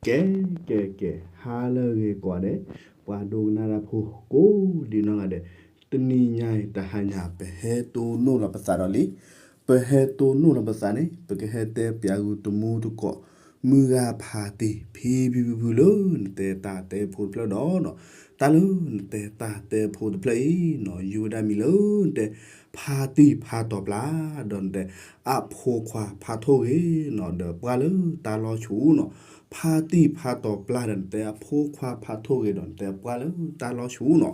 ကဲ ကဲ ကဲ ဟါလၢအဂ့ၤကိးဂၤဒဲး, ပှၤဒိကနၣ်တၢ်ဖိကိးဒံနီၢ်ဂၤဒဲး, တနံၤညါအံၤတဟါညါ ပဟဲတိၢ်နီၣ်လီၤပသးဒီးလံ, ပဟဲတိၢ်နီၣ်လီၤပသးန့ၣ် ပကဟဲတဲပၠးဂုာ်တမူတကိး မုၢ်ဂၤဖါတံၢ် ဖံဖံဖုဖုလၢနတဲတၢ်တဲဖိတဖျၢၣ်ဒီးနီၤ, တၢ်လၢနတဲတၢ်တဲဖိတဖျၢၣ်အံၤနီၤ ယုၢ်ဝဲဒၣ်မံၤလၢနတဲ ဖါတံၢ်ဖါတီၤပျၢ် ဒီးနတဲ အဖိခွါဖါထိၣ်ဂ့ၤနီၤ ဒီးပှၢ်လၢတၢ်လီၢ်ဆူၣ်နီၤ, ဖါတံၢ်ဖါတီၤပျၢ်ဒီးနတဲအဖိခွါဖါထိၣ်ဂ့ၤဒီးနတဲပှၢ်လၢတၢ်လီၢ်ဆူၣ်နီၤ,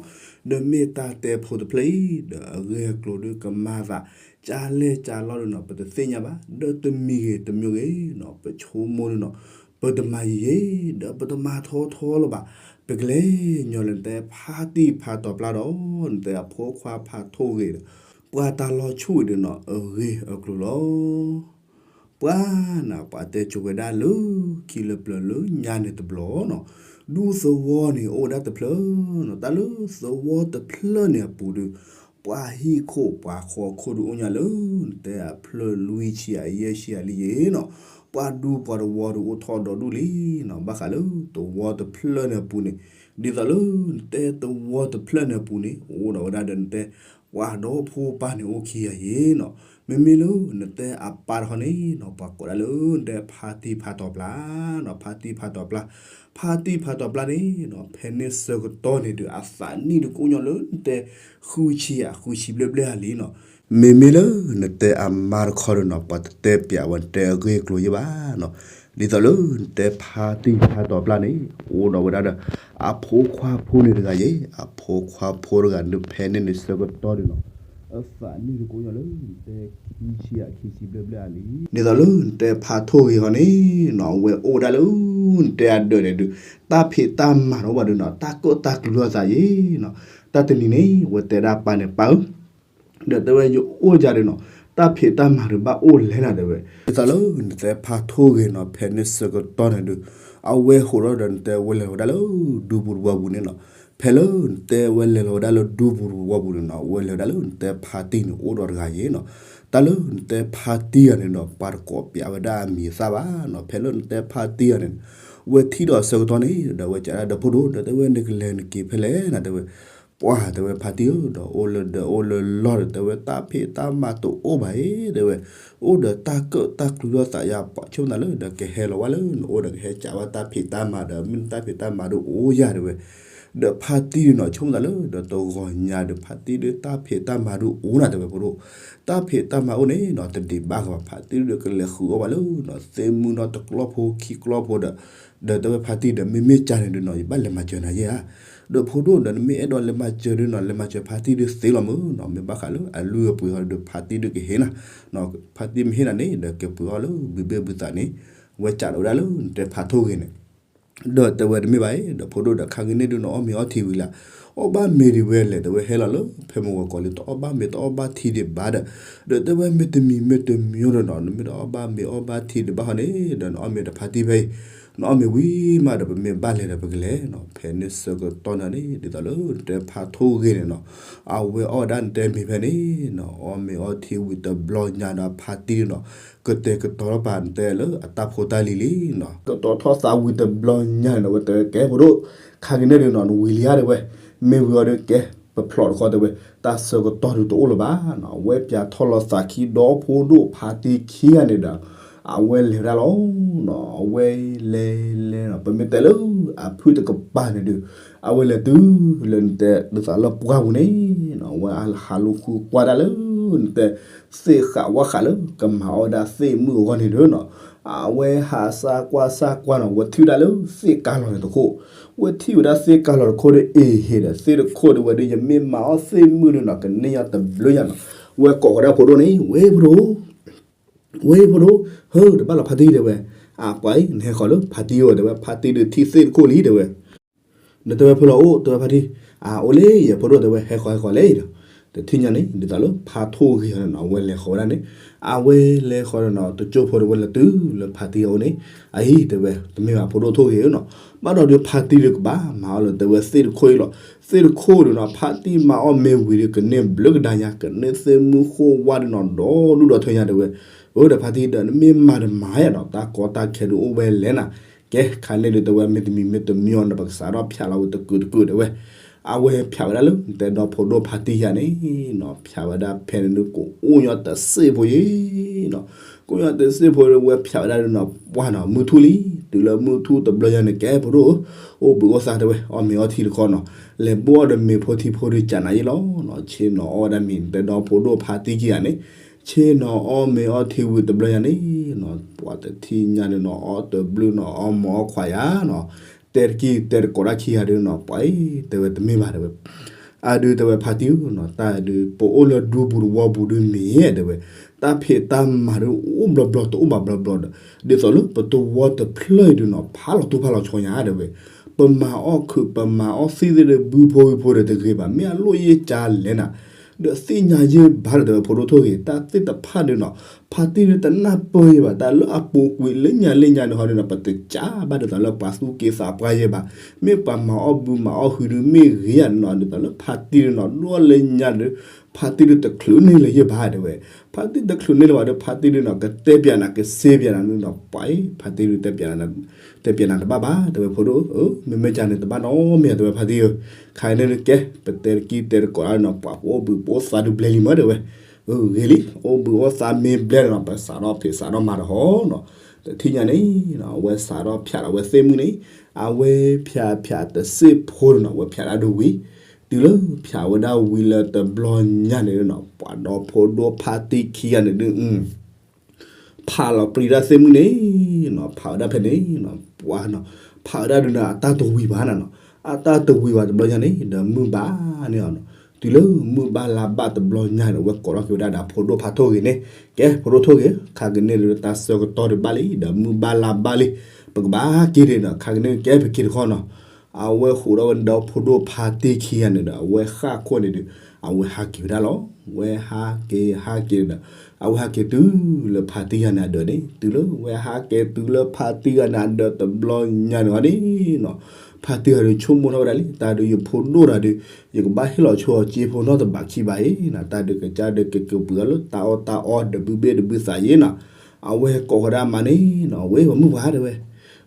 ဒီးမ့ၢ်တၢ်တဲဖိတဖျၢၣ်အံၤ ဒီးအဂ့ၢ်အကျိၤဒုးကမၤသး ကၢ်လဲၢ်ကၢ်လီၢ်ဒုးနီၤ ပတသ့ၣ်ညါဘၣ်, ဒီးတမံၤဂ့ၤတမံၤဂ့ၤနီၤ ပဆိကမိၣ်ဒုးနီၤ ပတမၤယံာ်ယံာ် ဒီးပတမၤထီထီလၢၤဘၣ်, ပကလဲၤညီလၢနတဲဖါတံၢ်ဖါတီၤပျၢ်ဒီး နတဲအဖိခွါဖါထိၣ်ဂ့ၤဒီး ပှၢ်တၢ်လီၢ်ဆူၣ်ဝဲဒုးနီၤ အဂ့ၢ်အကျိၤလီၤ. ပှၤနၤ ပှၤတဲကိၤဝဲဒၣ်လၢ ခံလၢပျၢၤလၢညါန့ၣ်တဘျီနီၤ, ဒူသဝီန့ၣ်အိၣ်ဝဲဒၣ်တဖျၢၣ်နီၤ, တၢ်လၢသဝီတဖျၢၣ်န့ၣ်အပူၤဒီး ပှၤဟံၣ်ခိၣ်ပှၤဃီခိၣ်ဒုးအိၣ်ညါလၢ နတဲအဖျၢၣ်လွံၢ်ဆံယဲၢ်ဆံယဲၢ်လံယဲၢ်နီၤ, ပှၤဒူပှၤသဝီဒုးအိၣ်ထီၣ်ဒီဒူၣ်လံနီၤ, ဘၣ်ဃးလၢသဝီတဖျၢၣ်န့ၣ်အပူၤန့ၣ်, ဒ်သိးလၢနတဲသဝီတဖျၢၣ်န့ၣ်အပူၤန့ၣ် အိၣ်ဒီးဝဲဒၣ်ဒီးနတဲ ပှၤဒီဖိပၢ်န့ၣ်အိၣ်ခံဂၤယဲၢ်နီၤ, မ့မ့ၢ်လၢနတဲအပၢ်တခီန့ၣ်နီၤ ပှၤကိးဒၣ်လၢနတဲဖါတံၢ်ဖါတီၤပျၢ်နီၤ, ဖါတံၢ်ဖါတီၤပျၢ်, ဖါတံၢ်ဖါတီၤပျၢ်န့ၣ်နီၤ ဖဲန့ၣ်ဆၢကတီၢ်န့ၣ်ဒီး အသးနံၣ်ဒုးကအိၣ်ညီလၢနတဲ ဃုဆံယဲၢ်ဃုဆံဘျဲၣ်ဘျဲၣ်ဧါလံနီၤ, မ့မ့ၢ်လၢနတဲအမါတခီဒီးနီၤ ပှၤတတဲပၠးဝဲနတဲအဂ့ၢ်အကျိၤယဲၢ်ဘၣ်နီၤ, ဒ်သိးလၢနတဲဖါတံၢ်ဖါတီၤပျၢ်န့ၣ် အိၣ်ဒီးဝဲဒၣ်ဒီး အဖိခွါဖိန့ၣ်တဂၤယဲၢ်, အဖိခွါဖိတဂၤဒုးဖဲန့ၣ်န့ၣ်ဆၢကတီၢ်ဒီးနီၤ အသးနံၣ်ဒုးကအိၣ်ညီလၢနတဲ ခံဆံယဲၢ်ခံဆံဘျဲၣ်ဘျဲၣ်ဧါလံ, ဒ်သိးလၢနတဲဖါထိၣ်ဂ့ၤဃီန့ၣ်နီၤ အဝဲအိၣ်ဝဲဒၣ်လၢ နတဲအဒၢးန့ၣ်ဒုး တၢ်ဖံးတၢ်မၤတအိၣ်ဘၣ်ဒုးနီၤ တၢ်ကၢၣ်တၢ်ကျူလိာ်သးယဲၢ်နီၤ, တၢ်တနံၤန့ၣ် အဝဲတဲဒၣ်ပၢ်န့ၣ် ပၢ်ဧၢ ဒီးတဲဝဲယအိၣ်ယၤဒီးနီၤ တၢ်ဖံးတၢ်မၤဒုးဘၣ်အိၣ်လဲၣ်နၤတဲဝဲ, ဒ်သိးလၢနတဲဖါထိၣ်ဂ့ၤနီၤ ဖဲန့ၣ်ဆၢကတီၢ်န့ၣ်ဒုး အဝဲဟိးထီၣ်ဒီးနတဲဝဲလဲၤလီၤဝဲဒၣ်လၢဒူပူၤတဝီပူၤန့ၣ်နီၤ, ဖဲလၢနတဲဝဲလဲၤလီၤဝဲဒၣ်လၢဒူပူၤတဝီပူၤန့ၣ်နီၤ အဝဲလဲၤဝဲဒၣ်လၢနတဲဖါတံၢ်န့ၣ်အိၣ်ဒီးတဂၤယဲၢ်နီၤ, တၢ်လၢနတဲဖါတံၢ်ဂၤန့ၣ်ဒီး ပှၤတကိးပၠးဝဲဒၣ်အမံၤအသၣ်ဘၣ်နီၤ, ဖဲလၢနတဲဖါတံၢ်ဂၤန့ၣ် ဝဲထံၣ်ဒီးဆၢကတီၢ်န့ၣ် ဒီးဝဲကးဒၣ်ဒီးဖိဒိၣ် ဒီးတဲဝဲနကလဲၤနက့ၤဖဲလဲၣ်နၤတဲဝဲ, ပှၤတဲဝဲဖါတံၢ်ဧၢ ဒီးအိၣ်လၢဒီးအိၣ်လၢလီၢ်ဒီး တဲဝဲတၢ်ဖံးတၢ်မၤတအိၣ်ဘၣ်အံၤ တဲဝဲ, အိၣ်ဒီးတၢ်ကၢၣ်တၢ်ကျူလိာ်သးယါ ပှၤဆိကမိၣ်သးလၢဒီးကဟဲလီၤဝဲလၢနအိၣ်ဒီးကဟဲကးဝဲတၢ်ဖံးတၢ်မၤဒီး မ့ၢ်တၢ်ဖံးတၢ်မၤဒုးအိၣ်ယၤတဲဝဲ, ဒီးဖါတံၢ်ဒီးနီၤ ဆိကမိၣ်သးလၢဒီးတဂီၤညါဒီး ဖါတံၢ်ဒီးတၢ်ဖံးတၢ်မၤဒုးအိၣ်နၤတဲဝဲဖိဒိၣ်, တၢ်ဖံးတၢ်မၤအိၣ်န့ၣ်နီၤ တဒံးဘၣ်ကဘၣ် ဖါတံၢ်ဒီးကလဲၤဃုာ်အီၣ်ဘၣ်လၢနီၤ သ့ၣ်မုၢ်နီၤတကျီၢ်ဖိခံကျီၢ်ဖိဒီး ဒီးတဲဝဲဖါတံၢ်ဒီး မ့မ့ၢ်ကၢ်န့ၣ်ဒုးနီၤ ယဘၣ်လဲၤမၤစၢၤနၤယဲၢ်ဧါ, ဒီးဖိဒိၣ်ဒီးနမ့ၢ်အဲၣ်ဒိးလဲၤမၤစၢၤဒုးနီၤ လဲၤမၤစၢၤဖါတံၢ်ဒုးသ့လီၤမုၢ်နီၤ, မ့ၢ်ဘၣ်ဃးလၢအလုၢ်အပှ့ၤဟီဒီး ဖါတံၢ်ဒုးကဟ့ၣ်နၤ, ဖါတံၢ်မ့ၢ်ဟ့ၣ်နၤန့ၣ် ဒီးကပှ့ၤအီၣ်လၢဘုဘ့ၣ်ဘုသးန့ၣ်, ဝဲကးဒီးဝဲဒၣ်လၢနတဲဖါထိၣ်ဂ့ၤန့ၣ် ဒီးတဲဝဲတမ့ၢ်ဘၣ်အံၤ ဒီးဖိဒိၣ်ဒီးခါက့ၤန့ၣ်ဒုးနအီၣ်မ့ၤအီထံဝံၤလံ, အီၣ်ဘၣ်မ့ၤဒံးဝဲလဲၣ် တဲဝဲဟဲလီၤလၢဖဲမုၢ်ဂီၤကီးလံ တအီၣ်ဘၣ်မ့ၤတအီၣ်ဘၣ်ထံဒံးဘၣ်ဒီး, ဒီးတဲဝဲမ့ၢ်တမံၤမ့ၢ်တမံၤဒီးနီၤ နမ့ၢ်တအီၣ်ဘၣ်မ့ၤအီဘၣ်ထံဒံးဘၣ်ဟီန့ၣ် ဒီးနအီၣ်မ့ၤဒီးဖါတံၢ်ဖဲအံၤ, နအီၣ်မ့ၤဝံၤမးဒီးပမ့ၢ်ဘၣ်လဲၤဒီးပကလဲၤနီၤ, ဖဲန့ၣ်ဆၢကတီၢ်န့ၣ်န့ၣ် ဒ်သိးလၢနတဲဖါထိၣ်ဂ့ၤန့ၣ်နီၤ, အဝဲအီၣ်ဝဲဒၣ်နတဲမ့ၤဖဲန့ၣ်နီၤ အီၣ်မ့ၤအီထံဝံၤတဘျီညါဒီးဖါတံၢ်နီၤ ကတဲာ်ကတီၤထီၣ်ပာ်နတဲလၢအတၢ်ဖိတၢ်လံၤလံနီၤ, ကတီၤထီၣ်သးဝံၤတဘျီညါန့ၣ်ဒီး အဝဲတဲဝဲကဲဖိဒိၣ်, ခါက့ၤန့ၣ်ဒုးနီၤ နဝံၤလံဧါတဲဝဲ, မ့ၢ်ဝံၤအီၤဒီးကဲ ပဖျိးတခီတဲဝဲ, တၢ်ဆၢကတီၢ်ဒုးတအိၣ်လၢၤဘၣ်နီၤ, အဝဲပၠးထီၣ်လီၤသးခံဒီဖိဒိၣ်ဖါတံၢ်ခံဂၤန့ၣ်ဒီး အဝဲလဲၤဝဲဒၣ်လီၤနီၤ, အဝဲလဲၤလဲၤနီၤ ပမ့ၢ်တဲလၢအဖုၣ်တကပၤန့ၣ်ဒုး အဝဲလဲၤတုၤလၢနတဲဒ်သိးလၢပှၢ်ပူၤန့ၣ်နီၤ, အဝဲဟးလူၤဃုကွၢ်ဒၣ်လၢ နတဲ သ့ၣ်ဃာ်ဝၣ်ဃာ်လၢကမၤအီၣ်ဝဲဒၣ်သ့ၣ်မုၢ်အဂီၢ်န့ၣ်ဒုးနီၤ, အဝဲဟးစၢ်ကွၢ်စၢ်ကွၢ်နီၤ ဝဲထံၣ်ဝဲဒၣ်လၢသ့ၣ်ကါလီၤန့ၣ်တခိၣ်, ဝဲထံၣ်ဝဲဒၣ်သ့ၣ်ကါလီၤတခိၣ်ဒီး အ့ၣ်ဟ့ၣ်ဒီး သ့ၣ်တခိၣ်ဒီးဝဲဒုး ယမ့ၢ်မၤအီၣ်သ့ၣ်မုၢ်ဒုးနီၤ ကန့ၢ်ယၤတဘျုးညါနီၤ, ဝဲကိးဃီၤဒၣ်ဖိဒိၣ်န့ၣ် ဝဲဖိဒိၣ် ဝဲဖိဒိၣ်, ဟၢ တဘၣ်လီၤဖါတံၢ်တဲဝဲ, အပှၤအံၤ နဟဲဃီၤလၢဖါတံၢ်အအိၣ်တဲဝဲ, ဖါတံၢ်ဒုးထံၣ်သ့ၣ်တခိၣ်လံတဲဝဲ ဒီးတဲဝဲဖဲလီၤအိၣ် တဲဝဲဖါတံၢ်, အအိၣ်လၢယဖိဒိၣ်တဲဝဲ ဟဲဃီၤဟဲဃီၤလဲၣ်ဒီး, တထံၣ်ညါန့ၣ် ဒ်သိးလၢဖါထိၣ်ဂ့ၤဟီန့ၣ်နီၤ အဝဲလဲၤဃီၤဝဲဒၣ်န့ၣ်, အဝဲလဲၤဃီၤဒီးနီၤ တကၠိဖိဒီးဝဲလဲၤတုၤလၢဖါတံၢ်အအိၣ်န့ၣ်, အအံၤတဲဝဲ တမ့ၢ်ဘၣ်ဖိဒိၣ်ထိၣ်ဂ့ၤဧၢနီၤ, ဘၣ်ဒီးဒုးဖါတံၢ်ဒုးကဘၣ်မၤအီၣ်လၢတဲဝဲသ့ၣ်တခိၣ်အံၤလီၤ, သ့ၣ်တခိၣ်ဒုးနီၤ ဖါတံၢ်မၤအီၣ်မ့ၤဝံၤဒီး ကန့ၢ်ဘျုးကဒါညါ ကန့ၢ်သ့ၣ်မုၢ်ဃိၣ်ဝါဒုးနီၤ ဒီဒူၣ်ဒီထၢညါတဲဝဲ, အၢ ဒီးဖါတံၢ်ဒီး နမ့ၢ်မၤတမၤယါဒီး တၢ်ကီတၢ်ခဲဒုးအိၣ်ဝဲလဲၣ်နၤ, က ကဲ ခါန့ၣ်ဒုးတဲဝဲ မ့တမံၤမ့တမံၤအီၤန့ၣ် ပကစးထီၣ်ဖၠးလီၤဝံၤတကုာ်တကုာ်တဲဝဲ, အဝဲဖၠးဝဲဒၣ်လၢ တဲဒီဖိဒိၣ်ဖါတံၢ်ခံဂၤန့ၣ်နီၤ ဖၠးဝဲဒၣ်ဖဲန့ၣ်ဒုး ကအိၣ်ညီတစ့ၢ်ဖိယံၤနီၤ, ကအိၣ်ညီတစ့ၢ်ဖိဝဲဖၠးဝဲဒၣ်ဒုးနီၤ ပှၢ်နီၤ မုၢ်ထူၣ်လံ, တုၤလၢမုၢ်ထူၣ်တဘျီညါန့ၣ် ကဲဖိဒိၣ် အိၣ်ဘှံးအိၣ်သါတဲဝဲ အီၣ်မ့ၤအီထံတခီနီၤ, လဲၤဘိၣ်အီၣ်ဒီးမ့ၤဖိထံဖိဒုးကးနၤယံၤလီၤနီၤ, ဆ့ၣ်နီၤအီၣ်ဝဲဒၣ်မ့ၤ တဲဒီဖိဒိၣ်ဖါတံၢ်ခံဂၤန့ၣ် ဆ့ၣ်နီၤအီၣ်မ့ၤအီထံဝံၤတဘျီညါန့ၣ်နီၤ ပှၤတထံၣ်ညါန့ၣ်နီၤ အီၣ်တဘျုးနီၤ အီၣ်မ့ၤအီခွါယၤနီၤ, တဲတကံၢ်တဲတကိးတၢ်ခံဂၤဒုးနီၤ ပှၤအံၤတဲဝဲတမ့ၢ်ဘၣ်တဲဝဲ အဒုးတဲဝဲဖါတံၢ်ဧၢနီၤ တၢ်ဒုး ပအိၣ်လၢဒူပူၤတဝီပူၤဒုးမ့ၢ်တဲဝဲ, တၢ်ဖံးတၢ်မၤဒုးအိၣ်ဘျီဘျီတအိၣ်ဘၣ်ဘျီဘျီဒီး, ဒ်သိးလၢပတဝီတဖျၢၣ်အံၤဒုးနီၤ ဖးလီၤတူၢ်ဖးလီၤဆီညါတဲဝဲ, ပမၤအီၣ်ခုး ပမၤအီၣ်သံၣ်သ့ၣ်ဒုး ဘုဖိဝံၤဖိဒီးတဂ့ၤဘၣ် မ့ၢ်အလိၣ်ယ့ၢ်ကၢလဲၣ်နၤ ဒီးသ့ၣ်ညါယ့ၢ်ဘၣ်ဒီးတဲဝဲ ဖိဒိၣ်ထိၣ်ဂ့ၤ တၢ်သ့ၣ်တဖၣ်ဒုးနီၤ ဖါတံၢ်ဒုးတနၢ်ပၢၢ်ယ့ၢ်ဘၣ် တၢ်လၢအပူၤကွံာ်လၢညါလၢညါန့ၣ်ဟီဒုးနီၤ ပတကးဘၣ်ဒ်သိးလၢပှၤသူၣ်က့သးပှၢ်ယ့ၢ်ဘၣ်, မ့ၢ်ပှၤမၤအီၣ်ဘုမၤအီၣ်ဟုဒုးမ့ၢ်ဂ့ၤယၤနီၤ ဒ်သိးလၢဖါတံၢ်ဒုးနီၤ ဒိၣ်လၢညါဒုး ဖါတံၢ်ဒုးတချုးန့ၢ်လၢၤယ့ၢ်ဘၣ်တဲဝဲ, ဖါတံၢ်တချုးန့ၢ်လၢၤဘၣ်ဒီး ဖါတံၢ်ဒုးနီၤ ကတဲပၠးနၤ ကစ့ပၠးနၤဒုးနီၤ ပှၤအံၤ ဖါတံၢ်ဒုးတဲပၠးနၤ တဲပၠးနၤတဘၣ်ဘၣ် တဲဝဲဖိဒိၣ်ဧၢ, မ့မ့ၢ်ကန့ၣ်တဘၣ်နီတမံၤ တဲဝဲဖါတံၢ်ဧၢ, ခါအံၤန့ၣ်ကဲ ပတဲတကံၢ်တဲတကိးတၢ်နီၤ ပှၤပအိၣ်ဘှံးပအိၣ်သါဒုးဘျဲလံမ့ၢ်တဲဝဲ, ဂ့ၤလံ အိၣ်ဘှံးအိၣ်သါမ့ၢ်ဘျဲလီၤနီၤ ပစးထီၣ်ဖံးစးထီၣ်မၤတဟီနီၤ, တထံၣ်ညါန့ၣ် အဝဲစးထီၣ်ဖၠးလီၤဝဲသ့ၣ်မုၢ်န့ၣ်, အဝဲဖၠးဖၠးတစ့ၢ်ဖိနီၤ အဝဲဖၠးဒၣ်ဒုးဝံၤ, တုၤလၢဖၠးဝဲဒၣ်ဝံၤလၢတဘျီညါန့ၣ်နီၤ ပှၤဒီဖိဒိၣ်ဖါတံၢ်ခံဂၤန့ၣ်ဒုး ဖးလီၤပြံဒၣ်သ့ၣ်မုၢ်န့ၣ်နီၤ ဖးဝဲဒၣ်ဖဲန့ၣ်နီၤ ပှၤနီၤ ဖးဝဲဒၣ်ဒုးန့ၣ် အတၢ်တဝံၤဘၣ်နၤနီၤ, အတၢ်တဝံၤဘၣ်တဘျီညါန့ၣ် ဒီးမုၢ်ဘၣ်န့ၣ်အီၤနီၤ, တုၤလၢမုၢ်ဘၣ်လါဘၣ်တဘျီညါန့ၣ် အဝဲကိးထီၣ်က့ၤဝဲဒၣ်ဒီးဖိဒိၣ်ဖါထိၣ်ဂ့ၤန့ၣ်, ကဲ ဖိဒိၣ်ထိၣ်ဂ့ၤ ခါကန့ၣ်ဒုးတၢ်ဆၢကတီၢ်ဒုးဘၣ်လံ ဒီးမုၢ်ဘၣ်လါဘၣ်လံ, ပကဘၣ်က့ၤဒံးနီၤ ခါကန့ၣ်ကဲပက့ၤတခီနီၤ အဝဲဃိးထီၣ်ဝဲဒီးဖိဒိၣ်ဖါတံၢ်ခံဂၤန့ၣ်ဒီး အဝဲဃၣ်ခိၣ်န့ၣ်ဒုး အဝဲဟးက့ၤဝဲဒၣ်လီၤ. ဝဲဟးက့ၤဟးက့ၤဒီး အဝဲဟးက့ၤတုၤလၢဖါတံၢ်ဂၤန့ၣ်အဒၢးန့ၣ် တုၤလၢဝဲဟးက့ၤတုၤလၢဖါတံၢ်ဂၤန့ၣ်အဒၢးတဘျီညါန့ၣ်ဝဲန့ၣ်နီၤ, ဖါတံၢ်ဂၤဒုးဆိကမိၣ်ထီၣ်ဝဲဒၣ်လံ တၢ်ဒုးယဖိဒိၣ်တၢ်ဒုး ယကဘၣ်ဟ့ၣ်လီၤဆိအီၤစ့ဖိနီတဘးခံဘးအံၤနီၤ, တၢ်ဒုးကစၢ်ဒုးကကပှ့ၤအီၤလၢတၢ်အီၣ်တၢ်အီဒီးဘုဘ့ၣ်ဒီးဘုသးယ့ၣ်နီၤ, အဝဲကိးဃီၤဒၣ်အမါန့ၣ်နီၤ ဝဲပှၤမုၣ်ပှၢ်တဲဝဲ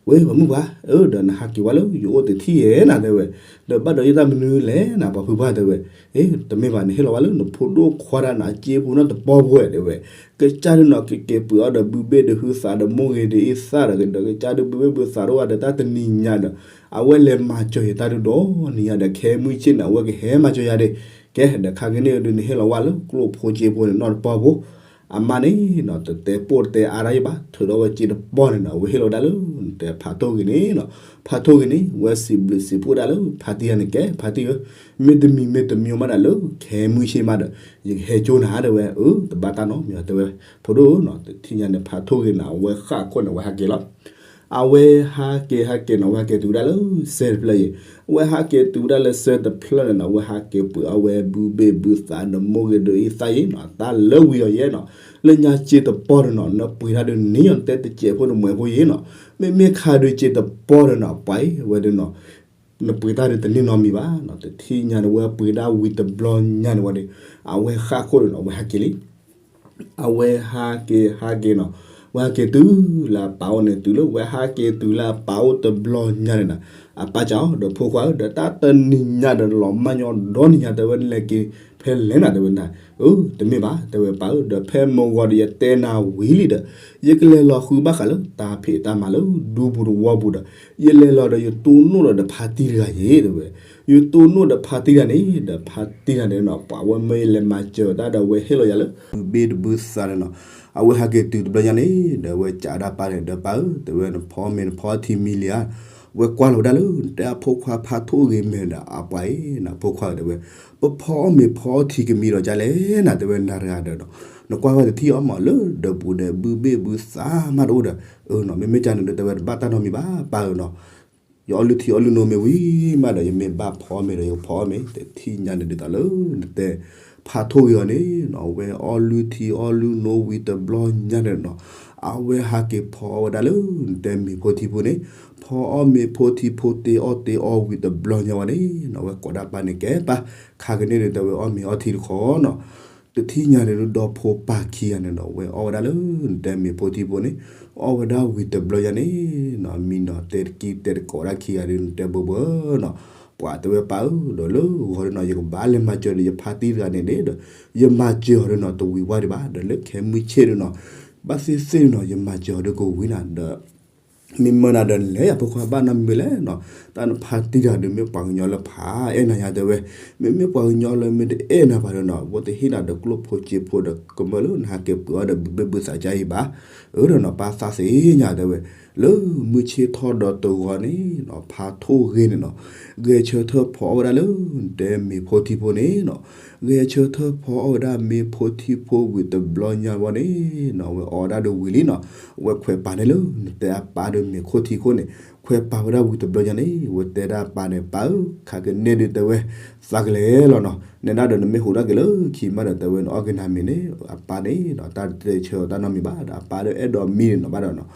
ဝဲပှၤမုၣ်ပှၢ်, အၢ ဒီးနဟးက့ၤဝဲလၢယအိၣ်တထံၣ်ယဲၢ်နၤတဲဝဲ, ဒီးဘၣ်ဒီးယတၢ်မနုၤလဲၣ်နၤ ပှၤဖုပှၢ်တဲဝဲ, အ့ တမ့ၢ်ဘၣ် နဟ့ၣ်လီၤဝဲလၢနဖိဒိၣ်ခွါတၢ်နၤ စ့ဖိနီတပီၢ်ဖိဝဲတဲဝဲ, ကစၢ်ဒုးနီၤ ကက့ၤပှ့ၤအီၤဒီးဘုဘ့ၣ်ဒီးဟုသးဒီးမိၢ်ဂ့ၤဒီးအ့သၣ်ဒီး ကဒီးကစၢ်ဒုးဘုဘ့ၣ်ဘုသးတအိၣ်ဘၣ်ဒီးတၢ်တနံၤညါဒီး အဝဲလဲၤမၤစၢၤယတၢ်ဒုးဒီးနံၤညါဒီး ခဲမုၢ်ဆ့ၣ်န့ၣ် အဝဲကဟဲမၤစၢၤယၤဒၣ်, ကဲ ဒီးခါကန့ၣ်ဒုး နဟ့ၣ်လီၤဝဲလၢကျိၣ်ဖိစ့ဖိန့ၣ်နီတပီၢ်ဖိ အမါန့ၣ်နီၤ တတဲပိၢ်တတဲအါတၢ်ယံၤဘၣ် ထုးထီၣ်ဝဲစ့တပီၢ်န့ၣ်နီၤ အဝဲဟ့ၣ်လီၤဝဲဒၣ်လၢ နတဲဖးထိၣ်ဂ့ၤန့ၣ်နီၤ, ဖးထိၣ်ဂ့ၤန့ၣ် ဝဲစံးဘျုးစံးဖှိၣ်ဒၣ်လၢဖါတံၢ်ဂၤန့ၣ် ကဲ ဖါတံၢ်ဧၢ, မ့တမံၤမ့တမံၤမးဒၣ်လၢ ခဲမုၢ်ဆ့ၣ်မးဒီး ယကဟဲကၠိနၤတဲဝဲ, အၢ တဘၣ်တၢ်နီတမံၤတဲဝဲ, ဖိဒိၣ်ဧၢနီၤ တထံၣ်ညါန့ၣ် ဖးထိၣ်ဂ့ၤန့ၣ် အဝဲဃၣ်ခိၣ်န့ၣ် အဝဲဟးက့ၤလီၤ အဝဲဟးက့ၤဟးက့ၤနီၤ အဝဲဟးက့ၤတုၤဝဲဒၣ်လၢစဲတဖျၢၣ်အံၤ, အဝဲဟးက့ၤတုၤဝဲဒၣ်လၢစဲတဖျၢၣ်န့ၣ်နီၤ အဝဲဟးက့ၤပှ့ၤအီၣ်ဝဲဘုဘ့ၣ်ဘုသးဒီးမိၢ်ဂ့ၤဒီးအ့သၣ်ယ့ၣ်နီၤ တၢ်လၢဝံၤအီၤယဲၢ်နီၤ, လၢညါစ့တပီၢ်န့ၣ်နီၤ နပှ့ၤတၢ်ဒုးန့ၣ်ယီၤ နတဲတစဲးဖိတမှဲးဖိယ့ၣ်နီၤ, မ့မ့ၢ်ခါဒုးစ့တပီၢ်န့ၣ်နီၤ ပှၤအံၤဝဲဒုးနီၤ နပှ့ၤတၢ်ဒုးတန့ၢ်နီတမံၤဘၣ်နီၤ, တထံၣ်ညါန့ၣ် အဝဲပှ့ၤဒၣ်ဝံၤတဘျီညါန့ၣ်ဝဲဒီး အဝဲဃၣ်ခိၣ်န့ၣ်နီၤ အဝဲဟးက့ၤလံ အဝဲဟးက့ၤဟးက့ၤနီၤ, ဝဲဟးက့ၤတုၤလၢအပၢ်အိၣ်န့ၣ် တုၤလၢဝဲဟးက့ၤတုၤလၢအပၢ်အိၣ်တဘျီညါန့ၣ်နီၤ, အပၢ်စံးအီၤဒီးဖိခွါဧၢ ဒီးတၢ်တနံၤညါဒီးလီၤမၢ်ညီဒီနံၤညါ တဲဝဲနလဲၤက့ၤဖဲလဲၣ်နၤ တဲဝဲနၤ, အၢ တမ့ၢ်ဘၣ် တဲဝဲပၢ်ဧၢ ဒီးဖဲမုၢ်ဂီၤဒီးယတဲနၤဝံၤလံဒီး ယကလဲၤလီၤဃုဘၣ်ဃးလၢတၢ်ဖံးတၢ်မၤလၢဒူပူၤတဝီပူၤဒီး ယလဲၤလီၤဒီးယတိၢ်နီၣ်ဒီးဒီးဖါတံၢ်တဂၤအံၤ တဲဝဲ ယတိၢ်နီၣ်ဒီးဖါတံၢ်တဂၤန့ၣ် ဒီးဖါတံၢ်တဂၤန့ၣ်နီၤ ပှၤဝဲမ့ၢ်လဲၤမၤစၢၤတၢ်ဒီးဝဲဟ့ၣ်လီၤယၤလၢ ဘုဘ့ၣ်တဘုသးန့ၣ်နီၤ, အဝဲဟးက့ၤတုၤတဘျီညါန့ၣ် ဒီးအဝဲကးဒၣ်ပၢ်န့ၣ် ဒီးပၢ်ဧၢ တဲဝဲ နဖီမ့ၤနဖီထံမံၤလံဧါ, ဝဲကွၢ်လီၤဝဲဒၣ်လၢ တဲအဖိခွါဖးထိၣ်ဂ့ၤမဲာ်ဒီး အပှၤအံၤ နဖိခွါတဲဝဲ ပဖီအီၣ်မ့ၤဖီအီၣ်ထံကမံၤဒီးကလဲၣ်နၤ တဲဝဲနၤတဂၤဒီးနီၤ, နကွၢ်ဝဲတထံၣ်အီၤမးလၢဒီးပူၤဒီးဘုဘ့ၣ်ဘုသးမးတအိၣ်ဒီး, အၢနီၤ မ့မ့ၢ်ကန့ၣ်ဒီး တဲဝဲတဘၣ်တၢ်နီတမံၤဘၣ် ပၢ်ဧၢနီၤ ယအီၣ်လုၢ်ထံအီၣ်လုၢ်နိမ့ၢ်ဝံၤမးဒီး ယမ့ၢ်ဘၣ်ဖီအီၣ်မ့ၤဒီး ယကဖီအီၣ်မ့ၤ တထံၣ်ညါန့ၣ်ဒ်သိးလၢ နတဲ ဖးထိၣ်ဂ့ၤအီၤန့ၣ်နီၤ အဝဲအီၣ်လုၢ်ထံအီၣ်လုၢ်နိဝံၤတဘျီညါန့ၣ်နီၤ, အဝဲဟးက့ၤဖီအီၣ်ဝဲဒၣ်လၢ နတဲမ့ၤဖိထံဖိန့ၣ်, ဖီအီၣ်မ့ၤဖိထံဖိတ့အီၣ်တ့အီဝံၤတဘျီညါဝဲန့ၣ်နီၤ အဝဲကိးဒၣ်ပၢ်န့ၣ် ကဲပၢ် ခါကန့ၣ်ဒီး တဲဝဲအီၣ်မ့ၤအီထံတခီနီၤ တထံၣ်ညါန့ၣ်ဒုး ဒီဖိပၢ်ခံဂၤန့ၣ်ဒီး အဝဲအီၣ်ဝဲဒၣ်လၢ နတဲမ့ၤဖိထံဖိန့ၣ်, အီၣ်ဝဲဒၣ်ဝံၤတဘျီညါန့ၣ်နီၤ မံနီၤ တဲတကံတဲတကိးဒၣ်ခံဂၤဒုး နတဲဘၢဘၢနီၤ, ပှၤတဲဝဲပၢ်ဧၢ ဒီးလၢဂီၤဒီးနီၤ ယကဘၣ်လဲၤမၤစၢၤဒီးယဖါတံၢ်တဂၤန့ၣ်ဒီး ယမၤစၢၤအီၤဒီးနီၤ တဝံၤဝဲဒံးဘၣ် ဒီးလၢခဲမုၢ်ဆ့ၣ်ဒီးနီၤ ဘၣ်သ့ၣ်သ့ၣ်နီၤ ယမၤစၢၤအီၤဒီးကဝံၤနၤဒီး မ့ၢ်မၢနၤဒီးလဲၤယၤဖိခွါဘၣ်နီတမံၤလဲၣ်နီၤ, တၢ်နဖါတံၢ်တဂၤဒုး မ့ၢ်ပှၤကညီလၢဖးအဲၣ်နၤယၤတဲဝဲ, မ့မ့ၢ်ပှၤကညီလၢမ့ၢ်တအဲၣ်နၤဘၣ်ဒီးနီၤ အဝဲတဟ့ၣ်နၤဒီးကျိၣ်ဖိစ့ဖိဒီးကမၢလၢနဟးက့ၤပှ့ၤအီၣ်ဒီးဘုဘ့ၣ်ဘုသးကါအံၤဘၣ်, အၢဒီးနီၤ ပၢ်သးသ့ၣ်ညါတဲဝဲ, လၢမုၢ်ဆ့ၣ်ထီၣ်ဒီးတဂီၤန့ၣ်နီၤ ဖါထိၣ်ဂ့ၤန့ၣ်နီၤ, ဂဲၤဆၢထၢၣ်ဖီအီၣ်ဝဲဒၣ်လၢ နတဲမ့ၤဖိထံဖိန့ၣ်နီၤ, ဂဲၤဆၢထၢၣ်ဖီအီၣ်ဝဲဒၣ်မ့ၤဖိထံဖိဝံၤတဘျီညါဝဲန့ၣ်နီၤ အဝဲအီၣ်ဝဲဒၣ်ဒီးဝံၤလံနီၤ, အဝဲခွဲးပာ်န့ၢ်လၢ နတဲအပၢ်ဒီးမ့ၤခိၣ်ထံခိၣ်န့ၣ်, ခွဲးပာ်ဝဲဒၣ်ဝံၤတဘျီညါန့ၣ် အဝဲတဲဒၣ်အပၢ်န့ၣ် ပၢ်ဧၢ ခးကန့ၢ်ဒုးတဲဝဲ သးကလဲၤလီၤနီၤ, နဲဒၣ်ဒီးနမ့ၢ်ဟူးထီၣ်က့ၤလၢခံမးဒီးတဲဝဲ နအီၣ်က့ၤနၤမ့ၤန့ၣ် အပၢ်န့ၣ်နီၤ တၢ်တဆၢအီၤတၢ်နီတမံၤဘၣ်ဒီး အပၢ်ဒီးအဲၣ်ဒိးမံန့ၣ်နီၤဘၣ်ဒီးနီၤ,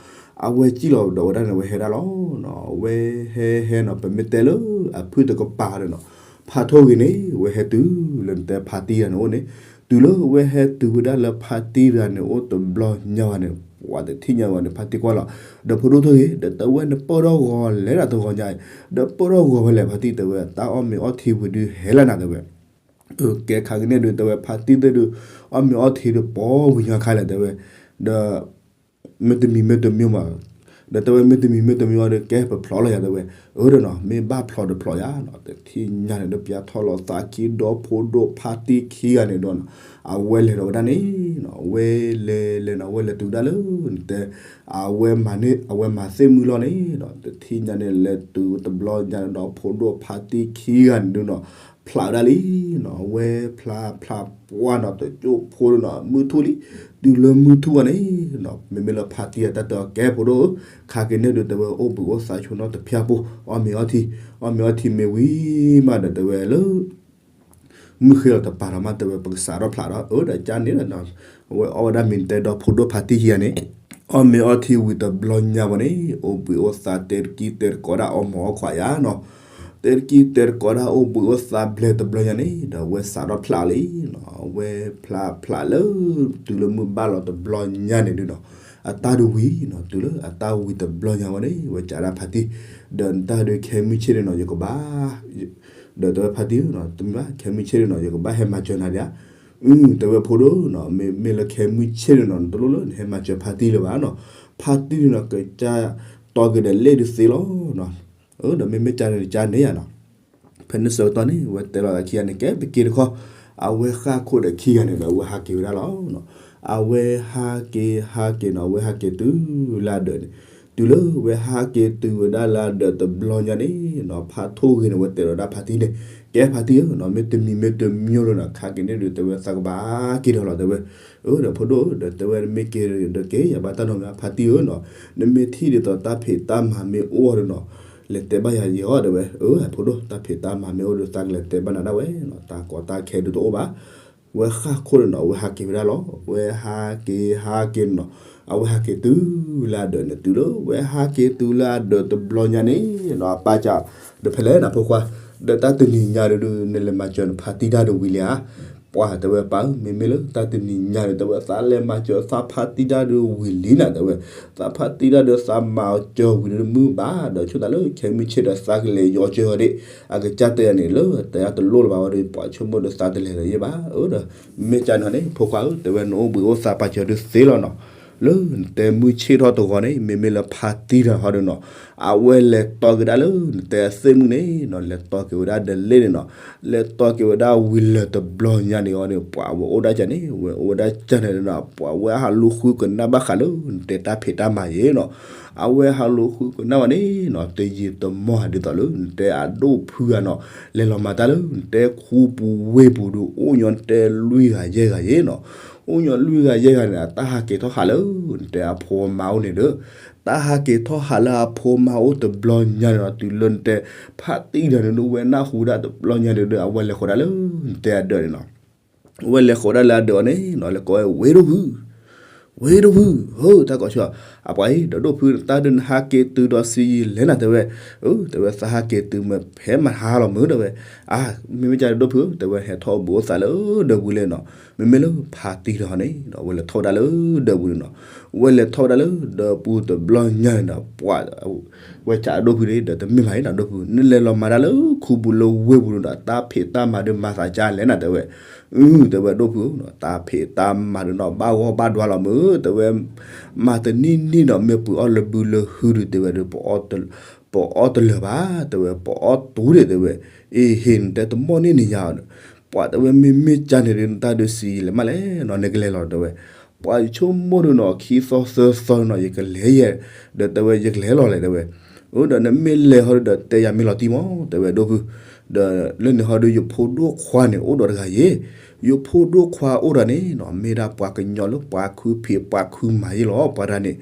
အဝဲစံၣ်လီၤဒီးဝဲဒၣ်န့ၣ် အဝဲဟဲဒၣ်လီၤနီၤ, အဝဲဟဲဟဲနီၤ ပမ့ၢ်တဲလၢအဖုၣ်တကပၤဒီးနီၤ, ဖါထိၣ်ဂ့ၤန့ၣ် အဝဲဟဲတုၤလၢနတဲဖါတံၢ်တဂၤန့ၣ်အိၣ်န့ၣ်, တုၤလၢအဝဲဟဲတုၤဝဲဒၣ်လၢဖါတံၢ်တဂၤန့ၣ်အိၣ်တဘျီညါဘၣ်န့ၣ် ပှၤတထံၣ်ညါဝဲန့ၣ် ဖါတံၢ်ကွၢ်လီၤ, ဒီးဖိဒိၣ်ထိၣ်ဂ့ၤ ဒီးတဲဝဲနပၢၢ်ထီၣ်ဂီၤလဲၤဒၣ်တဂီၤညါအံၤ, ဒီးပၢၢ်ထီၣ်ဂီၤဝဲလဲၣ် ဖါတံၢ်တဲဝဲ တၢ်အီၣ်မ့ၤအီထံဝံၤဒုးဟဲလၢနၤတဲဝဲ, ကဲခးကန့ၢ်ဒုးတဲဝဲ ဖါတံၢ်သ့ၣ်ဒုး အီၣ်မ့ၤအီထံဒုးပိာ်ဝံၤညါခါလဲၣ်တဲဝဲ, ဒီး မ့ၢ်တမံၤမ့ၢ်တမံၤမး, ဒီးတဲဝဲမ့ၢ်တမံၤမ့ၢ်တမံၤအီၤဒီး ကဲပဖျိးလီၤယၤတဲဝဲ, အၢဒီးနီၤ မ့ၢ်ဘၣ်ဖျိးတဖျိးယၤနီၤ, တထံၣ်ညါန့ၣ်ဒီး ပျၢ်ထီၣ်လီၤသးခံ ဒီဖိဒိၣ်ဖါတံၢ်ခံဂၤန့ၣ်ဒီးနီၤ, အဝဲလဲၤဒီးဝဲဒၣ်န့ၣ်နီၤ, အဝဲလဲၤလဲၤနီၤ အဝဲလဲၤတုၤဒၣ်လၢ နတဲ အဝဲမၤန့ၢ် အဝဲမၤသ့ၣ်မုၢ်လီၤန့ၣ်ဒီး တထံၣ်ညါန့ၣ်လဲၤတုၤတဘျီညါန့ၣ်ဒီး ဖိဒိၣ်ဖါတံၢ်ခံဂၤန့ၣ်ဒုးနီၤ ဖျးဒၣ်လံနီၤ, အဝဲဖျးဖျးပှၢ်နီၤ တကၠိၣ်ဖိဒုးနီၤ မုၢ်ထူၣ်လံ, တုၤလၢမုၢ်ထူၣ်ဝဲန့ၣ်နီၤ မ့မ့ၢ်လၢဖါတံၢ်အတၢ်တဲအီၤ ကဲဖိဒိၣ်ဧၢ, ခးက့ၤန့ၢ်ဒုးတဲဝဲ အိၣ်ဘှံးအိၣ်သါဆိနီတဖျၢၣ်ဖိ, အီၣ်မ့ၤအီထံ, အီၣ်မ့ၤအီထံမ့ၢ်ဝံၤမးဒီးတဲဝဲလၢ မုၢ်ဃ့လီၤတပၤဒီးမးတဲဝဲ ပကစးထီၣ်ဖျးဒီး အၢဒီးကါန့ၣ်ဒီး အဝဲအီၣ်ဝဲဒၣ်မ့ၤတဲဒီးဖိဒိၣ်ဖါတံၢ်ခံဂၤန့ၣ်, အီၣ်မ့ၤအီထံဝံၤတဘျီညါဝဲန့ၣ် အိၣ်ဘှံးအိၣ်သါတဲတကံတဲတကိးဒၣ်အီၣ်မ့ၤအီခွးယၤနီၤ, တဲတကံတဲတကိးဒၣ်အိၣ်ဘှံးအိၣ်သါဘျဲၣ်တဘျီညါန့ၣ် ဒီးအဝဲစးထီၣ်ဖျးလံနီၤ, အဝဲဖျးဖျးလၢ တုၤလၢမုၢ်ဘၣ်လီၤတဘျီညါန့ၣ်ဒုးနီၤ, အတၢ်ဒုးဝံၤနီၤ တုၤလၢအတၢ်ဝံၤတဘျီညါဝဲန့ၣ် အဝဲကးဒၣ်ဖါတံၢ်, ဒီးနတၢ်ဒုးခဲမုၢ်ဆ့ၣ်န့ၣ်နီၤ ယကဘၣ် ဒီးတဲဝဲဖါတံၢ်ဧၢနီၤ တမ့ၢ်ဘၣ် ခဲမုၢ်ဆ့ၣ်န့ၣ်နီၤ ယကဘၣ်ဟဲမၤစၢၤနၤဒံးဧါ, အု တဲဝဲဖိဒိၣ်နီၤ မ့မ့ၢ်လၢခဲမုၢ်ဆ့ၣ်န့ၣ်နီၤ နတလိၣ်လၢနဟဲမၤစၢၤဖါတံၢ်လၢၤဘၣ်နီၤ, ဖါတံၢ်န့ၣ်နီၤ ကစၢ်တီက့ၤဒီးလ့ၣ်ဒုးသ့လီၤနီၤ, အၢ ဒီးမ့မ့ၢ်ကန့ၣ်ကန့ၣ်ဧါနီၤ ဖဲန့ၣ်ဆၢကတီၢ်န့ၣ် အဝဲတဲလီၤသးခံဂၤန့ၣ် ကဲပက့ၤတခီ, အဝဲဃၣ်ခိၣ်ဒီးခံဂၤန့ၣ်ဒီး အဝဲဟးက့ၤဝဲဒၣ်လီၤ. အဝဲဟးက့ၤဟးက့ၤနီၤ အဝဲဟးက့ၤတုၤလၢအဒၢးန့ၣ်, တုၤလၢအဝဲဟးက့ၤတုၤဝဲဒၣ်လၢအဒၢးတဘျီညါန့ၣ်နီၤ ဖါထိၣ်ဂ့ၤန့ၣ် အဝဲတဲလီၤဒၣ်ဖါတံၢ်န့ၣ်, ကဲဖါတံၢ်ဧၢနီၤ မ့တမံၤမ့တမံၤလၢနီၤ ခးက့ၤန့ၢ်ဒုးတဲဝဲသးကဘၣ်က့ၤဒီးလီၤတဲဝဲ, အၢ ဒီးဖိဒိၣ်ဧၢ ဒီးတဲဝဲနမ့ၢ်က့ၤဒီးက့ၤ ယဘၣ်တၢ်နီတမံၤ ဖါတံၢ်ဧၢနီၤ, နမ့ၢ်ထံၣ်ဒ်သိးတၢ်ဖံးတၢ်မၤမ့ၢ်အိၣ်ဒီးနီၤ လဲၤတဲဘၣ်ယၤယဲအီၤတဲဝဲ, အၢ ဖိဒိၣ် တၢ်ဖံးတၢ်မၤမ့ၢ်အိၣ်ဒီး သးကလဲၤတဲဘၣ်နၤဒၣ်ဝဲနီၤ တၢ်ကီတၢ်ခဲဒုးတအိၣ်ဘၣ်. ဝဲဃၣ်ခိၣ်ဒီးနီၤ အဝဲဟးက့ၤဝဲဒၣ်လီၤ. ဝဲဟးက့ၤဟးက့ၤနီၤ အဝဲဟးက့ၤတုၤလၢအဒၢးန့ၣ် တုၤလၢဝဲဟးက့ၤတုၤလၢအဒၢးတဘျီညါန့ၣ်နီၤ အပၢ်စံး ဒီးဖဲလဲၣ်နဖိခွါ ဒီးတၢ်တနံၤညါဒုး နလဲၤမၤစၢၤနဖါတံၢ်တၢ်ဒုးဝံၤလံဧါ ပှၤတဲဝဲပၢ်ဧၢ မ့မ့ၢ်လၢတၢ်တနံၤညါန့ၣ် တဲဝဲသးလဲၤမၤစၢၤသးဖါတံၢ်တၢ်ဒုးဝံၤလံနၤ တဲဝဲ, သးဖါတံၢ်တၢ်ဒုးသးမၤစၢၤဝံၤဒီးမုၢ်ဘၣ်ဒီး ဆိသးလၢခဲမုၢ်ဆ့ၣ်ဒီးသးကလဲၤယီၤစၢၤအီၤဒၣ်, အကစၢ်တဲယၤန့ၣ် လၢတဲယၤတလိၣ်လၢၤဘၣ်ဝဲဒီး ပှၤဆိကမိၣ်ဒီးသးတလဲၤလၢၤယဲဘၣ်, အၢ ဒီး မ့ၢ်ကန့ၣ်န့ၣ် ဖိခွါဧၢ တဲဝဲနအိၣ်ဘှံးအိၣ်သါပာ်စၢၤဒုးသ့လီၤနီၤ လၢနတဲမုၢ်ဆ့ၣ်ထီၣ်တဂီၤန့ၣ် မ့မ့ၢ်လၢဖါတံၢ်တၢ်ဟီဒီးနီၤ အဝဲလဲၤတီက့ၤဒၣ်လၢနတဲအသ့ၣ်မုၢ်န့ၣ်နီၤ လဲၤတီက့ၤဝဲဒၣ်ဒီးလ့ၣ်န့ၣ်နီၤ လဲၤတီက့ၤဝဲဒၣ်ဝံၤလၢၤတဘျီညါန့ၣ်အီၤန့ၣ် ပှၤဝဲအိၣ်ဒၣ်ကန့ၣ် ဝဲအိၣ်ဒၣ်ကန့ၣ်နီၤ ပှၤဝဲဟးလူၤဃုကနၣ်ဘၣ်ဃးလၢနတဲတၢ်ဖံးတၢ်မၤယဲနီၤ အဝဲဟးလူၤဃုကနၣ်ဝဲန့ၣ်နီၤ တယံာ်တမီၢ်ဒ်သိးလၢနတဲအဒိၣ်ဖုဂၤနီၤ လဲၤလီၤမၤတၢ်လၢနတဲခူပူၤဝ့ၢ်ပူၤဒီး အိၣ်ညီနတဲလွံၢ်ဂၤယဲၢ်ဂၤယဲနီၤ အိၣ်ညီလွံၢ်ဂၤယဲၢ်ဂၤန့ၣ် အတၢ်ဟးက့ၤထီၣ်ဟးလၢ နတဲအဖိအမါအိၣ်န့ၣ်ဒီး တၢ်ဟးက့ၤထီၣ်ဟးလၢအဖိအမါအိၣ်တဘျီညါန့ၣ်နီၤ တုၤလၢနတဲ ဖါတံၢ်တၢ်န့ၣ်ဒုး ဝဲနၢ်ဟူဒၣ်တဘျီညါန့ၣ်ဒီး အဝဲလဲၤဃီၤဒၣ်လၢနတဲအဒၢးန့ၣ်နီၤ အဝဲလဲၤဃီၤဒၣ်လၢအဒၢးအီၤန့ၣ်နီၤ လဲၤကိးဝဲဝ့ၢ်ဒိၣ်ဖု ဝဲဒိၣ်ဖု, ဟၢ တၢ်ကိးဆၢ, အပှၤအံၤ ဒီးဒိၣ်ဖု တၢ်ဒုးနဟးက့ၤတုၤဒီးစံယံၤလဲၣ်နၤ တဲဝဲ, အၢ တဲဝဲ သးဟးက့ၤတုၤမ့ၢ်ဖဲမဟါလီၤမုၢ် တဲဝဲ, အါ မ့မ့ၢ်ကဒိၣ်ဖု တဲဝဲ ဟဲထီၣ်အိၣ်ဘှံးအိၣ်သးလၢဒၢးပူၤလဲၣ်နီၤ, မ့မ့ၢ်လၢဖးတံၢ်ဒီးန့ၣ် ဝဲလဲၤထီၣ်ဝဲဒၣ်လၢဒၢးပူၤန့ၣ်နီၤ, ဝဲလဲၤထီၣ်ဝဲဒၣ်လၢဒၢးပူၤတဘျီညါန့ၣ်ဒီး ပှၤ ဝဲစံးဒိၣ်ဖုန့ၣ်ဒီး တမ့ၢ်ဘၣ်အံၤနီၤ ဒိၣ်ဖု နလဲၤလီၤမၤတၢ်လၢခူပူၤလၢဝ့ၢ်ပူၤန့ၣ်ဒီး တၢ်ဖံးတၢ်မၤဒုးမၤသးကါလဲၣ်နၤ တဲဝဲ, အၢ တဲဝဲဒိၣ်ဖုဧၢ, တၢ်ဖံးတၢ်မၤဒုးနီၤ ဘၣ်ဂီၢ်ဘၣ်ဒွါလီၤမုၢ် တဲဝဲ, မၤတနံၣ်နံၣ်ဒီး မ့ၢ်ပှ့ၤအီၣ်လၢဘုလၢဟုဒုး တဲဝဲဒီး ပအီၣ်တလၢာ်ဘၣ် တဲဝဲ ပအီၣ်တူၤဒံး တဲဝဲ, အ့ဟ့ၣ် နတဲတမီၢ်န့ၢ်န့ၣ်ယၤ, ပှၤတဲဝဲ မ့မ့ၢ်ကန့ၣ်ဒုး နတၢ်ဒုးစံးလဲၤမးလဲၣ်နီၤ နကလဲၤလီၤ တဲဝဲ, ပှၤယဆိကမိၣ်ဒုးနီၤ ခံသီသၢသီနီၤ ယကလဲၤယဲ, ဒီးတဲဝဲ ယကလဲၤလီၤလဲၣ် တဲဝဲ, အၢ ဒီးနမ့ၢ်လဲၤဟီဒုးဒီး တဲယၤမ့ၢ်လီၤတံၢ်မး တဲဝဲဒိၣ်ဖု, ဒီးလၢန့ၣ်ဟီဒုး ယဖိဒိၣ်ခွါန့ၣ် အိၣ်ဒီးတဂၤယဲ, ယဖိဒိၣ်ခွါအိၣ်ဒီးန့ၣ်နီၤ မ့ၢ်ဒၣ်ပှၤကညီလၢပှၤခုဖံးပှၤခုမၤယဲလီၤ ပှၤတဂၤန့ၣ်,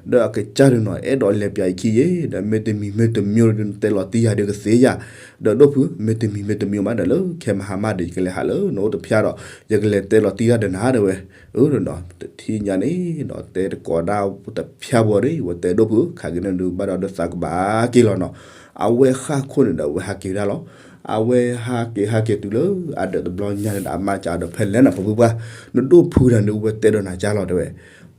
ဒီးအကစၢ်ဒုးနီၤ အဲၣ်ဒိးလဲၤပၠးအခံယဲ, ဒီးမ့ၢ်တမံၤမ့ၢ်တမံၤဒုး နတဲလီၤတံၢ်ယၤဒုးကသ့ယၤ, ဒီးဒိၣ်ဖု မ့ၢ်တမံၤမ့ၢ်တမံၤမးဒီး လၢခဲမဟါမးဒီး ယကလဲၤဟးလၢနအိၣ်တဖျါဒီး ယကလဲၤတဲလီၤတံၢ်တၢ်ဒီးနၤ တဲဝဲ, အၢ တထံၣ်ညါန့ၣ်နီၤ တဲတကိးဒၣ်တဖျါဘၣ်ဒီး ဝဲတဲဒိၣ်ဖု ခးက့ၤန့ၣ်ဒုးဘၣ်ဒီးဒုးသးကဘၣ်က့ၤလီၤနီၤ, အဝဲဃၣ်ခိၣ်န့ၣ်ဒီး အဝဲဟးက့ၤဝဲဒၣ်လီၤ, အဝဲဟးက့ၤဟးက့ၤတုၤလၢအဒၢးတဘျီညါန့ၣ်ဒီး အမါစံးဒီး ဖဲလဲၣ်နီၤ ပှၤဖုပှၢ်, နဒိၣ်ဖုတဂၤန့ၣ် ဝဲတဲဒီးနၤကါလီၤ တဲဝဲ,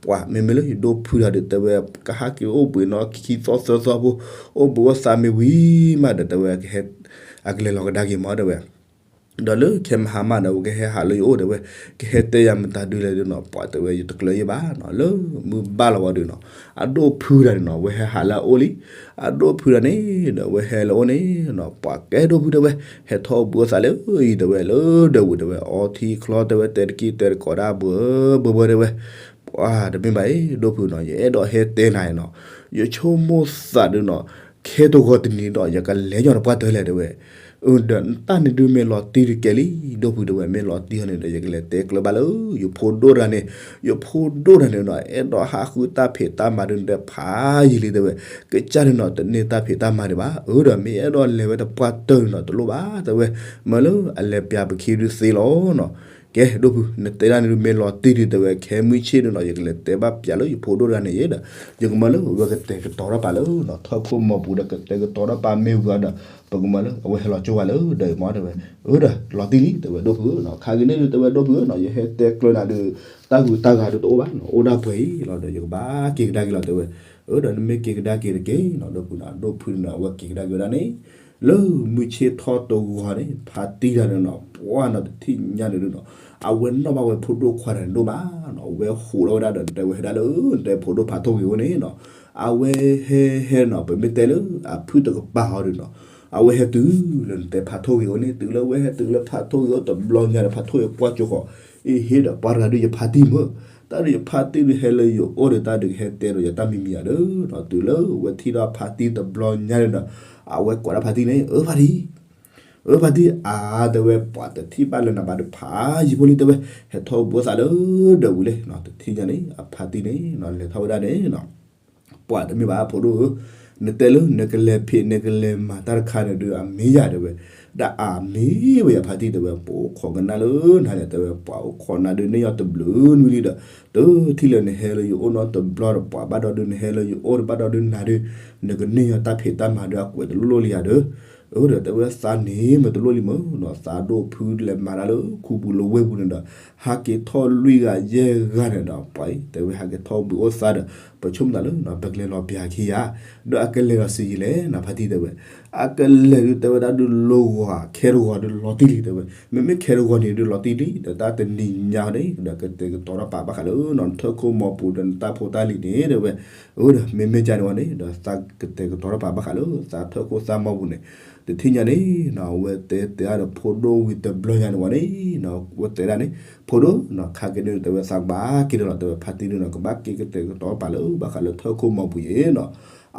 ပှၤမ့မ့ၢ်လၢယဒိၣ်ဖုတဂၤဒီး တဲဝဲ ကဟးက့ၤအိၣ်ဘှံးနီၤ ခံသီသၢသီဖိ, အိၣ်ဘှံးအိၣ်သးမ့ၢ်ဝံၤမးဒီး တဲဝဲ ကဟဲ အကလဲၤလီၤကဒါက့ၤမး တဲဝဲ, ဒီးလၢခဲမဟါမးဒီး ဝဲကဟဲဟးလၢယအိၣ် တဲဝဲ, ကဟဲတဲယၤမတၤဒုလဲၣ်ဒုးနီၤ ပှၤတဲဝဲ ယတကျၢၤယဲဘၣ်နီၤ လၢမုၢ်ဘၣ်လီၤဝဲဒုးနီၤ, အဒိၣ်ဖုတဂၤန့ၣ်နီၤ ဝဲဟဲဟးလၢအအိၣ်လံ, အဒိၣ်ဖုတဂၤန့ၣ်ဒီး ဝဲဟဲလၢအအိၣ်န့ၣ်နီၤ ပှၤကဲဒိၣ်ဖု တဲဝဲ, ဟဲထီၣ်အိၣ်ဘှံးအိၣ်သးလၢအံၤ တဲဝဲ လၢဒၢးပူၤ တဲဝဲ အီထံချီ တဲဝဲ တဲတက့ၢ်တဲတကိးဒၣ်ဘှၢဘှၢဘှၢ တဲဝဲ, ပှၤတမ့ၢ်ဘၣ်အံၤ ဒိၣ်ဖုနီၤ ယအဲၣ်ဒိးဟဲတဲနၤနီၤ, ယဆိကမိၣ်သးဒုးနီၤ ခဲတဂီၤတနံၤဒီး ယကလဲၤညီနပှၢ်တၢၢ်လဲၣ် တဲဝဲ, အၢ ဒီးတၢ်န့ၣ်ဒုးမ့ၢ်လီၤတံၢ်တကဲလံ ဒိၣ်ဖု တဲဝဲ မ့ၢ်လီၤတံၢ်ဟီန့ၣ်ဒီး ယကလဲၤတဲကျၢၤဘၣ်လၢ ယဖိဒိၣ်တဂၤန့ၣ်, ယဖိဒိၣ်တဂၤန့ၣ်နီၤ အဲၣ်ဒိးဟးဃုတၢ်ဖံးတၢ်မၤဒုးနတဲဖးယံာ်လံ တဲဝဲ, ကစၢ်န့ၣ်နီၤ တန့ၢ်တၢ်ဖံးတၢ်မၤဒံးဘၣ်, အၢ ဒီးမ့ၢ်အဲၣ်ဒိးလဲၤဝဲတပှၢ်တၢၢ်န့ၣ်နီၤ တလိၣ်ဘၣ် တဲဝဲ, မ့ၢ်လၢအလဲၤပၠးပခံဒုးသ့လီၤနီၤ, ကဲ ဒိၣ်ဖု နတဲဒၣ်န့ၣ်ဒုးမ့ၢ်လီၤတံၢ်ဒုး တဲဝဲ ခဲမုၢ်ဆ့ၣ်ဒုးနီၤ ယကလဲၤတဲဘၣ်ပၠးလၢယဖိဒိၣ်တဂၤန့ၣ်ယဲဒီး, ယကမၢလၢအဝဲကတဲာ်ကတီၤထီၣ်ပာ်လၢနီၤ ထၢၣ်ခိၣ်မီၤပူၤဒီး ကတဲာ်ကတီၤထီၣ်ပာ်မ့ၢ်ဝံၤအီၤဒီး ပကမၢလၢအဝဲဟဲလီၤကၠိဝဲလၢဒၢးအံၤမး တဲဝဲ, အၢ ဒီး လီၤတံၢ်လံ တဲဝဲ ဒိၣ်ဖုနီၤ, ခါက့ၤန့ၣ်ဒုး တဲဝဲ ဒိၣ်ဖုနီၤ ယဟဲတဲကျၢၤနၤဒုး တၢ်ဂုၤတၢ်ဂၤဒုးတအိၣ်ဘၣ်နီၤ အိၣ်ဒၣ်ပှဲၤအံၤလီၤဒီး ယကဘၣ်က့ၤကဒါက့ၤလီၤ တဲဝဲ, အၢ ဒီးနမ့ၢ်က့ၤကဒါက့ၤတက့ၢ်နီၤ ဒိၣ်ဖုနီၤ ဒိၣ်ဖုန့ၣ် အဝဲက့ၤကဒါက့ၤဝဲဒၣ်န့ၣ် လၢမုၢ်ဆ့ၣ်ထီၣ်တဂီၤန့ၣ် ဖါတံၢ်တဂၤန့ၣ်နီၤ ပှၢ်နီၤ တထံၣ်ညါန့ၣ်ဒုးနီၤ အဝဲနီၣ်ဘၣ်ဝဲဖိဒိၣ်ခွါတဂၤန့ၣ်ဒိၣ်မးနီၤ အဝဲဟူးထီၣ်ဝဲဒၣ်ဒီး နတဲဝဲဟဲဒၣ်လၢ နတဲဖိဒိၣ်ဖးထိၣ်ဂ့ၤအိၣ်န့ၣ်နီၤ, အဝဲဟဲဟဲနီၤ ပမ့ၢ်တဲလၢအဖုၣ်တကပၤဟီဒုးနီၤ အဝဲဟဲတုၤလၢနတဲဖးထိၣ်ဂ့ၤအိၣ်န့ၣ် တုၤလၢဝဲဟဲတုၤလၢဖးထိၣ်ဂ့ၤအိၣ်တဘျီညါဒီး ဖးထိၣ်ဂ့ၤကွၢ်ကၠိဃီၤ အ့ဟ့ဒီး ပှၤတဂၤဒုးယဖါတံၢ်မုၢ်, တၢ်ဒုးယဖါတံၢ်ဒုးဟဲလၢယအိၣ်ဒီး တၢ်ဒုးကဟဲတဲဒီးယတၢ်မံၤမံၤယၤဒီးနီၤ တုၤလၢဝဲထံၣ်ဒီးဖါတံၢ်တဘျီညါန့ၣ်ဒီး အဝဲကိးဒၣ်ဖါတံၢ်န့ၣ် အၢ ဖါတံၢ် အၢ ဖါတံၢ် အါ တဲဝဲ ပှၤတထံၣ်ဘၣ်လၢနၤဘၣ်ဒီးဖးယံာ်ဖိလံ တဲဝဲ ဟဲထီၣ်အိၣ်ဘှံးအိၣ်သးလၢဒၢးပူၤလဲၣ်နီၤ တထံၣ်ညါန့ၣ် အဖါတံၢ်န့ၣ်နီၤ လဲၤထီၣ်ဝဲဒၣ်န့ၣ်နီၤ ပှၤတမ့ၢ်ဘၣ်ဖိဒိၣ်ဧၢ, နတဲလၢနကလဲၤဖံးနကလဲၤမၤတၢ်တခါန့ၣ်ဒုးအမ့ၢ်ယၤ တဲဝဲ, ဒီးအမ့ၢ်ဝဲယၤဖါတံၢ် တဲဝဲ ပအိၣ်ခိးကနၣ်လၢနၤန့ၣ် တဲဝဲ ပှၤအိၣ်ခိးနၤဒုးန့ၢ်ယီၤတဘျုးနွံလံဒီး တထံၣ်လၢနဟဲလၢယအိၣ်နီတဘျီဒီး ပှၤဘၣ်ဒီးဒုးနဟဲလၢယအိၣ်ဒီးဘၣ်ဒီးဒုးနၤဒုး နကန့ၢ်ယီၤတၢ်ဖံးတၢ်မၤဒုးအကွဲးတလိၣ်လံယၤဒီး အၢ ဒီးတဲဝဲသးန့ၣ်မ့ၢ်တလိၣ်လံမုၢ်နီၤ သးဒိၣ်ဖုလဲၤမၤတၢ်လၢခူပူၤလၢဝ့ၢ်ပူၤန့ၣ်ဒီး ဟးက့ၤထီၣ်လွံၢ်ဂၤယဲၢ်ဂၤန့ၣ်ဒီး ပှၤအံၤ တဲဝဲဟးက့ၤထီၣ်ဘှံးအိၣ်သးဒီး ပဆိကမိၣ်သးလၢနီၤ ပကလဲၤလီၤပၠးခံယၤ ဒီးအကလဲၤလီၤစံးယံာ်လဲၣ်နီၤ ဖါတံၢ်တဲဝဲ အကလဲၤဒုးတဲဝဲဒၣ်ဒုးလီၤဂီၤ ခဲတဂီၤဒုးလီၤတံၢ်လံ တဲဝဲ မ့မ့ၢ်ခဲတဂီၤန့ၣ်ဒုးလီၤတံၢ်လံ ဒီးတၢ်တနံၤညါန့ၣ် ဒီးကတဲာ်ကတီၤထီၣ်ပာ်ဘၣ်ဃးလၢနီၤ ထၢၣ်ခိၣ်မီၤပူၤဒီးနတၢ်ဖိတၢ်လံၤန့ၣ် တဲဝဲ အၢ ဒီးမ့မ့ၢ်ကန့ၣ်ဝဲန့ၣ် ဒီးသးကတဲာ်ကတီၤထီၣ်ပာ်ဘၣ်ဃးလၢသးထၢၣ်ခိၣ်သးမီၤပူၤန့ၣ် တထံၣ်ညါန့ၣ်နီၤ အဝဲတဲတဲအါဒီးဖိဒိၣ်ဝံၤတဘျီညါန့ၣ်ဝဲန့ၣ်နီၤ အဝဲတဲဒၣ်န့ၣ် ဖိဒိၣ်နီၤ ခါက့ၤန့ၣ် တဲဝဲသးကဘၣ်က့ၤဒီးလီၤ တဲဝဲ ဖါတံၢ်န့ၣ်နီၤ ကဘၣ်က့ၤကတဲာ်ကတီၤပာ်လၢဘၣ်ဃးလၢထၢၣ်ခိၣ်မီၤပူၤယဲနီၤ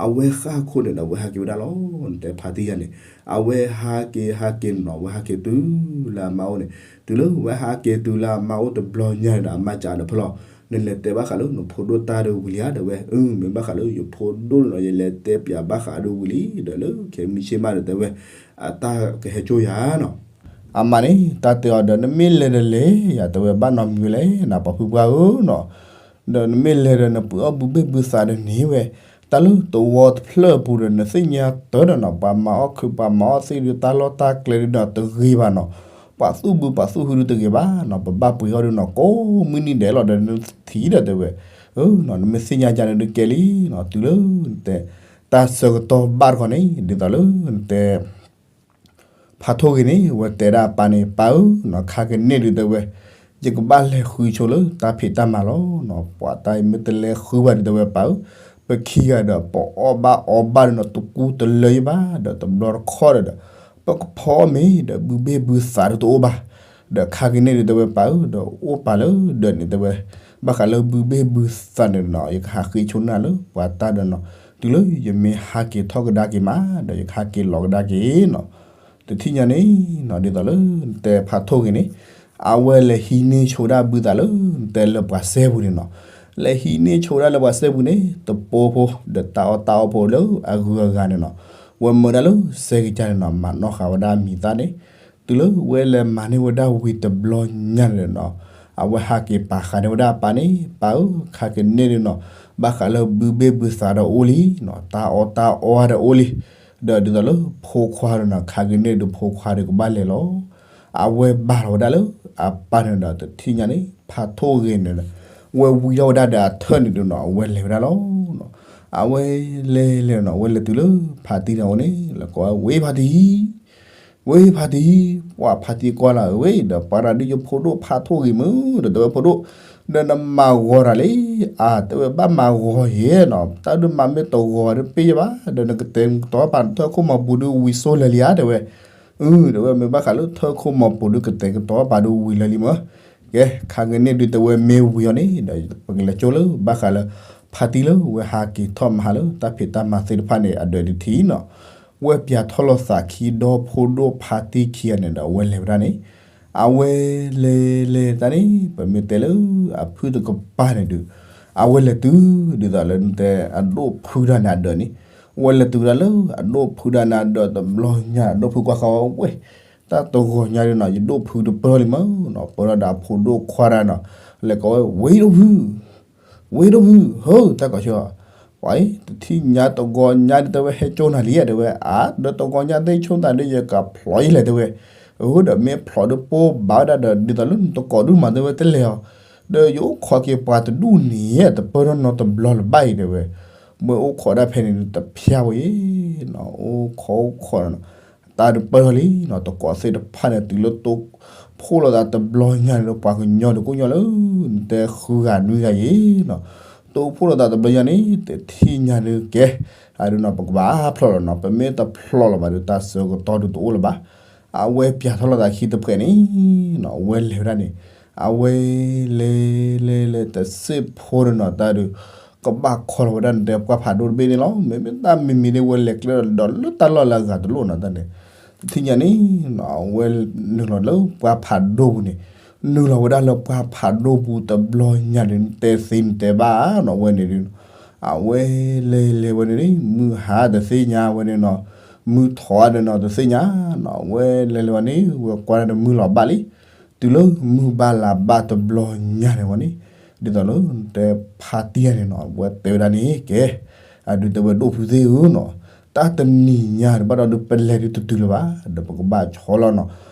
အဝဲဃၣ်ခိၣ်န့ၣ်ဒီး အဝဲဟးက့ၤဝဲဒၣ်လီၤ နတဲဖါတံၢ်ယၤန့ၣ် အဝဲဟးက့ၤဟးက့ၤနီၤ အဝဲဟးက့ၤတုၤလၢအမါအိၣ်န့ၣ် တုၤလၢအဝဲဟးက့ၤတုၤလၢအမါအိၣ်တဘျီညါန့ၣ်ဒီး အမါစံးဒီးဖဲလီၤ နလဲၤတဲဘၣ်ဃးလၢနဖိဒိၣ်တၢ်ဒုးဝံၤလံဧါ တဲဝဲ အၢ မ့ၢ်ဘၣ်ဃးလၢယဖိဒိၣ်န့ၣ်နီၤ ယလဲၤတဲပၠးဘၣ်ဃးအဒုးဝံၤလံ ဒီးလၢခဲမုၢ်ဆ့ၣ်မးဒီးတဲဝဲ အတၢ်ကဟဲကၠိယၤနီၤ အမါန့ၣ် တၢ်တဲအီၤဒီး နမ့ၢ်လဲၤတလဲၤယၤ တဲဝဲ ဘၣ်နီတမံၤလဲၣ် နပှၤဖုပှၢ်ဧၢနီၤ ဒီးနမ့ၢ်လဲၤဒီးနပုၢ်အီၣ်ဘုဘ့ၣ်ဘုသးဒီးန့ၣ်ဝဲ, တၢ်လၢသဝီတဖျၢၣ်အပူၤဒီး နသ့ၣ်ညါတၢ်ဒီးနီၤ ပှၤမၤအီၣ်ခုးပှၤမၤအီၣ်သ့ၣ်ဒီး တၢ်လီၢ်တၢ်ကျဲဒီးနီၤ တဂ့ၤဘၣ်နီၤ. ပှၤသူၣ်ဘုပှၤသူၣ်ဟုဒီးတဂ့ၤဘၣ်နီၤ ပဘၣ်ပှ့ၤအီၣ်ဒီးနီၤ ကိးမုၢ်နံၤဒဲးလီၤဒီး နထံၣ်ဒီးတဲဝဲ, နမ့ၢ်သ့ၣ်ညါကန့ၣ်ဒီးကဲလံနီၤ တုၤလၢနတဲ တၢ်ဆၢကတီၢ်ဘၣ်တခီန့ၣ် ဒ်သိးလၢနတဲ ဖးထိၣ်ဂ့ၤန့ၣ် ဝဲတဲဒၣ်အပၢ်န့ၣ် ပၢ်ဧၢနီၤ ခါကန့ၢ်ဒုးတဲဝဲ, ယကဘၣ်လဲၤဃုဆိလၢတၢ်ဖံးတၢ်မၤလီၤ. ပှၤတၢ်အံၤမ့ၢ်တလဲၤဃုဘၣ်ဒုးတဲဝဲပၢ်ဧၢ, ပခံဂၤဒီးပအီၣ်ဘၣ်အီဘၣ်ဒီးနီၤ တကူတလၢယဘၣ်ဒီး တဘျီတခီၣ်ဒီး ပကဖီအီၣ်မ့ၤဒီးဘုဘ့ၣ်ဘုသးဒီးတအိၣ်ဘၣ်. ဒီးခါကန့ၢ်ဒုးတဲဝဲပၢ်ဧၢ ဒီးအိၣ်ပာ်လၢဒၢးန့ၣ်တဲဝဲ, ဘၣ်ဃးလၢဘုဘ့ၣ်ဘုသးန့ၣ်နီၤ ယကဟးဃ့ဆိနၢ်လၢပှၤတၢ်ဒီးနီၤ, တုၤလၢယမ့ၢ်ဟးက့ၤထီၣ်ကဒါက့ၤမး ဒီးယကဟးက့ၤလီၤကဒါက့ၤနီၤ. တထံၣ်ညါန့ၣ်နီၤ ဒ်သိးလၢနတဲဖးထိၣ်ဂ့ၤန့ၣ် အဝဲလဲၤဟံးန့ၢ်ဆိဒၣ်ဘုသးလၢ နတဲလၢပှၤစဲပူၤန့ၣ်နီၤ, လဲၤဟံးန့ၢ်ဆိဒၣ်လၢပှၤစဲပူၤန့ၣ် တပိဖိ ဒီးတၢ်အီၣ်တၢ်အီဖိလၢအဂုၤအဂၤန့ၣ်နီၤ, ဝဲမၢဒၣ်လၢစဲကစၢ်န့ၣ်နီၤ မၤနီၣ်ဃာ်ဝဲဒၣ်မံၤသၣ်န့ၣ်, တုၤလၢဝဲလဲၤမၤန့ၢ်ဝဲဒၣ်ဝံၤတဘျီညါန့ၣ်နီၤ, အဝဲဟးက့ၤပာ်ဃာ်န့ၢ်ဝဲဒၣ်အပၢ်န့ၣ်, ပၢ်ဧၢ ခါကန့ၢ်ဒုးနီၤ, ဘၣ်ဃးလၢဘုဘ့ၣ်ဘုသးဒီးအိၣ်လံနီၤ, တၢ်အီၣ်တၢ်အီဒီးအိၣ်လံ, ဒီးဒ်သိးလၢဖိခွါဒီးနီၤ ခါကန့ၢ်ဒုးဖိခွါဒီးကဘၣ်လဲၤလီၤ. အဝဲဘၣ်လီၤဝဲဒၣ်လၢအပၢ်န့ၣ်ဒီး တထံၣ်ညါန့ၣ် ဖးထိၣ်ဂ့ၤန့ၣ်ဒီး ဝဲဝံထီၣ်ဝဲဒၣ်ဒီးအထၢၣ်န့ၣ်ဒုးနီၤ အဝဲလဲၤဝဲဒၣ်လီၤ. အဝဲလဲၤလဲၤနီၤ အဝဲလဲၤတုၤလၢဖးတံၢ်န့ၣ်အအိၣ်န့ၣ် လဲၤကိးဝဲဖးတံၢ် ဝဲဖးတံၢ်, ပှၤဖးတံၢ်ကွၢ်လၢဝဲဒီး ပှၤတၢ်ဒုးယဖိဒိၣ်ဖးထိၣ်ဂ့ၤမုၢ် ဒီးတဲဝဲဖိဒိၣ်, ဒီးနမၤဂီၤတၢ်လံ, အါ တဲဝဲဘၣ်မၤဂီၤယဲနီၤ, တၢ်ဒုးမၤမ့ၢ်တဂီၤဒုးပ့ၢ်ယဘၣ် ဒီးနကတဲာ်ကတီၤပာ်နထၢၣ်ခိၣ်မီၤပူၤဒုးဝံၤစိလၢာ်လံဧါ တဲဝဲ, အၢ တဲဝဲမ့ၢ်ဘၣ်ဃးလၢထၢၣ်ခိၣ်မီၤပူၤဒုးကတဲာ်ကတီၤပာ်ဒုးဝံၤလၢာ်လံမၢ်, ကဲ ခါကန့ၢ်ဒုးတဲဝဲမ့ၢ်ဝံၤအီၤန့ၣ်ဒီး ပကလဲၤကၠိလၢ ဘၣ်ဃးလၢ ဖးတံၢ်လၢဝဲဟးက့ၤထီၣ်မဟါလၢတၢ်ဖံးတၢ်မၤသ့ၣ်တဖၣ်န့ၣ် အဒၢးဒုးထံၣ်နီၤ, ဝဲပၠးထီၣ်လိာ်သးခံဒီဖိဒိၣ်ဖးတံၢ်ခံဂၤန့ၣ်ဒီး အဝဲလဲၤဝဲဒၣ်န့ၣ်, အဝဲလဲၤလဲၤတၢ်န့ၣ် ပမ့ၢ်တဲလၢအဖုၣ်တကပၤန့ၣ်ဒုး, အဝဲလဲၤတုၤ ဒ်သိးလၢနတဲအဒိၣ်ဖုတၢ်န့ၣ်အဒၢးန့ၣ်, ဝဲလဲၤတုၤဝဲဒၣ်လၢအဒိၣ်ဖုတၢ်န့ၣ်အဒၢးတဘျီညါ အဒိၣ်ဖုကွၢ်ဃီဝဲ တၢ်တဂီၤညါဒုးနီၤ ယဒိၣ်ဖုတပၢၢ်လံမၢ်နီၤ, ပၢၢ်ထီၣ်ဒီးအဖိဒိၣ်ခွါတၢ်နီၤ, လဲၤကိးဝဲ ဝ့ၢ်ဒိၣ်ဖု, ဝ့ၢ်ဒိၣ်ဖု ဟၢ တၢ်ကိးဆၢ, ပှၤအံၤ တထံၣ်ညါတဂီၤညါဒုးတဲဝဲဟဲကၠိနၤလံဧါ တဲဝဲ, အါ ဒီးတဂီၤညါသ့ၣ်ဆိသးဒုးယကဖျိးယလဲၣ်တဲဝဲ, အၢဒီးမ့ၢ်ဖျိးဒုးပိၢ်ဘၣ်ဝဲဒၣ်ဒီး ဒ်သိးလၢနတကိးဒုးမၤတဲဝဲတလဲၤအီၤ, ဒီးယအိၣ်ခိးက့ၤပှၤတဒူၣ်န့ၣ် တပၢၢ်ထီၣ်နီတဘျီလၢၤဘၣ်အံၤတဲဝဲ, မ့ၢ်အိၣ်ခိးဒၣ်ဖဲန့ၣ်ဒုးတဖျါဝဲအံၤ အိၣ်ခိးအိၣ်ခိးနီၤ တၢ်ဒုးပၢၢ်ထီၣ်လံနီၤ တကိးသ့ၣ်တဖၣ်န့ၣ် တုၤလၢတိဖှိၣ်လိာ်သးတဘျီညါန့ၣ်ဒီး ပှၤကညီဒုးကိးညီလၢ နတဲဃုဂၤနွံဂၤယံၤနီၤ, တိဖှိၣ်လိာ်သးတဘျီညါန့ၣ် တထံၣ်ညါဒုးကဲ, အဒုးနီၤ ပကဘၣ်ဖျိးလီၤနီၤ ပမ့ၢ်တဖျိးလီၤဘၣ်ဒီး တၢ်ဆၢကတီၢ်ဒုးတအိၣ်လၢၤဘၣ်. အဝဲပၠးထီၣ်လိာ်သးခံတဖျၢၣ်န့ၣ်နီၤ အဝဲလဲၤဝဲဒၣ်န့ၣ် အဝဲလဲၤလဲၤလဲၤတစ့ၢ်ဖိဒီးနီၤ တၢ်ဒုး ကဘၣ်ခီလီၤဝဲဒၣ်နတဲပှၢ်ဖးဒိၣ်တဘ့ၣ်န့ၣ်လီၤ. မ့မ့ၢ်တၢ်မံၤမံၤဒ်ဝဲလဲၤကျဲဒီးလၢတၢ်လီၢ်လၢအဂၤတလိၣ်နီၤတၢ်န့ၣ်, တထံၣ်ညါန့ၣ်နီၤ အဝဲနုာ်လီၤလၢပှၢ်ဖးဒိၣ်ပူၤန့ၣ်, နုာ်လီၤဝဲဒၣ်လၢပှၢ်ဖးဒိၣ်ပူၤတဘျီညါန့ၣ် နတဲသ့နတဲဘၣ်နီၤ အဝဲန့ၣ်ဒုး အဝဲလဲၤလဲၤဝဲန့ၣ် မုၢ်ဟါတသ့ၣ်ညါဝဲန့ၣ်နီၤ, မုၢ်ထီၣ်ဒီးနီၤတသ့ၣ်ညါနီၤ အဝဲလဲၤလဲၤဝဲန့ၣ် ဝဲကွၢ်ဒၣ်ဒီးမုၢ်လီၤဘၣ်လံ, တုၤလၢမုၢ်ဘၣ်လါဘၣ်တဘျီညါန့ၣ်ဝဲန့ၣ်, ဒ်သိးလၢတဲဖါတံၢ်န့ၣ်နီၤ ဝဲတဲဝဲဒၣ်န့ၣ် ကဲ, အဒုးတဲဝဲဒိၣ်ဖုသ့ၣ်ဧၢနီၤ, တၢ်တနံၤညါဒုးဘၣ်ဒီးဒုးပလဲၤဒုးတတုၤလၢၤဘၣ် ဒီးပကဘၣ်ဆီလီၤနီၤ,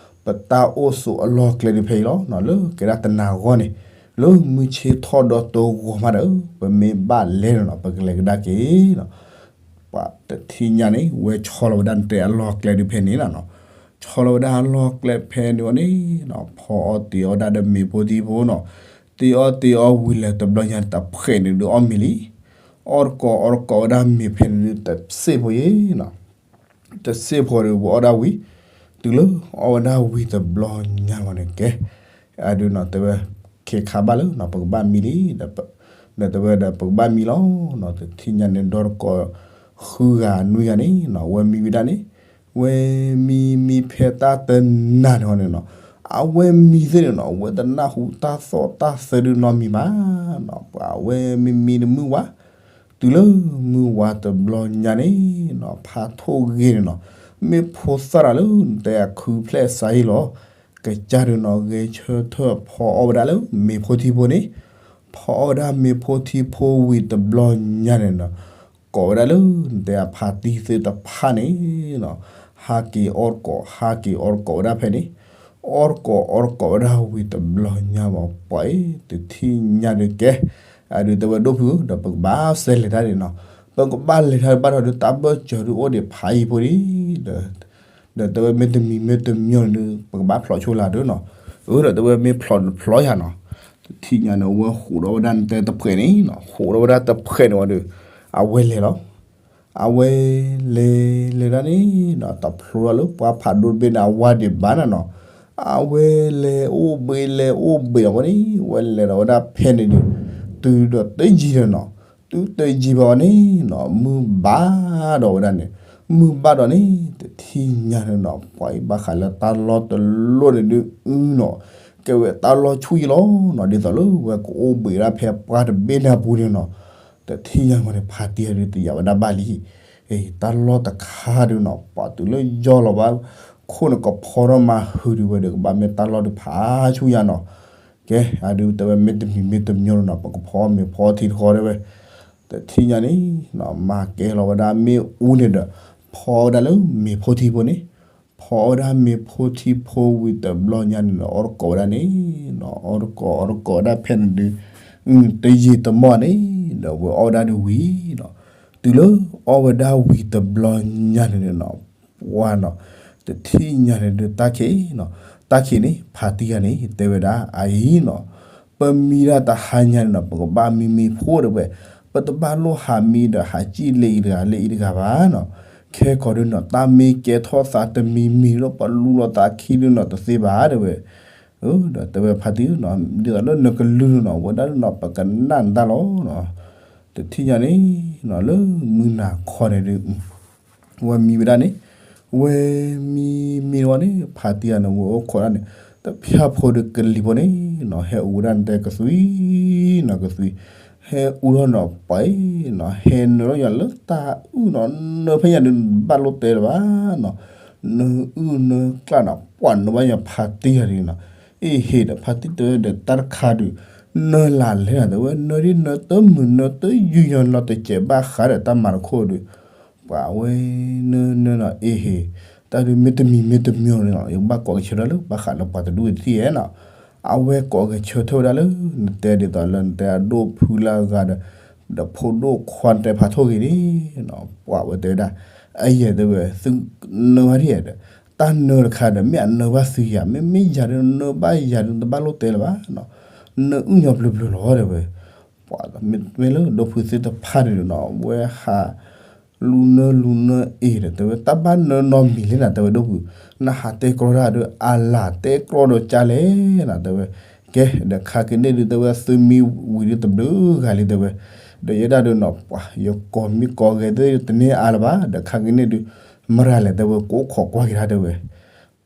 ပတၢ်အိၣ်ဆိးအလီၢ်ကျဲဒုးဖဲအံၤလီၤနီၤ လၢကဲဒၣ်တနၤဂီၢ်န့ၣ်, လၢမုၢ်ဆ့ၣ်ထီၣ်ဒီးတဂီၤမးဒီး ပမ့ၢ်ဘၣ်လဲၤနီၤ ပကလဲၤကဒါက့ၤနီၤ ပှၤတထံၣ်ညါန့ၣ် ဝဲဆီလီၤဝဲဒၣ်နတဲအလီၢ်ကျဲဒုးဖဲန့ၣ်လီၤနီၤ, ဆီလီၤဝဲဒၣ်အလီၢ်ကျဲဖဲန့ၣ်ဝဲန့ၣ်နီၤ ဖီအီၣ်တ့ၤအီၣ်ဒၣ်ဒီးမ့ၤဖိသံၣ်ဖိနီၤ, တ့ၤအီၣ်တ့ၤအီၣ်ဝံၤလဲၤတဘျီညါတဖှဲးန့ၣ်ဒုးအီၣ်မ့ၤလံ, အီၣ်တကိးအီၣ်တကိးဝဲဒၣ်မ့ၤဖဲန့ၣ်ဒုးတစ့ၢ်ဖိယ့ၤနီၤ တစ့ၢ်ဖိဒီးဝဲအီၣ်ဒၣ်ဝံၤ, တုၤလၢအီၣ်ဝဲဒၣ်ဝံၤတဘျီညါဝဲန့ၣ်ကဲ, အဒုးနီၤတဲဝဲ, ခ့ခါဘၣ်လၢနီၤ ပကဘၣ်မံလံ, ဒီးတဲဝဲဒီးပကဘၣ်မံလီၤနီၤ တထံၣ်ညါန့ၣ် ဒီတကိးဃုဂၤနွံဂၤန့ၣ်နီၤ ဝဲမံဝဲဒၣ်န့ၣ်, ဝဲမံမံဖဲတၢ်တနၤန့ၣ်ဝဲန့ၣ်နီၤ, အဝဲမံသ့ၣ်န့ၣ်နီၤ အဝဲတနၢ်ဟူတၢ်သီၣ်တၢ်သဲဒုးနီတမံၤဘၣ်နီၤ ပှၤအဝဲမံမံတမုၢ်ဝါ တုၤလၢမုၢ်ဝါတဘျီညါန့ၣ်နီၤ ဖးထိၣ်ဂ့ၤန့ၣ်နီၤ, မ့ၢ်ဖိသၣ်တၢ်လၢနတဲအခုဖျဲၣ်စးအံၤလီၤ, ကစၢ်ဒုးနီၤ ဂဲၤဆၢထၢၣ်ဖီအီၣ်ဝဲဒၣ်လၢမ့ၤဖိထံဖိန့ၣ်, ဖ ဖီအီၣ်ဝဲဒၣ်မ့ၤဖိထံဖိဝံၤတဘျီညါန့ၣ်နီၤ, ကိးဝဲဒၣ်လၢနတဲအဖါတံၢ်သ့ၣ်တဖၣ်န့ၣ်နီၤ, ဟးက့ၤအီၣ်တကိး ဟးက့ၤအီၣ်တကိးဝဲဒၣ်ဖဲန့ၣ်, အီၣ်တကိးအီၣ်တကိးဝဲဒၣ်ဝံၤတဘျီညါမး ပှၤအံၤ တထံၣ်ညါဒုးကဲ, အဒုးတဲဝဲဒိၣ်ဖုဧၢ ဒီးပကဘၣ်စဲးလဲၤတၢ်န့ၣ်နီၤ, ပကဘၣ်လဲၤတၢ်ဘၣ်ဒီး တၢ်ဘၢၣ်စၢၤဒုးအိၣ်ဒံးဖးယံၤဖိဒံး ဒီးတဲဝဲမ့တမံၤမ့တမံၤန့ၣ် ပကဘၣ်ဖျိးဆိလၢဒုးနီၤ, အၢ ဒီးတဲဝဲမ့ၢ်ဖျိးတဖျိးယၤနီၤ, တထံၣ်ညါန့ၣ် အဝဲဃိးဒီးဝဲဒၣ်နတဲတဖှဲးန့ၣ်နီၤ, ဃိးဒီးဝဲဒၣ်တဖှဲးန့ၣ်ဝံၤဒီး အဝဲလဲၤလီၤ, အဝဲလဲၤလဲၤဒၣ်န့ၣ်နီၤ တဖျိးဒီးလၢပှၤဖးဒိၣ်တဘ့ၣ်န့ၣ်အဝါဒံးဘၣ်နၤနီၤ, အဝဲလဲၤအိၣ်ဘှံးလဲၤအိၣ်ဘှံးအဝဲန့ၣ် ဝဲလဲၤဒီးဝဲဒၣ်ဖဲန့ၣ်ဒီး တုၤဒီးတယံၤဒီးနီၤ, တုၤတယံၤဘၣ်အီၤန့ၣ်နီၤ မုၢ်ဘၣ်ဒီးဝဲဒၣ်န့ၣ်, မုၢ်ဘၣ်ဒီးန့ၣ် တထံၣ်ညါန့ၣ်နီၤ ပှၤအံၤဘၣ်ဃးလၢတၢ်လီၢ်တလီၢ်န့ၣ်ဒုးအုနီၤ, ကဲဝဲတၢ်လီၢ်ဆူၣ်ယံလီၤနီၤ, ဒ်သိးလၢဝဲကအိၣ်ဘှံးဒၣ်ဖဲပှၢ်တဘ့ၣ်န့ၣ်အပူၤန့ၣ်နီၤ, တထံၣ်ညါန့ၣ် ဖါတံၢ်အဒုးတယာ်ဝဲဒၣ်ဘၣ်လံ, တၢ်လီၢ်တခါဒုးနီၤ ပှၤတုၤလၢယီၢ်လီၤဘၣ်, ခိၣ်န့ၣ်ကဖီထီၣ်မၤဟုာ်ဒံးဝဲဒီး ကဘၣ်မ့ၢ်တၢ်လီၢ်ဒုးဖးဆူၣ်ယါနီၤ, ကဲ အဒုးတဲဝဲမ့တမံၤမ့တမံၤန့ၣ်နီၤ ပကဖီမ့ၤဖီထံတခီတဲဝဲ, တထံၣ်ညါန့ၣ်နီၤ မၤကဲလီၤဝဲဒၣ်မ့ၣ်အူန့ၣ်ဒီး ဖီဝဲဒၣ်လၢမ့ၤဖိထံဖိန့ၣ်, ဖီဝဲဒၣ်မ့ၤဖိထံဖိဝံၤတဘျီညါန့ၣ်ဒီး အီၣ်တကိးဝဲဒၣ်န့ၣ်နီၤ အီၣ်တကိးအီၣ်တကိးဝဲဒၣ်ဖဲန့ၣ်ဒုး တယံာ်တမီၢ်န့ၣ်ဒီး ဝဲအီၣ်ဝဲဒၣ်ဒုးဝံၤနီၤ, တုၤလၢအီၣ်ဝဲဒၣ်ဝံၤတဘျီညါန့ၣ်နီၤ ပှၤနီၤ တထံၣ်ညါန့ၣ်ဒုး တၢ်ခံးနီၤ, တၢ်ခံးန့ၣ် ဖါတံၢ်ယၤန့ၣ် တဲဝဲဒၣ်အအံၤနီၤ, ပမံဒၣ်တဟါညါန့ၣ်နီၤ ပကဘၣ်မံမ့ၤဖိတဲဝဲ, ပတဘၣ်လိၣ်ဟးမံဒီး ဟးစံၣ်လၢအံၤတဂၤလၢအံၤတဂၤဘၣ်နီၤ, ခဲကီးဒုးနီၤ တၢ်မ့ၢ်ကဲထီၣ်သးတမံၤမံၤဒီး ပလူလီၤသးခံဒုးနီၤ တသ့ဘၣ်တဲဝဲ ဒီးတဲဝဲဖါတံၢ်နီၤ ဒ်သိးလၢနကလုၢ်နီၤ ဝဲဒၣ်နီၤ ပကနၣ်နတၢ်လီၤနီၤ, တထံၣ်ညါန့ၣ်နီၤ လၢမုၢ်နၤခီန့ၣ်ဒုး ဝဲမံဝဲဒၣ်န့ၣ်, ဝဲမံမံဝဲန့ၣ် ဖါတံၢ်ယၤန့ၣ် ဝဲအိၣ်ခိးဒၣ်န့ၣ် တဖၠၣ်ဖိဒီးကလံၤဖိန့ၣ်နီၤ ဟဲအူဝဲဒၣ်နတဲကသွံနီၤ ကသွံ, ဟဲအူထီၣ်နီၤ ပှၤအံၤနီၤ ဟဲနၢထီၣ်ယၤလၢတၢ်အုၣ်နီၤ နၢဖဲညါဒုး နဘၣ်လိၣ်တဲလၢၤဘၣ်နီၤ, နအုၣ်နၢကျၢ်နီၤ ပှၤနၢဘၣ်ယၤဖါတံၢ်ယၤန့ၣ်နီၤ, အ့ၣ်ဟ့ၣ်ဒီး ဖါတံၢ်တဲဒီးတၢ်တခါဒုး နၢလၢ်လဲၣ်နီၤ တဲဝဲ နၢဒ်နၢတမုာ်နၢတယုၢ်ညီနီၤ တစဲးဘၣ်ဃးဒီးတၢ်မၤတခိၣ်ဒုး ပှၤဝဲနၢနၢနီၤ အ့ၣ်ဟ့ၣ်, တၢ်ဒုးမ့တမံၤမ့တမံၤန့ၣ်နီၤ ယကဘၣ်ကိးကဆၢထၢၣ်လၢ ဘၣ်ဃးလၢပှၤတဒူၣ်တထံၣ်ဧဲနီၤ, အဝဲကိးကဆၢထၢၣ်ဝဲဒၣ်လၢ နတဲဒ်သိးလၢနတဲအဒိၣ်ဖုလၢအဂၤဒီး ဒီးဖိဒိၣ်ခွါနတဲဖးထိၣ်ဂ့ၤန့ၣ်နီၤ ပှၤဝဲတဲဝဲဒၣ်, အယဲၢ်တဲဝဲ သုနၢဘၣ်ဒ်ဧဲဒီး တၢ်နၢတခါဒီး မ့ၢ်အနၢဘၣ်သုယၤ မ့မ့ၢ်ယၤဒုး နၢဘၣ်ယၤဒုး တဘၣ်လိၣ်တဲလၢၤဘၣ်နီၤ, နၢအုၣ်ညီဘျုးဘျုးလီၤတဲဝဲ ပှၤမ့ၢ်လၢဒိၣ်ဖုသ့ၣ်တဖၣ်န့ၣ်ဒီးနီၤ ဝဲဟးလူနၢလူနၢအ့ၣ်ဒီး တဲဝဲတၢ်ဘၣ်နၢနီတမံၤလံနီၤ တဲဝဲဒိၣ်ဖု, နဟးတဲကြီတၢ်ဒီး အလၢ်တဲကြီဒီးကၢ်လဲၣ်နီၤ တဲဝဲ, ကဲ ဒီးခါက့ၤန့ၣ်ဒုး တဲဝဲသုမံဝံၤဒုးတဘျုးဂၤလံ တဲဝဲ, ဒီးယဲဒၣ်ဒုးနီၤ ပှၤ ယကိးမံကိးဂဲၤသ့ၣ်တန့ၢ်အါလၢၤဘၣ် ဒီးခါက့ၤန့ၣ်ဒုး မရၤလဲၣ် တဲဝဲ ကအိၣ်ခိးကွၢ်က့ၤတၢ်တဲဝဲ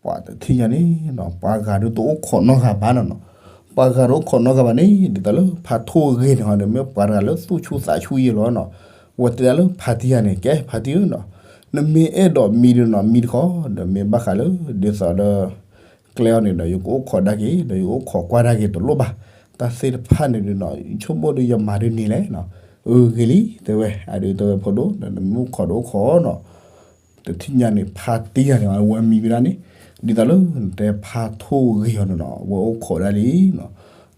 ပှၤတထံၣ်ညါန့ၣ်နီၤ ပှၤဂၤဒုးတအိၣ်ခိးနီတဂၤဘၣ်နီၤနီၤ, ပှၤဂၤတအိၣ်ခိးနီတဂၤဘၣ်န့ၣ် ဒ်သိးလၢဖးထိၣ်ဂ့ၤန့ၣ်ဟီဒီး မ့ၢ်ပှၤတဂၤလၢသူၣ်ဆူၣ်သးဆူၣ်ယဲလီၤနီၤ, ဝဲတဲဒၣ်လၢဖါတံၢ်ယၤန့ၣ် ကဲဖါတံၢ်ဧၢနီၤ, နမ့ၢ်အဲၣ်ဒိးမံဒုးနီၤ မံတခီ ဒီးမ့ၢ်ဘၣ်ဃးလၢ ဒ်သိးဒီး ကျဲအီၤန့ၣ်ဒီး ယကအိၣ်ခိးဒၣ်က့ၤ ဒီးယကအိၣ်ခိးကွၢ်ဒၣ်က့ၤတလိၣ်ဘၣ်, တၢ်သ့ၣ်တဖၣ်န့ၣ်ဒုးနီၤ ဆိကမိၣ်ဒီးယမၤဒုးန့ၣ်လဲၣ်နီၤ, အဂ့ၤလံ တဲဝဲ အဒုးတဲဝဲဖိဒိၣ် ဒီးနမ့ၢ်အိၣ်ခိးဒီးအိၣ်ခိးနီၤ တထံၣ်ညါန့ၣ် ဖါတံၢ်ယၤန့ၣ် အဝဲမံဝဲဒၣ်န့ၣ် ဒ်သိးလၢနတဲဖးထိၣ်ဂ့ၤအီၤန့ၣ်နီၤ အဝဲအိၣ်ခိးဒၣ်လံနီၤ,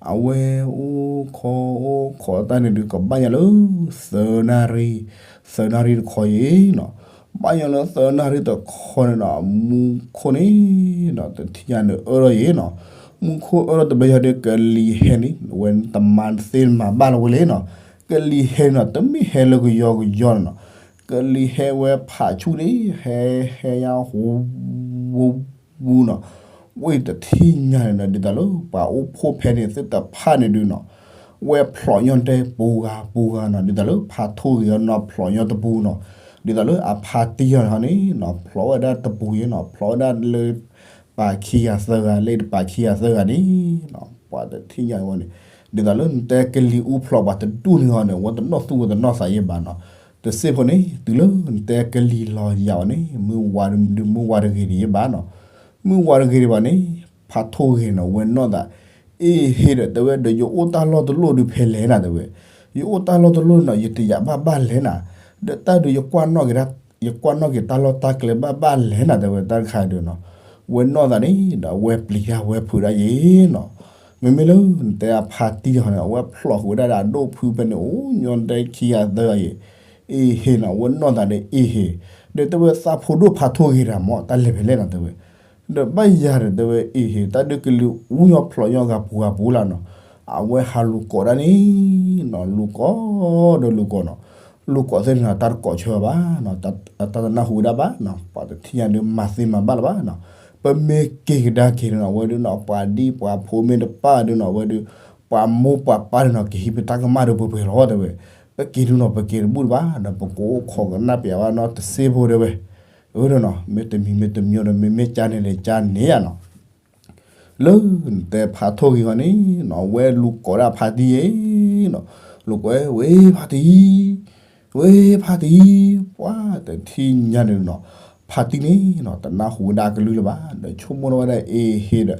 အဝဲအိၣ်ခိးအိၣ်ခိးတၢ်န့ၣ်ဒုး ကဘၣ်ညီလၢ သၢနၣ်ရံၣ်, သၢနၣ်ရံၣ်တခီအံၤနီၤ, ဘၣ်ညီလၢသၢနၣ်ရံၣ်တခီန့ၣ်နီၤ မူခိၣ်န့ၣ်နီၤ တထံၣ်ညါန့ၣ်အၢထီၣ်ယံၤနီၤ, မူခိၣ်အၢထီၣ်တဘျီယၤဒီး ကလံၤဟဲန့ၣ် ဝဲတမၤသ့မၤဘၣ်လၢၤဝဲလဲၣ်နီၤ, ကလံၤဟဲန့ၣ်နီၤ တမ့ၢ်ဟဲလၢကယီကယီန့ၣ်နီၤ ကလံၤဟဲဝဲဖးဆူၣ်န့ၣ် ဟဲဟဲညါဟူ ဝူဝူနီၤ, ဝဲတထံၣ်ညါန့ၣ်နီၤ ဒ်သိးလၢပှၤအိၣ်ဖှိၣ်ဖဲန့ၣ်သ့ၣ်တဖၣ်န့ၣ်ဒုးနီၤ, ဝဲဖျိးညီတဲပူၤဂၤပူၤဂၤနီၤ ဒ်သိးလၢဖးထိၣ်ဂ့ၤအီၤနီၤ ဖျိးညီတပူၤနီၤ, ဒ်သိးလၢအဖါတံၢ်ယၤန့ၣ်နီၤ ဖျိးဝဲဒၣ်တပူၤယဲနီၤ ဖျိးဝဲဒၣ်လၢ ပာ်ခံဂၤသၢဂၤ လၢတပာ်ခံဂၤသၢဂၤန့ၣ်နီၤ ပှၤတထံၣ်ညါဝဲန့ၣ်, ဒ်သိးလၢနတဲကလံၤအူဖျိးပှၤတဒူၣ်န့ၣ်ဟီန့ၣ် ဝဲတနီၣ်သူၣ်ဝဲတနီၣ်သးယဲဘၣ်နီၤ, တစ့ၢ်ဖိန့ၣ် တုၤလၢနတဲကလံၤလီၤယၤဝဲန့ၣ် မုၢ်ဝါဒုးမုၢ်ဝါတဂ့ၤဒံးယဲဘၣ်နီၤ, မုၢ်ဝါတဂ့ၤဒံးဘၣ်န့ၣ် ဖးထိၣ်ဂ့ၤနီၤ ဝဲနီၣ်သး အ့ဟ့ဒီး တဲဝဲဒီး ယအိၣ်တၢ်လီၢ်တလီၢ်ဒုးဖဲလဲၣ်နၤ တဲဝဲ, ယအိၣ်တၢ်လီၢ်တလီၢ်နီၤ ယတယာ်ဘၣ်ဘၣ်လဲၣ်နၤ, ဒီးတၢ်ဒုး ယကွၢ်နီၣ်က့ၤတၢ် ယကွၢ်နီၣ်က့ၤတၢ်လီၢ်တၢ်ကျဲဘၣ်ဘၣ်လဲၣ်နၤ တဲဝဲ တၢ်တခါဒုးနီၤ, ဝဲနီၢ်သးန့ၣ်ဒီး အဝဲပျံၤတၢ်ဝဲဖုးဒၣ်ယ့ၤနီၤ, မ့မ့ၢ်လၢနတဲအဖါတံၢ်တခီန့ၣ် အဝဲဖျိးဃုာ်ဝဲဒၣ်ဒီးအဒိၣ်ဖုဖဲန့ၣ် အိၣ်ညီတဲခံဂၤသၢဂၤယ့ၤ, အ့ဟ့နီၤ အဝဲနီၢ်သးဒီးအ့ဟ့, ဒီးတဲဝဲသးဖိဒိၣ်ဖါထိၣ်ဂ့ၤတၢ်မ့ၢ် တၢ်လဲၤဖဲလဲၣ်နၤ တဲဝဲ ဒီးဘၣ်ယၤဒီး တဲဝဲအ့ဟ့ တၢ်ဒုးကလုာ်အူညီဖျိးညီဂၤပူၤဂၤပူၤလီၤနီၤ, အဝဲဟးလူၤကိးဒၣ်န့ၣ်နီၤ လူၤကိးဒီးလူၤကိးနီၤ, လူၤကိးသ့ၣ်န့ၣ်နီၤ တၢ်တကိးဆၢဘၣ်နီၤ, တၢ်တနၢ်ဟူဝဲဒၣ်ဘၣ်နီၤ, ပှၤတထံၣ်ညါဒုးမၤသ့မၤဘၣ်လၢၤဘၣ်နီၤ, ပမ့ၢ်က့ၤကဒါက့ၤနီၤ အဝဲဒုးနီၤ ပှၤဒံပှၤဖိမ့ၢ်တပၣ်ဒုးနီၤ အဝဲဒုး ပှၤမိၢ်ပှၤပၢ်ဒုးနီၤ ကဟံးပတၢ်ကမၣ်ဒုးပှဲၤပှဲၤလီၤ တဲဝဲ, ပက့ၤဒုးနီၤ ပက့ၤတဘူၣ်တဘၣ်ဒီး ပကအိၣ်ခိးကနၣ်ပျးဘၣ်နီၤ တစ့ဖိ တဲဝဲ, အၢဒီးနီၤ မ့ၢ်တမံၤမ့ၢ်တမံၤဒီး မ့မ့ၢ်ကၢန့ၣ်လဲၣ်ကၢန့ၣ်ယါနီၤ လၢနတဲဖါထိၣ်ဂ့ၤဂီၤန့ၣ်နီၤ အဝဲလူၤကိးဒၣ်ဖါတံၢ်ယ့ၤနီၤ, လူၤကိးဝဲဖါတံၢ်, ဝဲဖါတံၢ်, ပှၤတထံၣ်ညါန့ၣ်နီၤ, ဖါတံၢ်န့ၣ်နီၤ တနၢ်ဟူဝဲဒၣ်ကလုၢ်လၢၤဘၣ် ဒီးဆိကမိၣ်ထီၣ်ဝဲဒၣ်အ့ဟ့ဒီး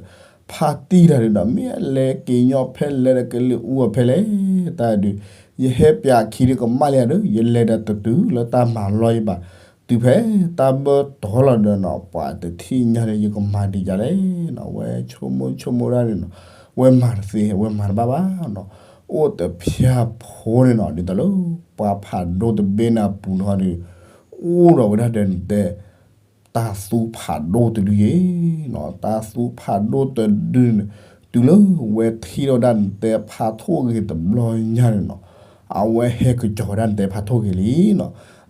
ဖါတံၢ်တၢ်ဒုးနီၤ မ့ၢ်အလဲၤက့ၤညီဖဲလဲၣ်ဒီးကလုာ်အူအီၤဖဲလဲၣ်, တၢ်ဒုး ယဟဲပၠးခံဒုးကမၣ်လံဧါဒီး ယလဲၤဒီးတတုၤလၢတၢ်မၤလီၢ်ယဘၣ်, တုၤဖဲတၢ်ဘၢၣ်တီၤလီၤဒီးနီၤ ပှၤတထံၣ်ညါဒီး ယကမၤဒံးယါလဲၣ်နီၤ, ဝဲဆိကမိၣ်ဆိကမိၣ်ဒၣ်န့ၣ်နီၤ, ဝဲမၤတသ့ ဝဲမၤတဘၣ်ဘၣ်နီၤ, အိၣ်တဖၠၣ်ဖိန့ၣ်နီၤ ဒ်သိးလၢ ပှၤဖးဒိၣ်တဘ့ၣ်န့ၣ်အပူၤနီၤဒီး အိၣ်ဒီးဝဲဒၣ်ဒီးနတဲ တၢ်သူဖးဒိၣ်တဒုယ့ၤနီၤ, တၢ်သူဖးဒိၣ်တဒုန့ၣ် တုၤလၢဝဲထံၣ်ထီၣ်ဝဲဒၣ်နတဲဖါထိၣ်ဂ့ၤတဘျီညါန့ၣ်နီၤ, အဝဲဟဲကစီၤဝဲဒၣ်နတဲဖါထိၣ်ဂ့ၤလံနီၤ,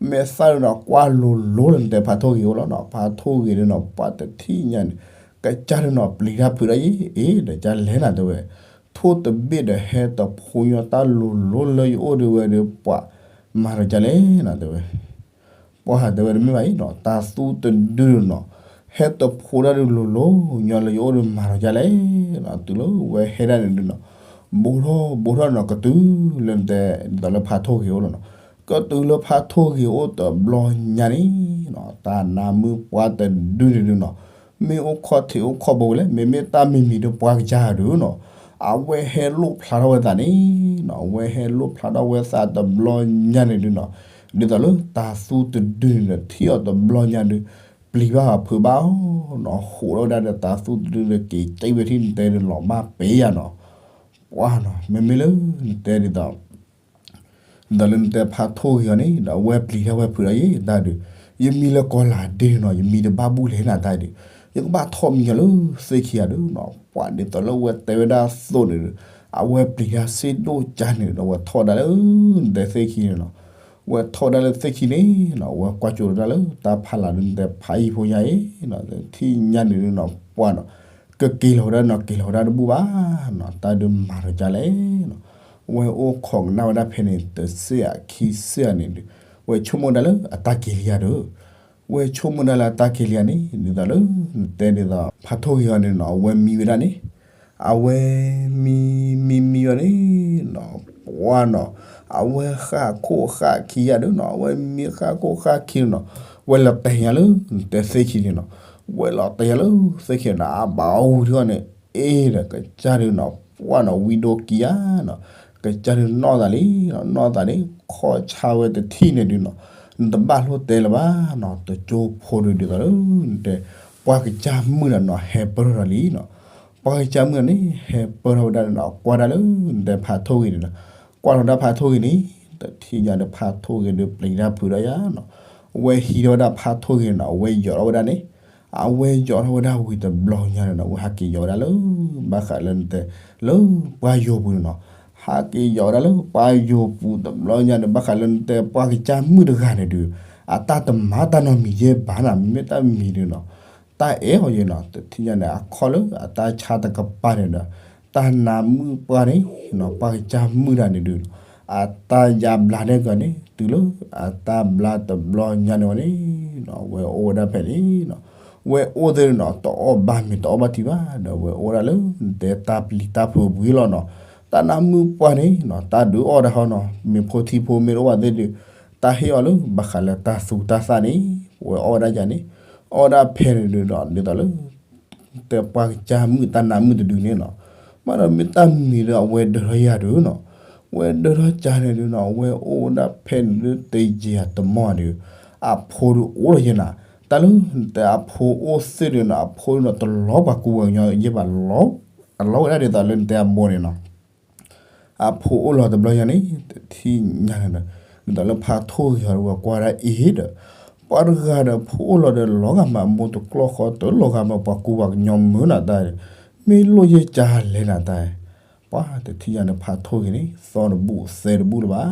မ့ၢ်သၣ်ဒုးနီၤ ကွၢ်လိၤလိၤလၢနတဲဖါထိၣ်ဂ့ၤအိၣ်လီၤနီၤ, ဖါထိၣ်ဂ့ၤဒုးနီၤ ပှၤတထံၣ်ညါန့ၣ် ကစၢ်ဒုးနီၤ ပျံၤတၢ်ဖုးဒၣ်ယ့ၤ အ့ ဒီးကၢ်လဲၣ်နၤ တဲဝဲ, ထိၣ်တဘ့ၣ်ဒီးဟဲတဖိညီတၢ်လိၤလိၤလၢယအိၣ်ဒုးဝဲဒီး ပှၤမၤဒီးကၢ်လဲၣ်နၤ တဲဝဲ ပှၤတဲဝဲတမ့ၢ်ဘၣ်အံၤနီၤ, တၢ်သူတဒုနီၤ, ဟဲတဖိဒၣ်ဒုးလိၤလိၤညီလၢယအိၣ်ဒီးမၤဒီးကၢ်လဲၣ်နီၤ, တုၤလၢဝဲဟဲဒၣ်န့ၣ်ဒုးနီၤ, ဘိးထီၣ်ဘိးထီၣ်နီၤ ကတုၤလၢနတဲ ဒ်သိးလၢဖါထိၣ်ဂ့ၤအိၣ်လီၤနီၤ, ကတုၤလၢဖါထိၣ်ဂ့ၤအိၣ်တဘျီညါန့ၣ်နီၤ, တၢ်နါမုၣ်ပှၢ်တဒုန့ၣ်ဒုးနီၤ, မ့ၢ်အိၣ်ခိးထံးအိၣ်ခိးဘိဝဲလဲၣ်, မ့မ့ၢ်တၢ်မံၤမံၤဒုးပှၤကစၢ်ဒုးနီၤ, အဝဲဟဲလိၣ်ဖျါထီၣ်ဝဲသးန့ၣ်နီၤ, အဝဲဟဲလိၣ်ဖျါထီၣ်ဝဲသးတဘျီညါန့ၣ်ဒုးနီၤ, ဒ်သိးလၢတၢ်သူတဒုန့ၣ်ဒီး ထံၣ်အီၤတဘျီညါဒုး ပျံၤဘၣ်အီၤဖုးဘၣ်အီၤနီၤ, ဃိးထီၣ်ဝဲဒၣ်ဒီးတၢ်သူတဒုဒီး က့ၤကဲဝဲထံၣ်နတဲဒီးလီၤဘၣ်ပ့ၤယၤနီၤ, ပှၤနီၤ မ့မ့ၢ်လၢနတဲဒ်သိး ဒ်သိးလၢနတဲဖါထိၣ်ဂ့ၤအီၤန့ၣ်ဒီး အဝဲပျံၤတၢ်ဝဲဖုးဒီးယ့ၤတၢ်ဒုး, ယမံလၢကီၤလၤဒ့နီၤ, ယမံတဘၣ်ဘူၣ်လဲၣ်နၤတၢ်ဒုး, ယကဘၣ်ထီၣ်မံညီလၢသ့ၣ်ခံဂၤဒုးနီၤ, ပှၤဒ်သိးလၢဝဲတဲဝဲဒၣ်သိးန့ၣ်ဒီး အဝဲပျံၤတၢ်စ့ၢ်ဒိၣ်ကၢ်န့ၣ်ဒီး ဝဲထီၣ်ဒၣ်လၢနတဲသ့ၣ်ခံန့ၣ်နီၤ, ဝဲထီၣ်ဒၣ်လၢသ့ၣ်ခံန့ၣ်နီၤ, ဝဲကွၢ်ကၠိဒၣ်လၢတၢ်ဖးလၢနတဲဖးယံာ်ဖိညါအံၤနီၤ, ထံၣ်ညါန့ၣ်ဒုးနီၤ ပှၤနီၤ ကက့ၤလီၤဝဲဒၣ်နီၤ က့ၤလီၤဝဲဒၣ်တဘူၣ်ဘၣ်နီၤ, တၢ်ဒုးမၤဒီးကၢ်လဲၣ်နီၤ, ဝဲအိၣ်ခိးကနၣ်ဝဲဒၣ်ဖဲန့ၣ် တစ့ၢ်အခံစ့ၢ်အန့ၣ်ဒီး ဝဲဆိကမိၣ်ဒၣ်လၢအတၢ်က့ၤလံယၤဒီး ဝဲဆိကမိၣ်ဒၣ်လၢအတၢ်က့ၤလံယၤန့ၣ် ဒ်သိးလၢ နတဲဒ်သိး ဖါထိၣ်ဂ့ၤအီၤန့ၣ်နီၤ အဝဲမံဝဲဒၣ်န့ၣ် အဝဲမံ မံမံဝဲန့ၣ်နီၤ ပှၤနီၤ အဝဲဃၣ်ခိၣ်ဃၣ်ခံယၤဒီးနီၤ အဝဲမံဃၣ်ခိၣ်ဃၣ်ခံနီၤ ဝဲလီၤတဲာ်ညါလၢ နတဲသ့ၣ်ခံန့ၣ်နီၤ ဝဲလီၤတဲာ်ညါလၢသ့ၣ်ခံန့ၣ် အဘၣ်အူထီၣ်န့ၣ် အ့ဒီးကစၢ်ဒုးနီၤ ပှၤနီၤ ဝံဒိၣ်ကံယၤနီၤ ကစၢ်ဒုးနီၢ်သးလံနီၤ နီၢ်သးန့ၣ် ခီၣ်ဆါဝဲတထံၣ်န့ၣ်ဒုးနီၤ နတဘၣ်လိၣ်တဲလၢၤဘၣ်နီၤ တကၠိဖိဒုးဒ်သိးလၢ နတဲ ပှၤကစၢ်မုၣ်ဒီးနီၤ ဟဲပၢၢ်ထီၣ်လံနီၤ ပှၤကစၢ်မုၣ်န့ၣ် ဟဲပၢၢ်ထီၣ်ဝဲဒၣ်န့ၣ်နီၤ ကွၢ်ဒၣ်လၢ နတဲဖါထိၣ်ဂ့ၤန့ၣ်နီၤ ကွၢ်ထီၣ်ဒၣ်ဖါထိၣ်ဂ့ၤန့ၣ် တထံၣ်ညါဒီးဖါထိၣ်ဂ့ၤဒုးပျံၤတၢ်ဖုးဒီးယၤနီၤ ဝဲဟံးထီၣ်ဝဲဒၣ်ဖါထိၣ်ဂ့ၤန့ၣ်နီၤ အဝဲယီၤထီၣ်ဝဲဒၣ်န့ၣ် အဝဲယီၤထီၣ်ဝဲဒၣ်ဝံၤတဘျီညါန့ၣ်နီၤ အဝဲဟးက့ၤယီၤဝဲဒၣ်လၢ ဘၣ်ဃးလၢနတဲ လၢပှၢ်ယိာ်ပူၤန့ၣ်နီၤ ဟးက့ၤယီၤဝဲဒၣ်လၢပှၢ်ယိာ်ပူၤတဘျီညါန့ၣ် ဘၣ်ဃးလၢနတဲပှၤကစၢ်မုၣ်တဂၤန့ၣ်ဒုး အတၢ်တမၤတၢ်နီတမံၤယဲၢ်ဘၣ်နီၤ မ့မ့ၢ်တၢ်မံၤဒုးနီၤ တၢ်အဲၣ်အီၤယဲၢ်နီၤ တထံၣ်ညါန့ၣ် အခီၣ်လၢအတၢ်ဆါတကပၤန့ၣ်ဒီး တၢ်နါမုၣ်ပှၢ်န့ၣ်နီၤ ပှၤကစၢ်မုၣ်တဂၤန့ၣ်ဒုး အတၢ်ယါဘျါန့ၢ်ကီးန့ၣ် တုၤလၢအတၢ်ဘျါတဘျီညါန့ၣ်ဝဲန့ၣ်နီၤ ဝဲအိၣ်ဝဲဒၣ်ဖဲန့ၣ်နီၤ ဝဲအိၣ်သ့ၣ်နီၤ တအီၣ်ဘၣ်မ့ၤတအီၣ်ဘၣ်ထံဘၣ်ဒီး ဝဲအိၣ်ဝဲဒၣ်လၢ နတဲတၢ်ပျံၤတၢ်ဖုးဝံၤလီၤနီၤ တၢ်နါမုၣ်ပှၢ်န့ၣ်နီၤ တၢ်ဒုးအီၣ်ဒၣ်ဟီနီၤ မ့ၢ်ဖိထံဖိမ့ၢ်တအိၣ်ဘၣ်သ့ၣ်ဒုး တၢ်ဟ့ၣ်အီၤလၢ ဘၣ်ဃးလၢတၢ်သူတၢ်သၣ်န့ၣ် ဝဲအီၣ်ဝဲဒၣ်ယၤန့ၣ် အီၣ်ဒၣ်ဖဲန့ၣ်ဒုးဒီး ဒ်သိးလၢ တဲပှၤကစၢ်မုၣ်တၢ်နါမုၣ်တဒုန့ၣ်နီၤ ဘၣ်ဒီးမ့ၢ်တၢ်မံၤဒီးအဝဲဒၢးထီၣ်ယၤဒုးနီၤ, ဝဲဒၢးထီၣ်ကၢန့ၣ်ဒုးနီၤ အဝဲအိၣ်ဝဲဒၣ်ဖဲန့ၣ်ဒုးတယံာ်တမီၢ်ဒုး, အဖိဒုးအိၣ်လီၤယဲနၤ, တၢ်လၢနတဲအဖိအိၣ်သ့ၣ်ဒုးနီၤ အဖိဒုးနီၤ တလီၤပှၤကူပှၤကညီယဲဘၣ်လီၤ, အလီၤဝဲဒၣ်ဒ်သိးလၢနတဲအမိၢ်န့ၣ်နီၤ အဖိအိၣ်လီၤတဘျီညါန့ၣ် တထံၣ်ညါန့ၣ်ဒီး ဒ်သိးလၢဖးထိၣ်ဂ့ၤအီၤဒီး ပှၤကွၢ်ဒၣ်အံၤဒီး ပှၤတဂၤဒီးဖိအိၣ်လီၤဒီး လီၤဂာ်မးအမိၢ်တကျီၢ်ဃီ တလီၤဂာ်မးပှၤကူပှၤကညီမုာ်နၤတၢ်, မ့ၢ်လိၣ်ယဲၢ်ကၢလဲၣ်နၤတၢ်, ပှၤတထံၣ်ညါန့ၣ် ဖးထိၣ်ဂ့ၤန့ၣ် သီတဘူၣ်သဲတဘူၣ်လၢၤဘၣ်,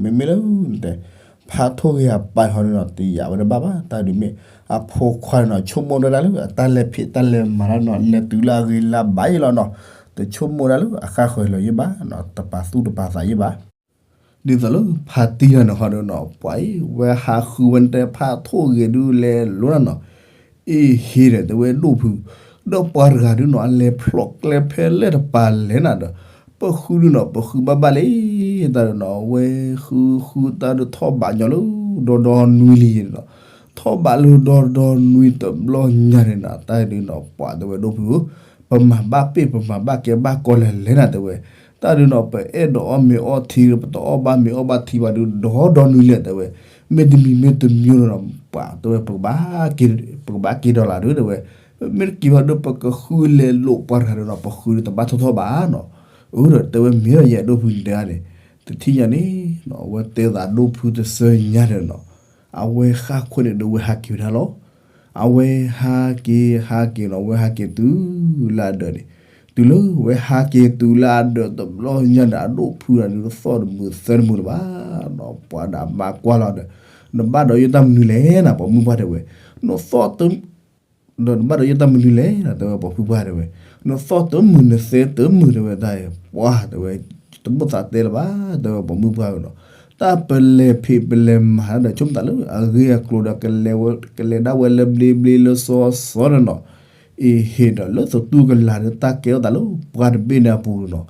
မ့မ့ၢ်လၢနတဲ ဖးထိၣ်ဂ့ၤအပၢ်ဟီဒုးနီၤ တယာ်ဝဲတဘၣ်ဘၣ် တၢ်ဒုးမ့ၢ် အဖိခွါန့ၣ်နီၤ ဆိကမိၣ်ဒၣ်တၢ်လၢအတၢ်လဲၤဖံးတၢ်လဲၤမၤတၢ်နီၤ လဲၤတုၤလၢအဂ့ၤလၢအဘၣ်ယဲလီၤနီၤ, တဆိကမိၣ်ဒၣ်လၢအဃၣ်ဃၢၤလီၤယဲဘၣ်နီၤ တပာ်သူၣ်တပာ်သးယဲဘၣ် ဒ်သိးလၢဖါတံၢ်တၢ်န့ၣ်ဟီဒုးနီၤ ပှၤအံၤ ဝဲဟးဃုဝဲနတဲဖးထိၣ်ဂ့ၤဒုးလဲၤလိၤနၤနီၤ, အ့ဟ့ဒီးတဲဝဲဒိၣ်ဖု, ဒီးပှၤတဂၤဒုးနီၤ အလဲၤဖျိးကျဲဖဲလဲၣ်တပၤလဲၣ်နၤဒီး, ပဃုဒုးနီၤ ပဃုဘၣ်ဘၣ်လံ, တၢ်ဒုးနီၤ အဝဲဃုဃုတၢ်ဒုးထီၣ်ဘးညီလၢ ဒီဒီနွံလံနီၤ, ထီၣ်ဘးလၢဒီဒီနွံတဘျီညါန့ၣ်နီၤ တၢ်ဒုးနီၤ ပှၤတဲဝဲဒိၣ်ဖုဧၢ, ပမၤဘၣ်ပ့ၢ်ပမၤဘၣ်ကဲဘၣ်ကီလဲၣ်လဲၣ်နၤတဲဝဲ, တၢ်ဒုးနီၤ ပအဲၣ်ဒိးအီၣ်မ့ၤအီထံဒီး ပတအီၣ်ဘၣ်မ့ၤအီၣ်ဘၣ်ထံဘၣ်ဒုး ဒီဒီနွံလဲၣ်တဲဝဲ, မ့တမံၤမ့တမံၤနီၤ ပှၤတဲဝဲ ပကဘၣ်က့ၤဒီးလၢ်ဒုးတဲဝဲ, မ့ၢ်တက့ၤဘၣ်ဒုး ပကဃုလဲၤလိာ်ပှၤတဂၤဒီးနီၤ ပဃုဒုးတဘၣ်ထီၣ်ထီၣ်ဘၣ်နီၤ, အၢဒီးတဲဝဲမ့ၢ်ဒီးယဲဒိၣ်ဖုန့ၣ်တဲဧါန့ၣ်, တထံၣ်ညါန့ၣ်နီၤ အဝဲတဲသးဒိၣ်ဖုတစၢညါန့ၣ်နီၤ အဝဲဃၣ်ခိၣ်န့ၣ်ဒုး ဝဲဟးက့ၤဝဲဒၣ်လီၤ. အဝဲဟးက့ၤ ဟးက့ၤနီၤ ဝဲဟးက့ၤတုၤလၢအဒၢးန့ၣ်, တုၤလၢဝဲဟးက့ၤတုၤလၢအဒၢးတဘျီညါန့ၣ် အဒိၣ်ဖုတဂၤန့ၣ်သီၣ်တမုာ်သၢတမုာ်လၢၤဘၣ်နီၤ, ပှၤဒၣ်မၤကွၢ်လီၤဒီး, နဘၣ်ဒီးယဲတၢ်မနုၤလဲၣ်နၤ ပိာ်မုၣ်ပှၢ်တဲဝဲ, နသီၣ်တ ဒီးနဘၣ်ဒီးယဲတၢ်မနုၤလဲၣ် တဲဝဲပိာ်မုၣ်ပှၢ်တဲဝဲ, နသီၣ်တမုာ်နသဲတမုာ်တဲဝဲတၢ်အံၤ ပှၤတဲဝဲ, တမိၣ်သးတဲလၢၤဘၣ် တဲဝဲပိာ်မုၣ်ပှၢ်နီၤ, တၢ်ပလဲၤဖံးပလဲၤမၤဒီး ဆိကမိၣ်သးလၢအဂ့ၢ်အကျိၤဒီး ကလဲၤဒၣ်ဝဲလၢဘျ့ဘျ့လၢစီစီဒီးနီၤ, အ့ဟ့ဒီးလၢသတူၢ်ကလာ်ဒီး တၢ်ကဲထီၣ်သးလၢပှၢ်တဘ့ၣ်န့ၣ်အပူၤနီၤ,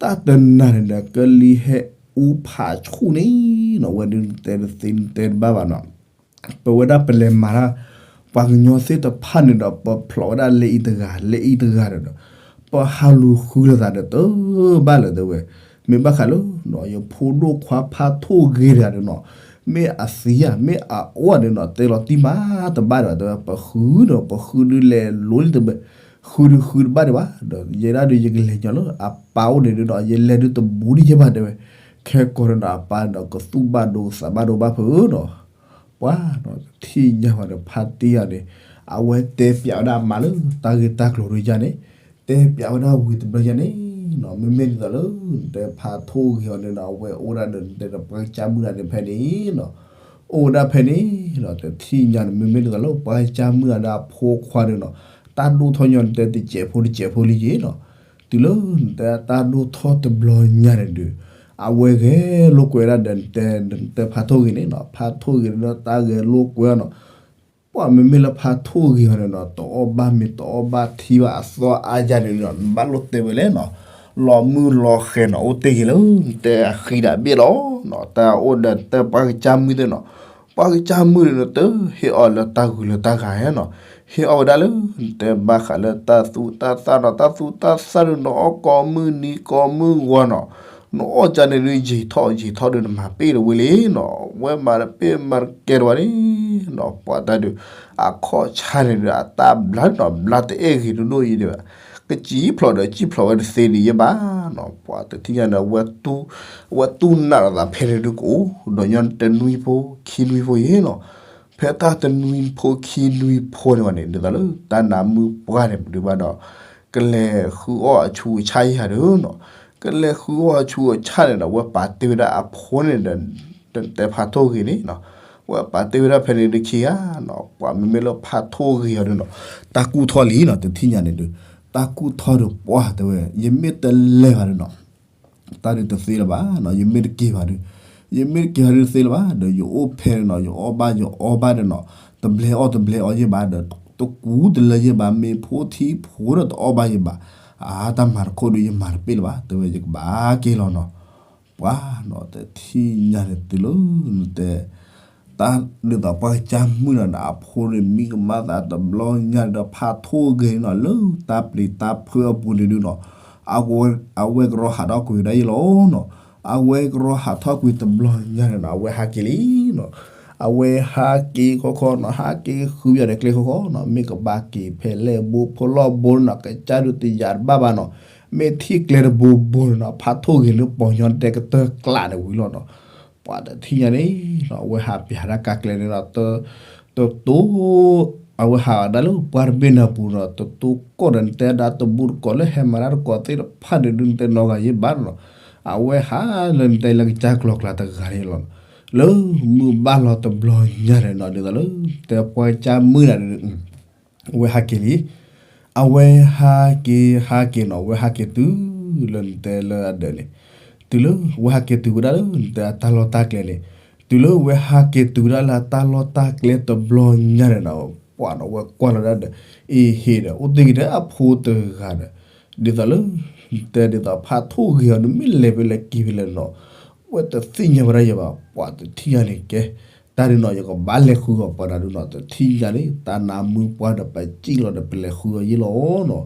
တၢ်တနၤန့ၣ်ဒီး ကလံၤဟဲအူဖးဆူၣ်န့ၣ်နီၤ, ဝဲဒုးတဲတသ့တဲတဘၣ်ဘၣ်နီၤ ပဝဲဒၣ်ပလဲၤမၤတၢ် ပှၤကညီသ့ၣ်တဖၣ်န့ၣ်ဒီး ပဖျိးဝဲဒၣ်လၢအံၤတဂၤ လၢအံၤတဂၤဒီး ပဟးလူၤဃုလိာ်သးဒီးတဘၣ်လၢၤတဲဝဲ, မ့ၢ်ဘၣ်ဃးလၢ ယဖိဒိၣ်ခွါဖးထိၣ်ဂ့ၤတဂၤဒီးနီၤ, မ့ၢ်အသံဧါ မ့ၢ်အအိၣ်ဧါဒီးနီၤ တဲလီၤတံၢ်မးတဘၣ်ဒီးတဲဝဲ ပဃုဒီး ပဃုဒုးလဲၤလိၤလံတဘၣ်, ဃုဒုးဃုတဘၣ်ဒံးဘၣ်, ဒီးယဲဒၣ်ဒုးယကလဲၤညီလၢအပၢ်အိၣ်န့ၣ်ဒုးနီၤ ယလဲၤဒုးတဘူးဒံးယဲဘၣ်တဲဝဲ, ခဲကိာ်ဒီးနီၤ အပၢ်န့ၣ်ဒီး ကသူၣ်ဘၣ်ဒိကသးဘၣ်ဒိဘၣ်ဖုးနီၤ ပှၤနီၤ တထံၣ်ညါဝဲဒီး ဖါတံၢ်ယၤန့ၣ် အဝဲတဲပျးဝဲဒၣ်အမါလၢတၢ်ဂ့ၢ်တၢ်ကျိၤဒုးယၤန့ၣ်, တဲပျးဝဲဒၣ်ဝံၤတဘျီယၤန့ၣ်နီၤ မ့မ့ၢ်ဒ်သိးလၢ နတဲဖးထိၣ်ဂ့ၤအီၤန့ၣ်နီၤ အဝဲအိၣ်ဒၣ်ဒီးနတဲဒီးပှၤကစၢ်မုၣ်တဂၤန့ၣ်ဖဲန့ၣ်နီၤ, အိၣ်ဝဲဒၣ်ဖဲန့ၣ်နီၤ တထံၣ်ညါန့ၣ် မ့မ့ၢ်ဒ်သိးလၢပှၤကစၢ်မုၣ်တဂၤဒီးအဖိခွါန့ၣ်နီၤ, တၢ်ဒိၣ်ထီၣ်ညီနတဲတစဲးဖိတစဲးဖိလံယ့ၣ်နီၤ, တုၤလၢနတဲတၢ်ဒိၣ်ထီၣ်တဘျီညါန့ၣ်ဒီး အဝဲဂဲၤလိာ်ကွဲဒၣ်ဒီးနတဲ နတဲဖးထိၣ်ဂ့ၤန့ၣ်နီၤ ဖးထိၣ်ဂ့ၤန့ၣ်ဒီးတၢ်ဂဲၤလိာ်ကွဲအီၤနီၤ, ပှၤမ့မ့ၢ်လၢဖးထိၣ်ဂ့ၤအီၤန့ၣ်နီၤ တအီၣ်ဘၣ်မ့ၤတအီၣ်ဘၣ်ထံဘၣ်အသီအါယၤန့ၣ်နီၤ နဘၣ်လိၣ်တဲဝဲလဲၣ်နီၤ, လီၤမုၢ်လီၤဃဲၤနီၤ အိၣ်တ့ၢ်ဂ့ၤလၢ နတဲအဃံဒီးဘ့ၣ်လီၤနီၤ တၢ်အိၣ်ဒီးနတဲပှၤကစၢ်မုၣ်သ့ၣ်နီၤ, ပှၤကစၢ်မုၣ်န့ၣ်နီၤ တဟ့ၣ်အီၤလၢတၢ်ဂုၤလၢတၢ်ဂၤနီၤ, ဟ့ၣ်အီၣ်ဝဲဒၣ်လၢ နတဲဘၣ်ဃးလၢတၢ်သူၣ်တၢ်သၣ်နီၤ တၢ်သူၣ်တၢ်သၣ်ဒုးနအီၣ်ကိးမုၢ်နံၤကိးမုၢ်ဂီၤနီၤ, နအီၣ်ကၢန့ၣ်ဒုး ယံာ်ထီၣ်ယံာ်ထီၣ်ဒုးနမၤပ့ၢ်တဝံၤလံနီၤ, ဝဲမၤတပ့ၢ်မၤတကဲတဝံၤန့ၣ်နီၤ ပှၤတၢ်ဒုး အခီၣ်ဆါန့ၣ်ဒုး အတၢ်ဘျါနီၤ ဘျါတအဲၣ်ဂ့ၤဒိၣ်ဒိၣ်အံၤဒံးဘၣ်, ကစံၣ်ဖျိးဒီးစံၣ်ဖျိးဝဲတသ့ဒံးယဲဘၣ်နီၤ, ပှၤတထံၣ်ညါန့ၣ် အဝဲတူၢ်နးလိာ်သးဖဲန့ၣ်ဒုးကအိၣ် ဒီးညီတနွံဖိခံနွံဖိယ့ၣ်နီၤ, ဖဲတၢ်တနွံဖိခံနွံဖိန့ၣ်ဝဲန့ၣ် ဒ်သိးလၢတၢ်နးမုၢ်ပှၢ်န့ၣ်ဒုးဘၣ်ဒီး ကလဲၤဃုအီၣ်အဆူးအဆါယၤဒီးနီၤ, ကလဲၤဃုအီၣ်အဆူးအဆါန့ၣ်ဒီး ဝဲပာ်တ့ၢ်ဝဲဒၣ်အဖိန့ၣ်ဒီး တဲဖးထိၣ်ဂ့ၤန့ၣ်နီၤ, ဝဲပာ်တ့ၢ်ဝဲဒၣ်ဖဲန့ၣ်ဒုးခံဂၤနီၤ, ပှၤမ့မ့ၢ်လၢဖးထိၣ်ဂ့ၤအီၤဒုးနီၤ တၢ်ကူၣ်ထီၣ်လံနီၤ တထံၣ်ညါန့ၣ်ဒုး တၢ်ကူၣ်ထီၣ်ဒုးပှၢ်တဲဝဲ ယမ့ၢ်တလဲၤဘၣ်ဒုးနီၤ တၢ်ဒုးတသ့လၢၤဘၣ်နီၤ, ယမ့ၢ်တက့ၤဘၣ်ဒုး ယမ့ၢ်တက့ၤဘၣ်ဒုးတသ့လၢၤဘၣ်, ဒီးယအိၣ်ဖဲန့ၣ်နီၤ ယအီၣ်ဘၣ်ယအီဘၣ်ဒီးနီၤ, တဘျဲအီၣ်တဘျဲအီယဲၢ်ဘၣ်ဒီး တကူတလၢယဲၢ်ဘၣ်, မ့ၤဖိထံဖိဒီးတအီၣ်ဘၣ်ယဲၢ်ဘၣ်, အါ တၢ်မၤတခိၣ်ဒုးယမၤတပ့ၢ်လၢၤဘၣ် တဲဝဲ ယကဘၣ်က့ၤလီၤနီၤ, ပှၤနီၤ တထံၣ်ညါန့ၣ်တုၤလၢနတဲ တၢ်ဒ်သိးပှၤကစၢ်မုၣ်နီၤဒီး အဖိန့ၣ်မံကမၣ်သးတဘျီညါဒီး ဖးထိၣ်ဂ့ၤနီၤ လၢတၢ်ပျံၤတၢ်ဖုးအပူၤန့ၣ်ဒုးနီၤ, အဝဲကရီဟးထီၣ်ကွံာ်ဝဲဒၣ်ယဲလီၤနီၤ. အဝဲကရီဟးထီၣ်ကွံာ်တဘျီညါန့ၣ်နီၤ အဝဲဟးက့ၤလံနီၤ. အဝဲဟးက့ၤခီခီနီၤ ဟးက့ၤဃုဝဲဒၣ်ကျဲခီခီနီၤ မ့ၢ်ကဘၣ်က့ၤဖဲလဲၣ်ဘိဖိလီၢ်ဘိန့ၣ်နီၤ ကစၢ်ဒုးတယာ်တဘၣ်ဘၣ်နီၤ. မ့ၢ်ထံၣ်ကျဲတဘိဘိန့ၣ်နီၤ ဖးထိၣ်ဂ့ၤလၢပှၤကညီတဲကတၢၢ်ကျးန့ၣ်ဝံၤလီၤနီၤ. ပှၤတထံၣ်ညါန့ၣ်နီၤ အဝဲဟးပၠးဒၣ်ကါကျဲန့ၣ်နီၤ တတိ အဝဲဟးဒၣ်လၢပှၢ်တဘ့ၣ်န့ၣ်အပူၤနီၤ တတိကိၢ်ဒီး နတဲဒၣ်တဘူးတကိးလၢဟဲမၤတၢ်တကိးသ့ၣ်တဖၣ်န့ၣ်ဒုး နတဲနီၢ်ဂၤယ့ၢ်ဘၣ်နီၤ. အဝဲဟးလၢနတဲလၢကစၢ်ကျီၤကျါတဂၤန့ၣ်လီၤ. လၢမုၢ်ဘၣ်လီၤတဘျီညါန့ၣ်နီၤ ဒ်သိးလၢ တဲပှၤကစၢ်မုၣ်န့ၣ်ဒုး အဝဲဟးက့ၤလံ. အဝဲဟးက့ၤဟးက့ၤနီၤ အဝဲဟးက့ၤတုၤလၢနတဲလၢအဒၢးန့ၣ် တုၤလၢအဝဲဟးက့ၤတုၤဝဲဒၣ်လၢ နတဲအတၢ်လီၢ်တၢ်ကျဲန့ၣ် တုၤလၢအဝဲဟးက့ၤတုၤဝဲဒၣ်လၢအတၢ်လီၢ်တၢ်ကျဲတဘျီညါန့ၣ်နီၤ ပှၤနီၤ အဝဲကွၢ်လီၤဒၣ်ဒီး အ့ဟ့ဒီး အိၣ်တ့ၢ်က့ၤဒီးအဖိတဂၤဒီး ဒ်သိးလၢ နတဲဒ်သိးဖးထိၣ်ဂ့ၤအီၤ နမ့ၢ်လဲၤဖဲလဲၣ်က့ၤဖဲလဲၣ်နီၤ အဝဲတသ့ၣ်ညါဝဲဒၣ်ယၤဘၣ် ပှၤတထံၣ်ညါန့ၣ်ကဲ တၢ်ဒုးနီၤ ယကဘၣ်လဲၤဃုအီၤပှၤနၤဒုးနီၤ တထံၣ်ညါန့ၣ် တၢ်နါမုၢ်ပှၢ်ဒီးပစံၣ်လီၤဒီးပလဲၤဃုအီၤယ့ၢ်လီၤနီၤ.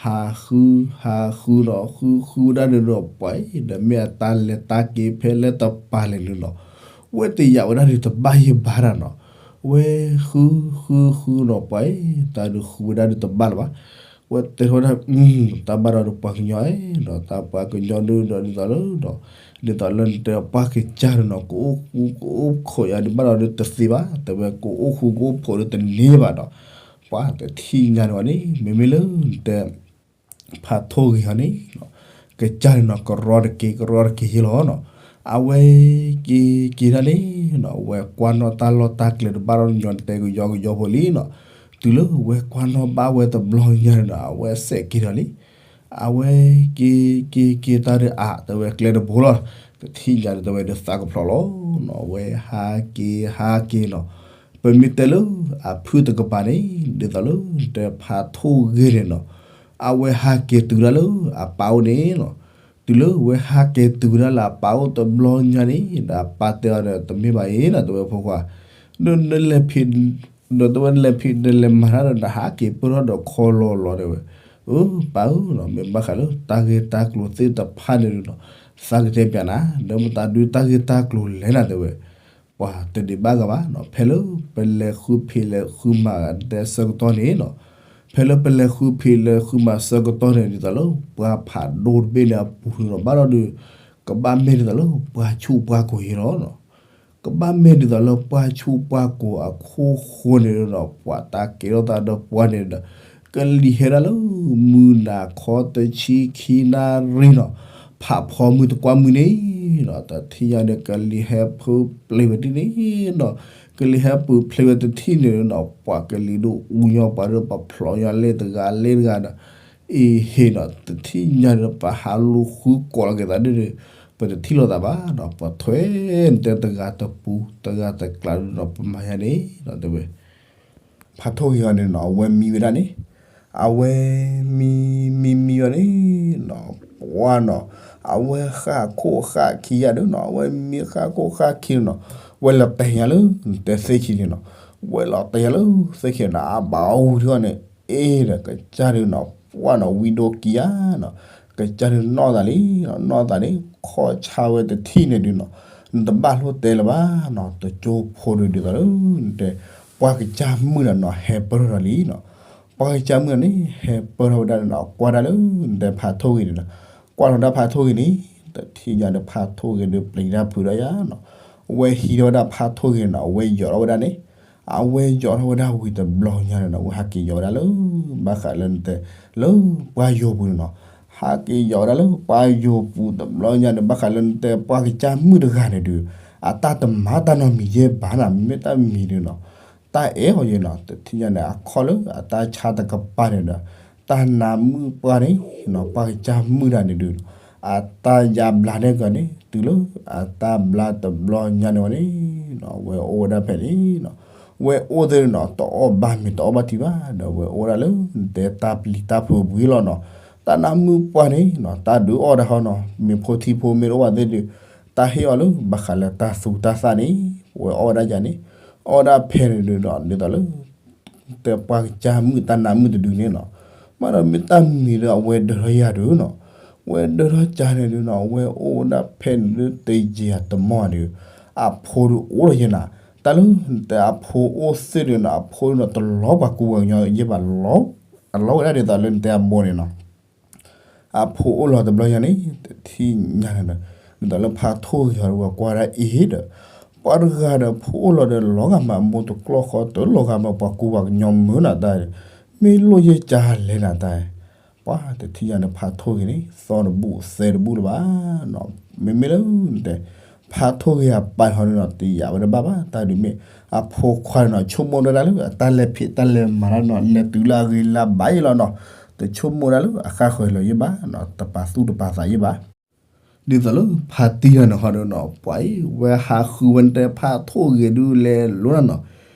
ဟးဃု ဟးဃုနီၤ ဃုဃုဝဲဒၣ်န့ၣ်ဒီး ပှၤအံၤဒီး မ့ၢ်အတၢ်လဲၤတၢ်က့ၤဖဲလဲၣ်တပၤလဲၣ်န့ၣ်နီၤ ဝဲတယာ်ဝဲဒၣ်ဒုးတဘၣ်ယ့ၢ်ဘၣ်ဒၣ်နီၤ. ဝဲဃုဃုဃုနီၤ ပှၤအံၤ တၢ်ဒုးဃုဝဲဒၣ်ဒုးတဘၣ်လၢၤဘၣ်. ဝဲတဲထီၣ်ဝဲဒၣ် တၢ်ဘၣ်ဒီးပှၤကညီဧၢဒီး တၢ်ပှၤကညီဒုးဒီး ဒ်သိးလၢဒီး ဒ်သိးလၢနတဲပှၤကစၢ်ဒုးနီၤ ကအိၣ်ဃူကအိၣ်ဖိးယၤဒုး ဘၣ်ဒီးဒုးတသ့ဘၣ် တဲဝဲ ကအိၣ်ဃူကအိၣ်ဖိးဒုးတန့ၢ်ဘၣ်ဒီး ပှၤတထံၣ်ညါန့ၣ်ဝဲန့ၣ် မ့မ့ၢ်လၢနတဲ ဖးထိၣ်ဂ့ၤအီၤန့ၣ် ကစၢ်န့ၣ်နီၤ ကရီတက့ၤ ကရီတက့ၤယ့ၢ်လီၤနီၤ. အဝဲက့ၤက့ၤဒၣ်န့ၣ်နီၤ အဝဲကွၢ်နီၣ်တၢ်လီၢ်တၢ်ကျဲတဘၣ်ဒီး ညီနတဲကယီကယီဖိလံနီၤ. တုၤလၢအဝဲကွၢ်နီၣ်ဘၣ်ဝဲတဘျီညါန့ၣ်ဒီး အဝဲစဲးက့ၤဒီးလံ. အဝဲက့ၤက့ၤက့ၤတၢ်ဒီးအါ တဲဝဲကျဲတဘိလီၤ. တထံၣ်ညါဒီး တဲဝဲဒုးသးကဖျိးလီၤနီၤ. အဝဲဟးက့ၤဟးက့ၤနီၤ. ပမ့ၢ်တဲလၢအဖုၣ်တကပၤန့ၣ် ဒ်သိးလၢတဲဖးထိၣ်ဂ့ၤန့ၣ်နီၤ အဝဲဟးက့ၤတုၤဒၣ်လၢအပၢ်အိၣ်န့ၣ်နီၤ. တုၤလၢအဝဲဟးက့ၤတုၤဝဲဒၣ်လၢအပၢ်အိၣ်တဘျီညါန့ၣ် ဒီးအပၢ်တဲအီၤဒီး တမ့ၢ်ဘၣ်အံၤနီၤ တဲဝဲဖိခွါ, ဒီးနလဲၤဖံး ဒီးတဲဝဲနလဲၤဖံး နလဲၤမၤတၢ်ဒီး နဟးက့ၤပၢၢ်ထီၣ်ဒီးခီလီၤလီၤတဲဝဲ. အၢ ပၢ်ဧၢနီၤ မ့ၢ်ဘၣ်ဃးလၢတၢ်ဂ့ၢ်တၢ်ကျိၤသ့ၣ်တဖၣ်န့ၣ်ဒီးနီၤ သးကတဲပျးနၤ ဒီးမတၤဒုးတၢ်ဂ့ၢ်တၢ်ကျိၤလဲၣ်နၤတဲဝဲ. ပှၤတဒံးဘၣ်ဂၤဘၣ်နီၤ ဖဲလၢပလဲၤဃုဖံးလဲၤဃုမၤတဲဆၢကတီၢ်န့ၣ်နီၤ, ဖဲလၢပလဲၤဃုဖံးလဲၤဃုမၤဆၢကတီၢ်န့ၣ် ဒ်သိးလၢပှၤဖးဒိၣ်တဘ့ၣ်န့ၣ်အပူၤန့ၣ်နီၤ ဘၣ်ဒီးဒုး ကဘၣ်မ့ၢ်ဒ်သိးလၢပှၤဆူးပှၤကိာ်ယ့ၢ်လီၤနီၤ. ကဘၣ်မ့ၢ်ဒ်သိးလၢပှၤဆူးပှၤကိာ်အခိၣ်ဃိန့ၣ်ဒီး ပှၤတၢ်ကဲထီၣ်သးဒီးပှၤန့ၣ်ဒီး ကလံၤဟဲဒၣ်လၢမုၢ်နၤခီတဆံခံနၣ်ရံၣ်နီၤ, ဖးဖီမုၢ်တကွၢ်မုၢ်န့ၣ်နီၤ တထံၣ်ညါဒီး ကလံၤဟဲဖုပျ့ၤဝဲတထံၣ်န့ၣ်နီၤ, ကလံၤဟဲပူၤဖျ့ဝဲတထံၣ်န့ၣ်နီၤ ပှၤကလံၤဒိၣ်အူညီ ပှၤဒီးပဖျိးညီလ့တဂၤလ့တဂၤဒီး အ့ဟ့ၣ်နီၤ တထံၣ်ညါဒီး ပဟးလူၤဃုကိးလီၤက့ၤသးဒ်န့ၣ် ပတထံၣ်လိာ်သးဘၣ်နီၤ, ပထွဲနတဲတဂၤတပူၤ တဂၤတကျးဒီးနီၤ ပမၤယါန့ၣ်နီၤ တဲဝဲ. ဖးထိၣ်ဂ့ၤအီၤန့ၣ်နီၤ အဝဲမံဝဲဒၣ်န့ၣ်, အဝဲမံမံမံအီၤန့ၣ်နီၤ ပှၢ်နီၤ, အဝဲဃၣ်ခိၣ်ဃၣ်ခံယါဒုးနီၤ အဝဲမံဃၣ်ခိၣ်ဃၣ်ခံနီၤ, ဝဲလီၤတဲာ်ညါလၢ နတဲသ့ၣ်ခံန့ၣ်နီၤ, ဝဲလီၤတဲာ်ညါလၢသ့ၣ်ခံန့ၣ် အဘၣ်အူထီၣ်န့ၣ် အ့ဒီး ကစၢ်ဒုးနီၤ ပှၢ်နီၤ ဝံဒိၣ်ကံယါနီၤ, ကစၢ်ဒုးနီၢ်သးလံ, နီၢ်သးန့ၣ် ခီၣ်ဆါဝဲတထံၣ်န့ၣ်ဒုးနီၤ, နတဘၣ်လိၣ်တဲလၢၤဘၣ်နီၤ, တကၠိဖိဒုးဒ်သိးလၢ နတဲ ပှၢ်ကစၢ်မုၣ်ဒီးနီၤ ဟဲပၢၢ်ထီၣ်ဒီးလံနီၤ, ပှၢ်ကစၢ်မုၣ်န့ၣ် ဟဲပၢၢ်ထီၣ်ဝဲဒၣ်န့ၣ်နီၤ ကွၢ်ဒၣ်လၢ နတဲဖးထိၣ်ဂ့ၤန့ၣ်နီၤ, ကွၢ်လီၤဒၣ်ဖးထိၣ်ဂ့ၤန့ၣ် တထံၣ်ညါဒီးဖးထိၣ်ဂ့ၤဒုးပျံၤတၢ်ဖုးဒီးယါနီၤ, အဝဲဟံးထီၣ်ဝဲဒၣ်ဖးထိၣ်ဂ့ၤန့ၣ်နီၤ အဝဲယီၤထီၣ်ဝဲဒၣ်န့ၣ်, အဝဲယီၤထီၣ်ဝဲဒၣ်ဝံၤတဘျီညါန့ၣ်နီၤ အဝဲဟးက့ၤယီၤဝဲဒၣ်လၢ ဘၣ်ဃးလၢနတဲ လၢပှၢ်ယိာ်ပူၤန့ၣ်နီၤ, ဟးက့ၤယီၤဝဲဒၣ်လၢပှၢ်ယိာ်ပူၤတဘျီညါန့ၣ် ဘၣ်ဃးလၢနတဲပှၢ်ကစၢ်မုၣ်တဂၤန့ၣ်ဒုး အတၢ်တမၤတၢ်နီတမံၤယဲၢ်ဘၣ်နီၤ, မ့မ့ၢ်တၢ်မံၤဒုးနီၤ တၢ်အဲၣ်အီၤယဲနီၤ, တထံၣ်ညါန့ၣ် အခီၣ်လၢအတၢ်ဆါတကပၤန့ၣ်ဒီး တၢ်နါမုၣ်ပှၢ်န့ၣ်နီၤ ပှၢ်ကစၢ်မုၣ်တဂၤန့ၣ်ဒုးနီၤ အတၢ်ယါဘျါန့ၢ်ကီးန့ၣ် တုၤလၢအတၢ်ဘျါတဘျီညါန့ၣ်ဝဲန့ၣ်နီၤ ဝဲအိၣ်ဝဲဒၣ်ဖဲန့ၣ်နီၤ, ဝဲအိၣ်သ့ၣ်နီၤ တအီၣ်ဘၣ်မ့ၤတအီၣ်ဘၣ်ထံဘၣ်ဒီး ဝဲအိၣ်ဝဲဒၣ်လၢ နတဲတၢ်ပျံၤတၢ်ဖုးဝံၤလီၤနီၤ, တၢ်နါမုၣ်ပှၢ်န့ၣ်နီၤ တၢ်ဒုးအီၣ်တၢ်ဟီနီၤ မ့ၤဖိထံဖိမ့ၢ်တအိၣ်ဘၣ်သ့ၣ်ဒုး တၢ်ဟ့ၣ်အီၤလၢဘၣ်ဃးလၢတၢ်သူတၢ်သၣ်န့ၣ် ဝဲအီၣ်ဝဲဒၣ်ယၤန့ၣ်, အီၣ်ဝဲဒၣ်ဖဲန့ၣ်ဒုးနီၤ ဒ်သိးလၢ တဲပှၢ်ကစၢ်မုၣ်တၢ်နါမုၣ်တဒုန့ၣ်နီၤ, မ့ၢ်ဒီးမ့ၢ်တၢ်မံၤလၢအဝဲဒၢးထီၣ်ယၤဒုးနီၤ, ဝဲဒၢထီၣ်ကၢန့ၣ်ဒုးနီၤ အဝဲအိၣ်ဝဲဒၣ်ဖဲန့ၣ်ဒုး တယံာ်အတမီၢ်ဒုး အဖိဒုးအိၣ်ထီၣ်ယဲနၤ, တၢ်လၢ အဖိအိၣ်သ့ၣ်ဒုးနီၤ အဖိဒုးနီၤ တလီၤပှၤကူပှၤကညီယဲဘၣ်, အလီၤဝဲဒၣ်ဒ်သိးလၢနတဲအဘိန့ၣ်နီၤ အဖိအိၣ်လီၤတဘျီညါန့ၣ် တထံၣ်ညါန့ၣ်ဒီး ဒ်သိးလၢဖါထိၣ်ဂ့ၤဟီဒုးကွၢ်ဒၣ်အ့ၣ်ဒီး ပှၤတဂၤဒီးဖိအိၣ်လီၤဒီး လီၤဂာ်မးအမိၢ်တကျီၢ်ဃီ တလီၤဂာ်မးပှၤကူပှၤကညီမုာ်နၤတၢ်, မ့ၢ်လိၣ်ယဲကၢလဲၣ်နၤတၢ်, ပှၤတထံၣ်ညါန့ၣ်ဖါထိၣ်ဂ့ၤန့ၣ် သီၣ်တဘူၣ်သဲတဘူၣ်လၢၤဘၣ်, မ့မ့ၢ်လၢ ဖါထိၣ်ဂ့ၤအပၢ်ဟီဒုးနီၤ တယာ်ဝဲတဘၣ်ဘၣ် တၢ်ဒုးမ့ၢ် အဖိခွါန့ၣ်နီၤ ဆိကမိၣ်ဒၣ်တၢ်လၢ အတၢ်လဲၤဖံးတၢ်လဲၤမၤတၢ်နီၤ လဲၤတုၤလၢအဂ့ၤလၢအဘၣ်ယဲလီၤနီၤ, တဆိကမိၣ်ဒၣ်လၢအဃၣ်ဃၢၤလီၤယဲဘၣ်နီၤ တပာ်သူၣ်တပာ်သးယဲဘၣ် ဒ်သိးလၢဖါတံၢ်တၢ်န့ၣ်ဟီဒုးနီၤ ပှၤအံၤ ဝဲဟးဃုဝဲတဲဖါထိၣ်ဂ့ၤဒုးလဲၤလိၤနၤနီၤ,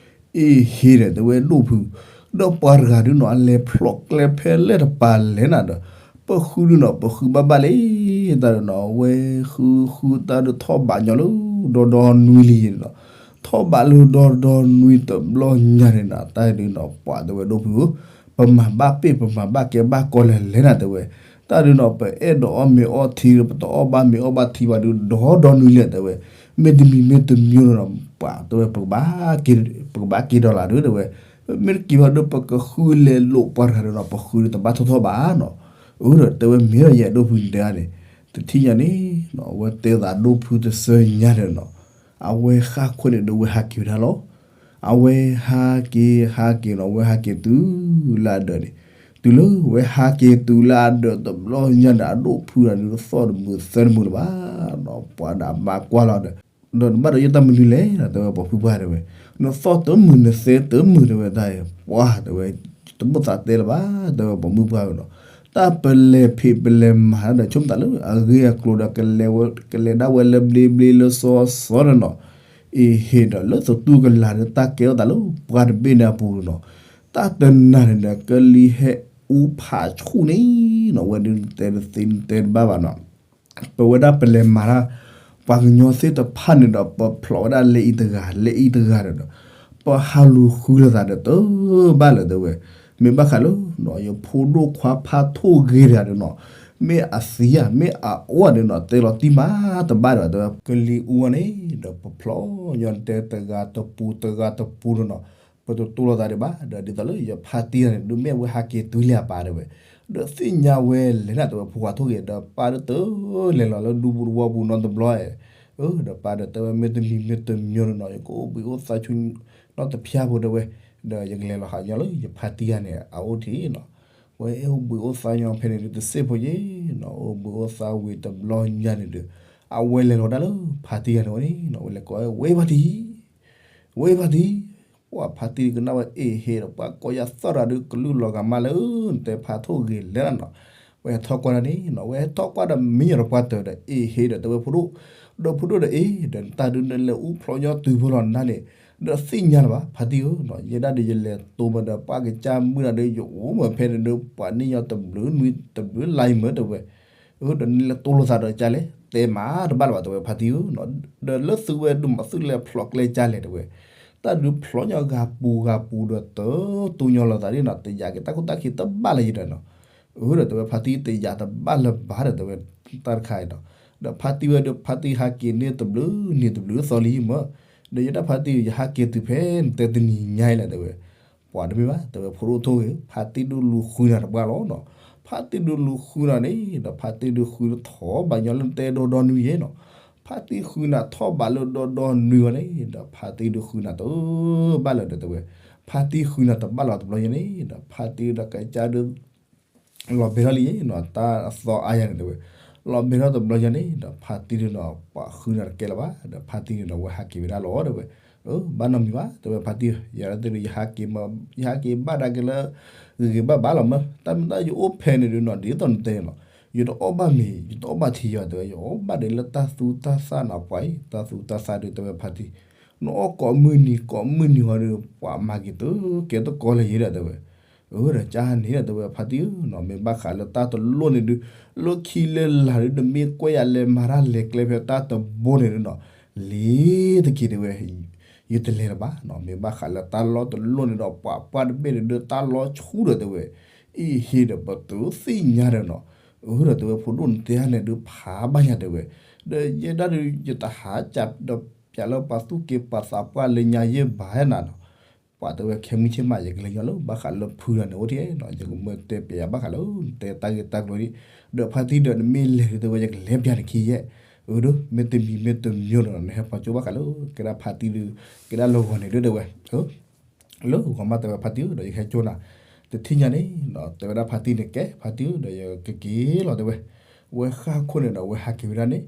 အ့ၣ်ဟ့ဒီးတဲဝဲဒိၣ်ဖု, ဒီးပှၤတဂၤဒုးနီၤ အလဲၤဖျိးကျဲဖဲလဲၣ်တပၤလဲၣ်နၤဒီး ပဃုဒုးနီၤ ပဃုဘၣ်ဘၣ်လံ, တၢ်ဒုးနီၤ အဝဲဃုဃုတၢ်ဒုးထီၣ်ဘးညီလၢ ဒီဒီနွံလံနီၤ, ထီၣ်ဘးလၢဒီဒီနွံတဘျီညါန့ၣ်နီၤ တၢ်ဒုးနီၤ ပှၤတဲဝဲဒိၣ်ဖုဧၢ ပမၤဘၣ်ပ့ၢ် ပမၤဘၣ်ကဲဘၣ်ကီလဲၣ်လဲၣ်နၤတဲဝဲ, တၢ်ဒုးနီၤ ပအဲၣ်ဒိးအီၣ်မ့ၤအီထံ ပတအီၣ်ဘၣ်မ့ၤအီဘၣ်ထံဘၣ်ဒုး ဒီဒီနွံလဲၣ်တဲဝဲ, မ့တမံၤမ့တမံၤနီၤ ပှၤတဲဝဲ ပကဘၣ်က့ၤဒီးလၢဒုးတဲဝဲ, မ့ၢ်တက့ၤဘၣ်ဒုး ပကဃုလဲၤလိာ်ပှၤတဂၤဒီးနီၤ ပဃုဒုးတဘၣ်ထီၣ်ထီၣ်ဘၣ်နီၤ, အၢ ဒီးတဲဝဲမ့ၢ်ဒီးယအဲၣ်ဒိၣ်ဖုတဲန့ၣ်, တထံၣ်ညါန့ၣ် အဝဲတဲသးဒိၣ်ဖုတစၢညါဒီးနီၤ အဝဲဃၣ်ခွဲးန့ၣ်ဒီးဝဲဟးက့ၤဝဲဒၣ်လီၤ, အဝဲဟးက့ၤဟးက့ၤနီၤ အဝဲဟးက့ၤတုၤလၢအဒၢးန့ၣ်, တုၤလၢဝဲဟးက့ၤတုၤလၢအဒၢးတဘျီညါဒီး အဒိၣ်ဖုတဂၤဒုးသီၣ်တမုာ်သဲတမုာ်လၢၤဘၣ်နီၤ, ပှၤဒီးအမါကွၢ်လီၤဒီး ဒီးနဘၣ်ဒီးယတၢ်မနုၤလဲၣ် တဲဝဲပှၤဖုပှၢ်တဲဝဲ, နသီၣ်တမုာ်နသဲတမုာ်တဲဝဲတၢ်အံၤ ပှၤတဲဝဲ တမိၣ်သးတဲလၢၤဘၣ် တဲဝဲပှၤမုၣ်ပှၢ်ဝဲနီၤ, တၢ်ပလဲၤဖံးပလဲၤမၤဒီး ဆိကမိၣ်သးလၢအဂ့ၢ်အကျိၤဒီး ကလဲၤဒၣ်ဝဲလၢဘျ့ဘျ့လၢစီစီဒီးနီၤ, အ့ၣ်ဟ့ဒီးလၢသတူၢ်ကလာ်ဒီး တၢ်ကဲထီၣ်သးလၢပှၤတဘ့ၣ်န့ၣ်အပူၤနီၤ, တၢ်တနၤန့ၣ်ဒီး ကလံၤဟဲအူဖးဆူၣ်န့ၣ်နီၤ, ဝဲဒုးတဲတသ့တဲတဘၣ်ဘၣ်နီၤ ပဝဲဒၣ်ပလဲၤမၤတၢ် ပှၤကညီသ့ၣ်တဖၣ်န့ၣ်ဒီး ပဖျိးဝဲဒၣ်လၢအံၤတဂၤ လၢအံၤတဂၤဒီး ပဟးလူၤဃုလိာ်သးဒီးတဘၣ်လၢၤတဲဝဲ, မ့ၢ်ဘၣ်ဃးလၢ ယဖိဒိၣ်ခွါဖါထိၣ်ဂ့ၤတဂၤဒီးနီၤ, မ့ၢ်အသံဧါ မ့ၢ်အအိၣ်ဧါဒီးနီၤ တဲလီၤတံၢ်မးတဘၣ်ဒီးတဲဝဲ ကလံၤအူဝဲန့ၣ်ဒီး ပဖျိးညီတဲတဂၤတပူၤတဂၤတပူၤဒီးနီၤ, ပတတိၢ်လိာ်သးဒံးဘၣ် ဒီးဒ်သိးလၢယဖါတံၢ်တဂၤန့ၣ် ဒုးမ့ၢ်ဝဲဟးက့ၤတုၤလၢအပၢ်တဲဝဲ, ဒီးသ့ၣ်ညါဝဲလဲၣ်နၤတဲဝဲ ဖိခွါထိၣ်ဂ့ၤ ဒီးပၢ်ဒုးတလဲၤလီၤလၢဒူပူၤတဝီပူၤနီတဘျီ, အၢ ဒီးပၢ်ဒီးတဲဝဲမ့ၢ်တမံၤမ့ၢ်တမံၤနီၤ ယကအိၣ်ဘှံးအိၣ်သါဆူ နီတဖျၢၣ်ဖိတဲဝဲ, ဒီးယကလဲၤလီၤဟးညီလၢယဖါတံၢ်တဂၤန့ၣ် အအိၣ်ထံးနီၤ, ဝဲအိၣ်ဘှံးအိၣ်သါညီဖဲန့ၣ်ဒုးတစ့ၢ်ဖိယ့ၣ်နီၤ, အိၣ်ဘှံးအိၣ်သါဝံၤတဘျီညါန့ၣ်ဒီး အဝဲလဲၤလီၤဒၣ်လၢဖါတံၢ်တဂၤန့ၣ်ဝဲန့ၣ်နီၤ, ဝဲလဲၤကိးဝဲဖါတံၢ် ဝဲဖါတံၢ်, ပှၤဖါတံၢ်ကနၣ်ဝဲအ့ၣ်ဟ့ဒီး ပှၤကိးယၤသီၣ်တဂၤဒုး ကလုၢ်လီၤဂာ်မးလၢ နတဲဖါထိၣ်ဂ့ၤလဲၣ်နၤနီၤ, ဝဲဟဲထီၣ်ကွၢ်ဒၣ်န့ၣ်နီၤ, ဝဲဟဲထီၣ်ကွၢ်ဒီးမံညီၤဒီးပှၤတၢၢ်ဒီးအ့ၣ်ဟ့ဒီးတဲဝဲဖိဒိၣ်, ဒီးဖိဒိၣ်ဒီးအ့ၣ် ဒီးနတၢ်ဒုးနလဲၤအူဖျိးညီတုၤဖိလီၤနၤန့ၣ်, ဒီးသ့ၣ်ညါလၢၤဘၣ် ဖါတံၢ်ဧၢ, ယဲဒၣ်ဒီးယလဲၤတိၤမးဒီး ပှၤကစၢ်မုၢ်နၤဒီး ယအိၣ်မးဖဲန့ၣ်ဒီး ပှၤန့ၢ်ညီတဘျုးနွံတဘျုးလါအံၤမးတဲဝဲ အၢ ဒီးနလဲၤတိၢ်လိာ်သးဒီးကၢ်လဲၣ် တဲမးတဘၣ်လၢၤဘၣ်တဲဝဲဖါတံၢ်ဧၢ, ဒီးလၢသုဝဲဒုးမးသုလဲၤဖျိးကျဲကၢ်လဲၣ်တဲဝဲ, တၢ်ဒုးဖျိးညီဂၤပူၤဂၤပူၤဒီးတတိၢ်ညါလိာ်သးဒ်နီၤ တယာ်က့ၤတၢ်ခိၣ်တၢ်ခံတဘၣ်လၢၤယၤဒီးနီၤ, အၢ ဒီးတဲဝဲဖါတံၢ်တယာ်တဘၣ်လၢၤဘၣ်ဒီးတဲဝဲ တၢ်တခါအံၤနီၤ, ဒီးဖါတံၢ်ဝဲဒီး ဖါတံၢ်ဟးက့ၤန့ၢ်တဘျုးနံၤတဘျုးသီလံမး, ဒီးယဲဒၣ်ဖါတံၢ် ယဟးက့ၤတုၤဖဲနတဲတနံၤညါအံၤလဲၣ်တဲဝဲ ပှၤတမ့ၢ်ဘၣ် တဲဝဲဖိဒိၣ်ထိၣ်ဂ့ၤ ဖါတံၢ်ဒုးလူၤဃုနၤတပှၢ်လီၤနီၤ, ဖါတံၢ်ဒုးလူၤဃုနၤန့ၣ် ဒီးဖါတံၢ်ဒုးဃုထီၣ်ဘးညီလၢနတဲဒီဒီနွံယဲၢ်နီၤ, ဖါတံၢ်ဃုနၤထီၣ်ဘးလၢဒီဒီနွံဝဲန့ၣ် ဒီးဖါတံၢ်ဒုးဃုနၤတဘၣ်လၢၤဒီးတဲဝဲ, ဖါတံၢ်ဃုနၤတဘၣ်လီၤတဘျီယဲၢ်န့ၣ် ဒီးဖါတံၢ်ဒီးကစၢ်ဒုး လီၤဘဲထီၣ်လံနီၤ တၢ်အသီအါယၤန့ၣ်တဲဝဲ, လီၤဘဲထီၣ်တဘျီညါန့ၣ် ဒီးဖါတံၢ်ဒုးနီၤ ပှၤဃုနၤတကဲလၢၤဘၣ် ဒီးဖါတံၢ်ဒုးနီၤ ဝဲဟးက့ၤဝဲဒၣ်လီၤတဲဝဲ, အၢ ဘၣ်နီတမံၤဘၣ် တဲဝဲဖါတံၢ်ဧၢ, ယၤဒၣ်တဲဒုး ယဟးက့ၤဘၣ်ဒၣ်က့ၤလၢ ဂ့ၤဂ့ၤဘၣ်ဘၣ်လီၤမး, တၢ်မ့ၢ်တၢ်ယအိၣ်ဖဲန့ၣ်ဒုးနီၤ ဒ်သိးနတဲန့ၣ်လီၤ, ယတအီၣ်ဘၣ်မ့ၤ ယတအီၣ်ဘၣ်ထံယီၤတဲဝဲ ယအီၣ်ဘၣ်ဒၣ်လၢတၢ်သူတၢ်သၣ်နီၤ ပှၤအံၤ တၢ်သူတၢ်သၣ်ဒုးတဲဝဲဖါတံၢ်, နအီၣ်ကိးမုၢ်နံၤကိးမုၢ်နံၤဟီဒီး ပှၤမၤက့ၤတကဲတကီလၢၤယဲဒီးတဲဝဲ အၢ ဒီးကန့ၣ်ဒီးတဲဝဲဖါတံၢ်ဧၢနီၤ မ့ၢ်ဘၣ်ဃးလၢတၢ်တလိၣ်န့ၣ်ဒုး လၢခံလၢလာ်ဒုး နမ့ၢ်ကွဲးယၤလဲၤမၤတၢ်လဲၤကျဲဖဲတၢ်တဘိန့ၣ်ဒုးနီၤ လ့ၤတက့ၤတဲဝဲ ယတလဲၤလၢၤဘၣ်နီၤ မ့ၢ်ဘၣ်ဃးလၢတၢ်လီၢ်တလိၣ်န့ၣ်ဒီး ပှၤပှၢ်တဘ့ၣ်န့ၣ်ဒုး တၢ်လီၢ်ဆူၣ်ဒီးတဲဝဲ အ့ၣ်ဟ့ဒီးပတုၤသ့ၣ်ညါဒီးနီၤ အၢ ဒီးတဲဝဲ ဖိဒိၣ်န့ၣ်တဲယၤန့ၣ်ဒုး ဖးဘၣ်ညါတဲဝဲ, ဒီးယဲဒၣ်ဒုး ယတဟးကးဒီးပျးလၢပှၤသူၣ်က့ပှၤသးပှၢ်လၢညါယဲၢ်ဘၣ်နၤနီၤ, ပှၤတဲဝဲခဲမုၢ်ဆ့ၣ်မး ယကလဲၤညီလၢဘၣ်ဃးလၢဖုလီၤန့ၣ် အိၣ်ထံၣ်နီၤ, ယကမၢတဲပျးယၤဘၣ်ဃးလၢ တဲတၢ်ဂ့ၢ်တၢ်ကျိၤဒ်, ဒီးဖါတံၢ်ဒီးနမ့ၢ်လဲၤဒုးတဲဝဲ ယကလဲၤပျးနခံယဲၢ်, အၢ ဒီး မ့ၢ်တမံၤမ့ၢ်တမံၤဒီး နဟဲပိာ်ကၠိဘၣ်ဃးလၢ ကဲဒၣ်ဖါတံၢ်ဒုး ကဲဒၣ်လၢဂီၤန့ၣ်ဒုးတဲဝဲ လၢဂီၤမးတဲဝဲဖါတံၢ်ဧၢ ဒီးယဟဲကၠိနၤ, တထံၣ်ညါန့ၣ်ဒီး တဲဝဲဒၣ်ဖါတံၢ်န့ၣ် ကဲဖါတံၢ်ဧၢ ဒီးယကက့ၤလီၤတဲဝဲ, ဝဲဃၣ်ခိၣ်န့ၣ်ဒီး အဝဲဟးက့ၤဝဲဒၣ်န့ၣ်,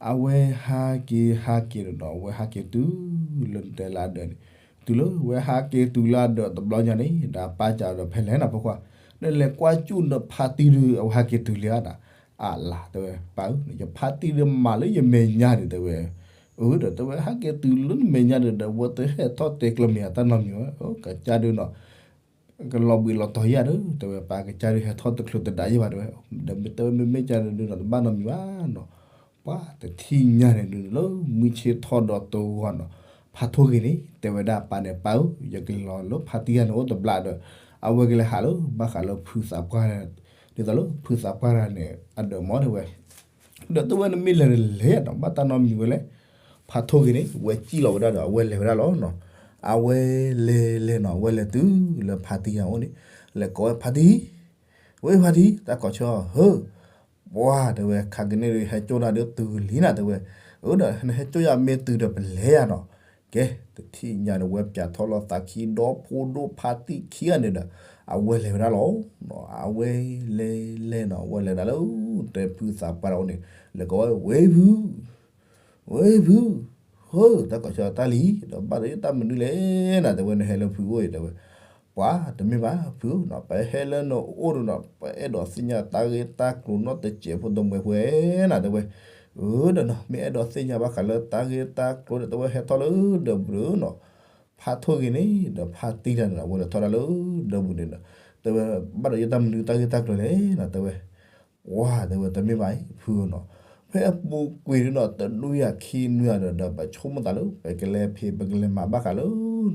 အဝဲဟးက့ၤဟးက့ၤဒီး အဝဲဟးက့ၤတုၤလၢတဲလၢအဒၢးန့ၣ်, တုၤလၢဝဲဟးက့ၤတုၤလၢအဒၢးတဘျီညါန့ၣ် ဒီးပၢ်ကးဒီးဖဲလဲၣ်နၤဖိခွါ, ဒီးလဲၤကွၢ်ကၠူၣ်ဒီးဖါတံၢ်ဒုး အဝဲဟးက့ၤတုၤလံဧါနၤ, အလၤတဲဝဲ ပၢ်ဧၢ ယဖါတံၢ်ဒုးမၤလၢယမဲာ်ညါဒုးတဲဝဲ အၢ ဒီးတဲဝဲ ဟဲက့ၤတုၤလၢနမဲာ်ညါဒီး ဒီးဝဲတဟဲထီၣ်တဲကျၢၤမ့ၢ်အတၢ်နီတမံၤဝဲ ကစၢ်ဒုးနီၤ, ကလီၤဘှံးလီၤတီၤယၤဒီး တဲဝဲ ပၢ်ကစၢ်ဒုးဟဲထီၣ်တချုးတဒးယဲၢ်ဘၣ်တဲဝဲ, ဒီးမ့ၢ်တဲဝဲမ့မ့ၢ်ကစၢ်ဒုးနီၤ တဘၣ်နီတမံၤဘၣ်နီၤ, ပှၤတထံၣ်ညါန့ၣ်ဒုး လၢမုၢ်ဆ့ၣ်ထီၣ်ဒီးတဂီၤနီၤ, ဖါထိၣ်ဂ့ၤန့ၣ် တဲဝဲဒၣ်ပၢ်န့ၣ် ပၢ်ဧၢ ယကလီၤလၢဖါတံၢ်ယၤန့ၣ်အိၣ်တဘျီဒီး အဝဲကလဲၤဟးလၢ ဘၣ်ဃးလၢဖုသးပှၢ် ဒ်သိးလၢဖုသးပှၢ်တဂၤန့ၣ် အဒၢးမးတဲဝဲ, ဒီးတဲဝဲနမ့ၢ်လဲၤလဲၤဒီး ဘၣ်တၢ်နီတမံၤဝဲလဲၣ်, ဖါထိၣ်ဂ့ၤန့ၣ် ဝဲစံၣ်လီၤဝဲဒၣ်ဒီး အဝဲလဲၤဝဲဒၣ်လီၤနီၤ, အဝဲလဲၤလဲၤနီၤ အဝဲလဲၤတုၤလၢဖါတံၢ်ယၤအိၣ်န့ၣ်, လဲၤကိးဝဲဖါတံၢ်, ဝဲဖါတံၢ် တၢ်ကိးဆၢဟၢ ပှၤတဲဝဲ ခါကန့ၣ်ဒုး ဟဲကၠိနၤဒုးတုၤလံနၤတဲဝဲ, အၢ ဒီးနဟဲကၠိယၤမ့ၢ်တုၤဒီးပလဲၤယၤနီၤ, ကဲ တထံၣ်ညါဒီး ဝဲပၠးထီၣ်လီၤသးခံ ဒီဖိဒိၣ်ဖါတံၢ်ခံဂၤန့ၣ်ဒီး အဝဲလဲၤဝဲဒၣ်လီၤ, အဝဲလဲၤလဲၤနီၤ အဝဲလဲၤဒၣ်လၢ တဲဖုသးပှၢ်တဂၤအိၣ်န့ၣ် လဲၤကိးဝဲ ဝဲဖု ဝဲဖု, ဟၢ တၢ်ကိးဆၢတၢ်လံ ဒီးဘၣ်ဒီးယတၢ်မနုၤလဲၣ်နၤ တဲဝဲ နဟဲလၢဖုအိၣ်အံၤတဲဝဲ, ပှၤတမ့ၢ်ဘၣ်ဖုနီၤ ပဟဲလၢနအိၣ်ဒီးနီၤ ပအဲၣ်ဒိးသ့ၣ်ညါတၢ်ဂ့ၢ်တၢ်ကျိၤနီတစဲးဖိ တမှဲၤဖိဧဲနၤ တဲဝဲ, အၢ ဒီးနီၤ မ့ၢ်အဲၣ်ဒိးသ့ၣ်ညါဘၣ်ဃးလၢတၢ်ဂ့ၢ်တၢ်ကျိၤဒီး တဲဝဲဟဲထီၣ်လၢဒီးဘျုးနီၤ, ဖါထိၣ်ဂ့ၤန့ၣ် ဒီးဖါတံၢ်တဂၤန့ၣ်ဒီး အဝဲလဲၤထီၣ်ဒၣ်လၢဒီးဘျုးန့ၣ်ဒီး တဲဝဲ ဘၣ်ဒီးယတၢ်မနုၤတၢ်ဂ့ၢ်တၢ်ကျိၤလဲၣ်နၤ တဲဝဲ ပှၤတဲဝဲတမ့ၢ်ဘၣ်အံၤ ဖုနီၤ, ဖဲအပူၤကွံာ်ဒုးနီၤ တနွံအခံနွံဒီး ဒီးပဆိကမိၣ်သးလၢ ပကလဲၤဖံး ပကလဲၤမၤဘၣ်ဃးလၢ ဒ်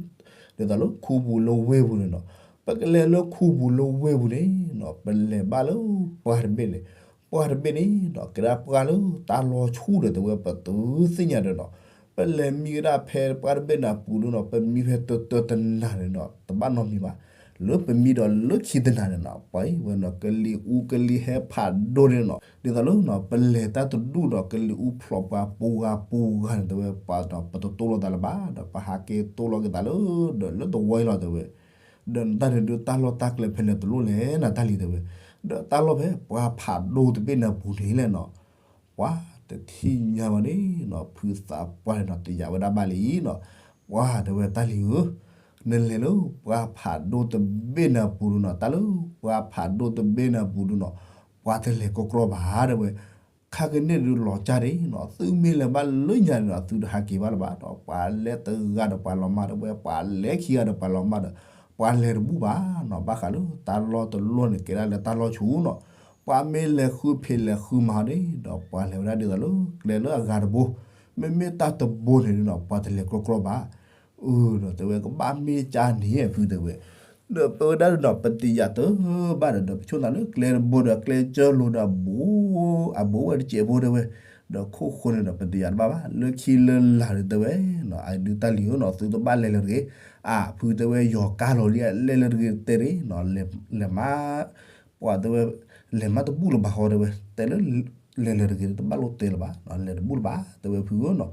သိးလၢခူပူၤလၢဝ့ၢ်ပူၤန့ၣ်နီၤ, ပကလဲၤလၢခူပူၤလၢဝ့ၢ်ပူၤန့ၣ်နီၤ ပလဲၤဘၣ်လၢပှၢ်တဘ့ၣ်န့ၣ်, ပှၢ်တဘ့ၣ်န့ၣ်နီၤ ကဲဒၣ်ပှၢ်လၢတၢ်လီၤဆူၣ်ဒီး တဲဝဲပတုၤသ့ၣ်ညါဒီးနီၤ, ပလဲၤမံကဒၣ်ဖဲပှၢ်တဘ့ၣ်န့ၣ်အပူၤဒုးနီၤ ပမံဖဲတတၢတနၤန့ၣ်နီၤ တဘၣ်နီတမံၤဘၣ် လၢပမံဒီးလၢခံတနၤန့ၣ်နီၤ ပှၤအံၤဝဲနီၤ ကလံၤအူကလံၤဟဲဖးဒိၣ်န့ၣ်နီၤ ဒ်သိးလၢနီၤ ပလဲၤတၢ်တဒူၣ်ဒီး ကလံၤအူဖျိးပှၤပူၤဂၤပူၤဂၤန့ၣ် တဲဝဲ ပှၤဒီးပတတိၢ်လိာ်သးလၢၤဘၣ် ဒီးပဟးက့ၤတိၢ်လိာ်က့ၤသးလၢ ဒီးလၢတဝီအံၤလီၤ တဲဝဲ ဒီးနတၢ်န့ၣ်ဒုး တၢ်လီၢ်တၢ်ကျဲဖဲလဲၣ်တလိၣ်လဲၣ် နတၢ်လံၤ တဲဝဲ, ဒီးတၢ်လီၢ်ဖဲပှၢ်ဖးဒိၣ်တဘ့ၣ်န့ၣ်အပူၤန့ၣ်လဲၣ်နီၤ ပှၤတထံၣ်ညါဘၣ်န့ၣ်နီၤ ဖုသးပှၢ်န့ၣ်နီၤ တယာ်ဝဲဒၣ်ဘၣ်လံနီၤ, ပှၤတဲဝဲတၢ်လံၤဧၢ, နလဲၤလၢပှၢ်ဖးဒိၣ်တဘ့ၣ်န့ၣ်အပူၤဒုးနီၤ တၢ်လၢပှၢ်ဖးဒိၣ်တဘ့ၣ်န့ၣ်အပူၤဒုးနီၤ, ပှၤတလဲၤကြီကြီဘၣ် တဲဝဲ, ခါကန့ၣ်ဒုးလီၤကၢ်ဒံးနီၤ သုမ့ၢ်လဲၤဘၣ်လၢညါန့ၣ်ဒီး သုတဟးက့ၤဘၣ်လၢၤဘၣ်ဒီး ပှၤလဲၤတဂၤဒီးပှၤလီၤမၢ်ဒီးဝဲ ပှၤလဲၤခံဂၤဒီးပှၤလီၤမၢ်ဒီး ပှၤလဲၤတဘူၣ်ဘၣ်နီၤ ဘၣ်ဃးလၢတၢ်လီၢ်တလီၢ်န့ၣ် ကဲဒၣ်လၢတၢ်လီၢ်ဆူၣ်နီၤ, ပှၤမ့ၢ်လဲၤဃုဖံးလဲၤဃုမၤန့ၣ်ဒီး ပှၤလဲၤဝဲဒၣ်ဒ်သိးလၢကျဲလၢအဂၤတဘိ, မ့မ့ၢ်တၢ်တဘိန့ၣ်နီၤ ပှၤတလဲၤကြီကြီဘၣ် အၢ ဒီးတဲဝဲကဘၣ်မ့ၢ်ကၢ်န့ၣ် ဖုတဲဝဲ, ဒီးပဝဲဒၣ်ဒီး ပတယာ်တဘၣ်ဒီး ဒီးပဆိကမိၣ်သးလၢကျဲတဘိဒီးကျဲကၢလိၤဒီး အဘူးဝဲတစဲးဖိတဲဝဲ, ဒီးခိၣ်ဃိန့ၣ်ဒီး ပတယာ်တဘၣ်ဘၣ် လၢခံလၢလာ်ဒီးတဲဝဲ, အဒုးတၢ်လံၤဧၢနီၤ သုတဘၣ်လဲၤလၢၤတဂ့ၤ, အဖုတဲဝဲ ယီၤကါလီၤလံ လဲၤလၢၤတဂ့ၤတဲန့ၣ်နီၤ လဲၤမး ပှၤတဲဝဲ လဲၤမးတဘူၣ်လၢၤဘၣ်ဃီတဲဝဲ, တဲလၢ လဲၤလၢၤတဂ့ၤ တဘၣ်လိၣ်တဲလၢၤဘၣ် လဲၤတဘူၣ်လၢၤဘၣ် တဲဝဲဖုဧၢနီၤ,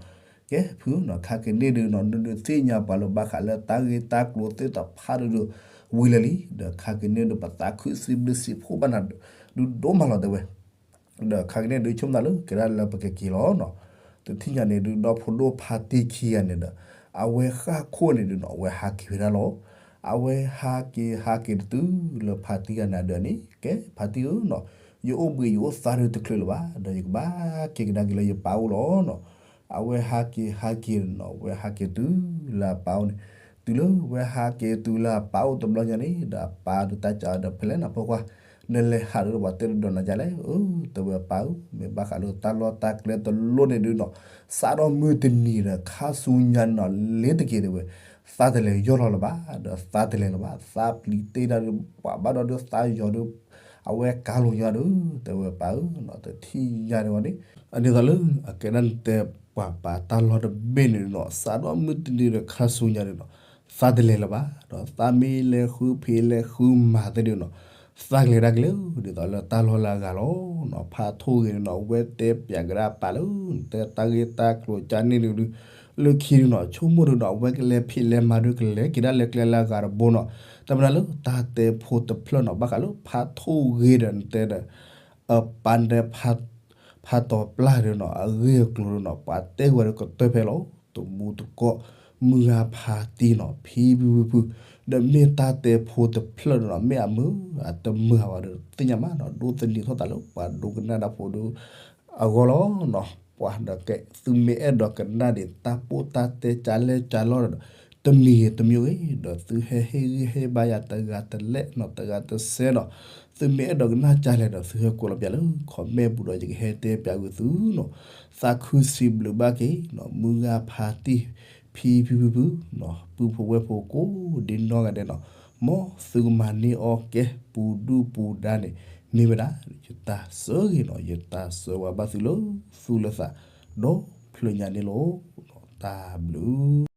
ကဲဖုဧၢနီၤ ခါက့ၤန့ၣ်ဒုးနီၤ နဒုးသ့ၣ်ညါပှၤလၢဘၣ်ဃးလၢတၢ်ဂ့ၢ်တၢ်ကျိၤသ့ၣ်တဖၣ်ဒုး ဝံၤလၢာ်လံ ဒီးခါက့ၤန့ၣ်ဒုး ပသးခုစံးဘျုးစံးဖှိၣ်ဘၣ်နၤဒုးဒိၣ်မးလီၤတဲဝဲ ဒီးခါက့ၤန့ၣ်ဒုးဆိကမိၣ်သးလၢ ကဲဒၣ်လၢပကက့ၤလီၤနီၤ, တထံၣ်ညါန့ၣ်ဒုး ဒီဖိဒိၣ်ဖါတံၢ်ခံဂၤန့ၣ်ဒီး အဝဲဃၣ်ခိၣ်န့ၣ်ဒုးနီၤ အဝဲဟးက့ၤဝဲဒၣ်လီၤ, အဝဲဟးက့ၤဟးက့ၤတတုၤလၢဖါတံၢ်ဂၤန့ၣ်အဒၢးန့ၣ် ကဲဖါတံၢ်ဧၢနီၤ, ယအိၣ်ဘှံးယအိၣ်သါဒုးတချုးလၢၤဘၣ် ဒီးယကဘၣ်က့ၤကဒါက့ၤလၢယပၢ်အိၣ်လီၤနီၤ, အဝဲဟးက့ၤဟးက့ၤနီၤ အဝဲဟးက့ၤတုၤလၢအပၢ်အိၣ်န့ၣ်, တုၤလၢဝဲဟးက့ၤတုၤလၢအပၢ်အိၣ်တဘျီညါန့ၣ် ဒီးအပၢ်ဒုးတၢ်ကးဒီးဖဲလဲၣ်နၤဖိခွါ, နလဲၤဟးဒီးပှၤတဲတဒီးနၤဒ်လဲၣ်, အၢ တဲဝဲပၢ်ဧၢ, မ့ၢ်ဘၣ်ဃးလၢတၢ်လီၢ်တၢ်ကျဲတလိၣ်န့ၣ်ဒုးနီၤ, စးထီၣ်မုၢ်တနံၤဒီးခါဆူညါန့ၣ်နီၤ လ့ၤတက့ၤတဲဝဲ, သးတလဲၤယီၢ်လီၤလၢၤဘၣ်, ဒီးသးတလဲၤလၢၤဘၣ်, သးပျံၤတ့ၢ်ဒၣ်ဒုး ပှၤဘၣ်ဒီးဒုးသးယီၤဒုး အဝဲကၤလိာ်ညီဒီး တဲဝဲပၢ်ဧၢနီၤ တထံၣ်ညါန့ၣ်ဝဲန့ၣ် အဒ်သိးလၢအကဲဒၣ်နတဲပှၤပာ်တၢ်လီၢ်တဘ့ၣ်န့ၣ်နီၤ စးထီၣ်မုၢ်တနံၤဒီးခါဆူညါန့ၣ်နီၤ သးတလဲၤလၢၤဘၣ် ဒီးသးမ့ၢ်လဲၤဃုဖံးလဲၤဃုမၤသ့ၣ်န့ၣ်နီၤ သးကလဲၤဒၣ်ကလဲၤ ဒ်သိးလၢတၢ်လီၢ်လၢအဂၤလီၤနီၤ ဖးထိၣ်ဂ့ၤန့ၣ်နီၤ အဝဲတဲပၠးကဒါပာ်လၢ တဲတၢ်ဂ့ၢ်တၢ်ကျိၤကန့ၣ်ဒုး လၢခံဒုးနီၤ ဆိကမိၣ်ဒုးနီၤ အဝဲကလဲၤဖံးလဲၤမၤဒုးကလဲၤက့ၤဒၣ်လဲၤကျဲလၢအဂၤတဘိနီၤ တမ့ၢ်လၢတၢ်တဲဖိတဖျၢၣ်နီၤ ဘၣ်ဃးလၢဖးထိၣ်ဂ့ၤဒီးနတဲဒီး အပၢ်နတဲ ဖးတီၤပျၢ်ဒီးနီၤ အဂ့ၢ်အကျိၤဒီးနီၤ ပှၤတဲဝဲဒီးကတၢၢ်ဖဲလီၤ တမူတကိး မုၢ်ဂၤဖးတံၢ်နီၤ ဖံဖုဖုဖု ဒီးမ့ၢ်တၢ်တဲဖိတဖျၢၣ်ဒီးနီၤ မ့ၢ်အမုာ်အတမုာ်ဘၣ်ဒီး သ့ၣ်ညါမးနီၤ ဒိးသန့ၤထီၣ်သးလၢပှၤဒိကနၣ်တၢ်ဖိဒီး အဂီၢ်လီၤနီၤ ပှၤဒီးကဲ သုမ့ၢ်အဲၣ်ဒိးကနၣ်ဒံးတၢ်ပိၢ်တၢ်တဲကလဲၢ်ကလီဒီး တမံၤဂ့ၤတမံၤဂ့ၤ ဒီးသုဟဲဟ့ၣ်ဂံၢ်ဟ့ၣ်ဘါယၤတဂၤတလဲၣ်နီၤ တဂၤတစဲးနီၤ သုမ့ၢ်အဲၣ်ဒိးကနၣ်ကလဲၢ်ဒီး သုဟဲကွဲးလီၤပၠးလၢ comment ပူၤဒီး ယကဟဲတဲပၠးကွံာ်သုနီၤ သးခုစံးဘျုးဘၣ်က့ၤနီၤ မုၢ်ဂၤဖးတံၢ် ဖံဖုဖုဖုနီၤ ပုၢ်ဖိဝဲၢ်ဖိကိးဒ်နီၢ်ဂၤဒဲးနီၤ မ်သုကမၤန့ၢ်အီၣ်ကဲ ပူၤဒုၣ်ပူၤဒါန့ၣ် မ့ၢ်ဝဲဒၣ် ယတၢ်ဆၢဂ့ၤနီၤ ယတၢ်ဆၢဝါဘၣ်သုလၢ သူၣ်လၢသး ဒီဖျၢၣ်ညါန့ၣ်လီၤ. တၢ်ဘျုး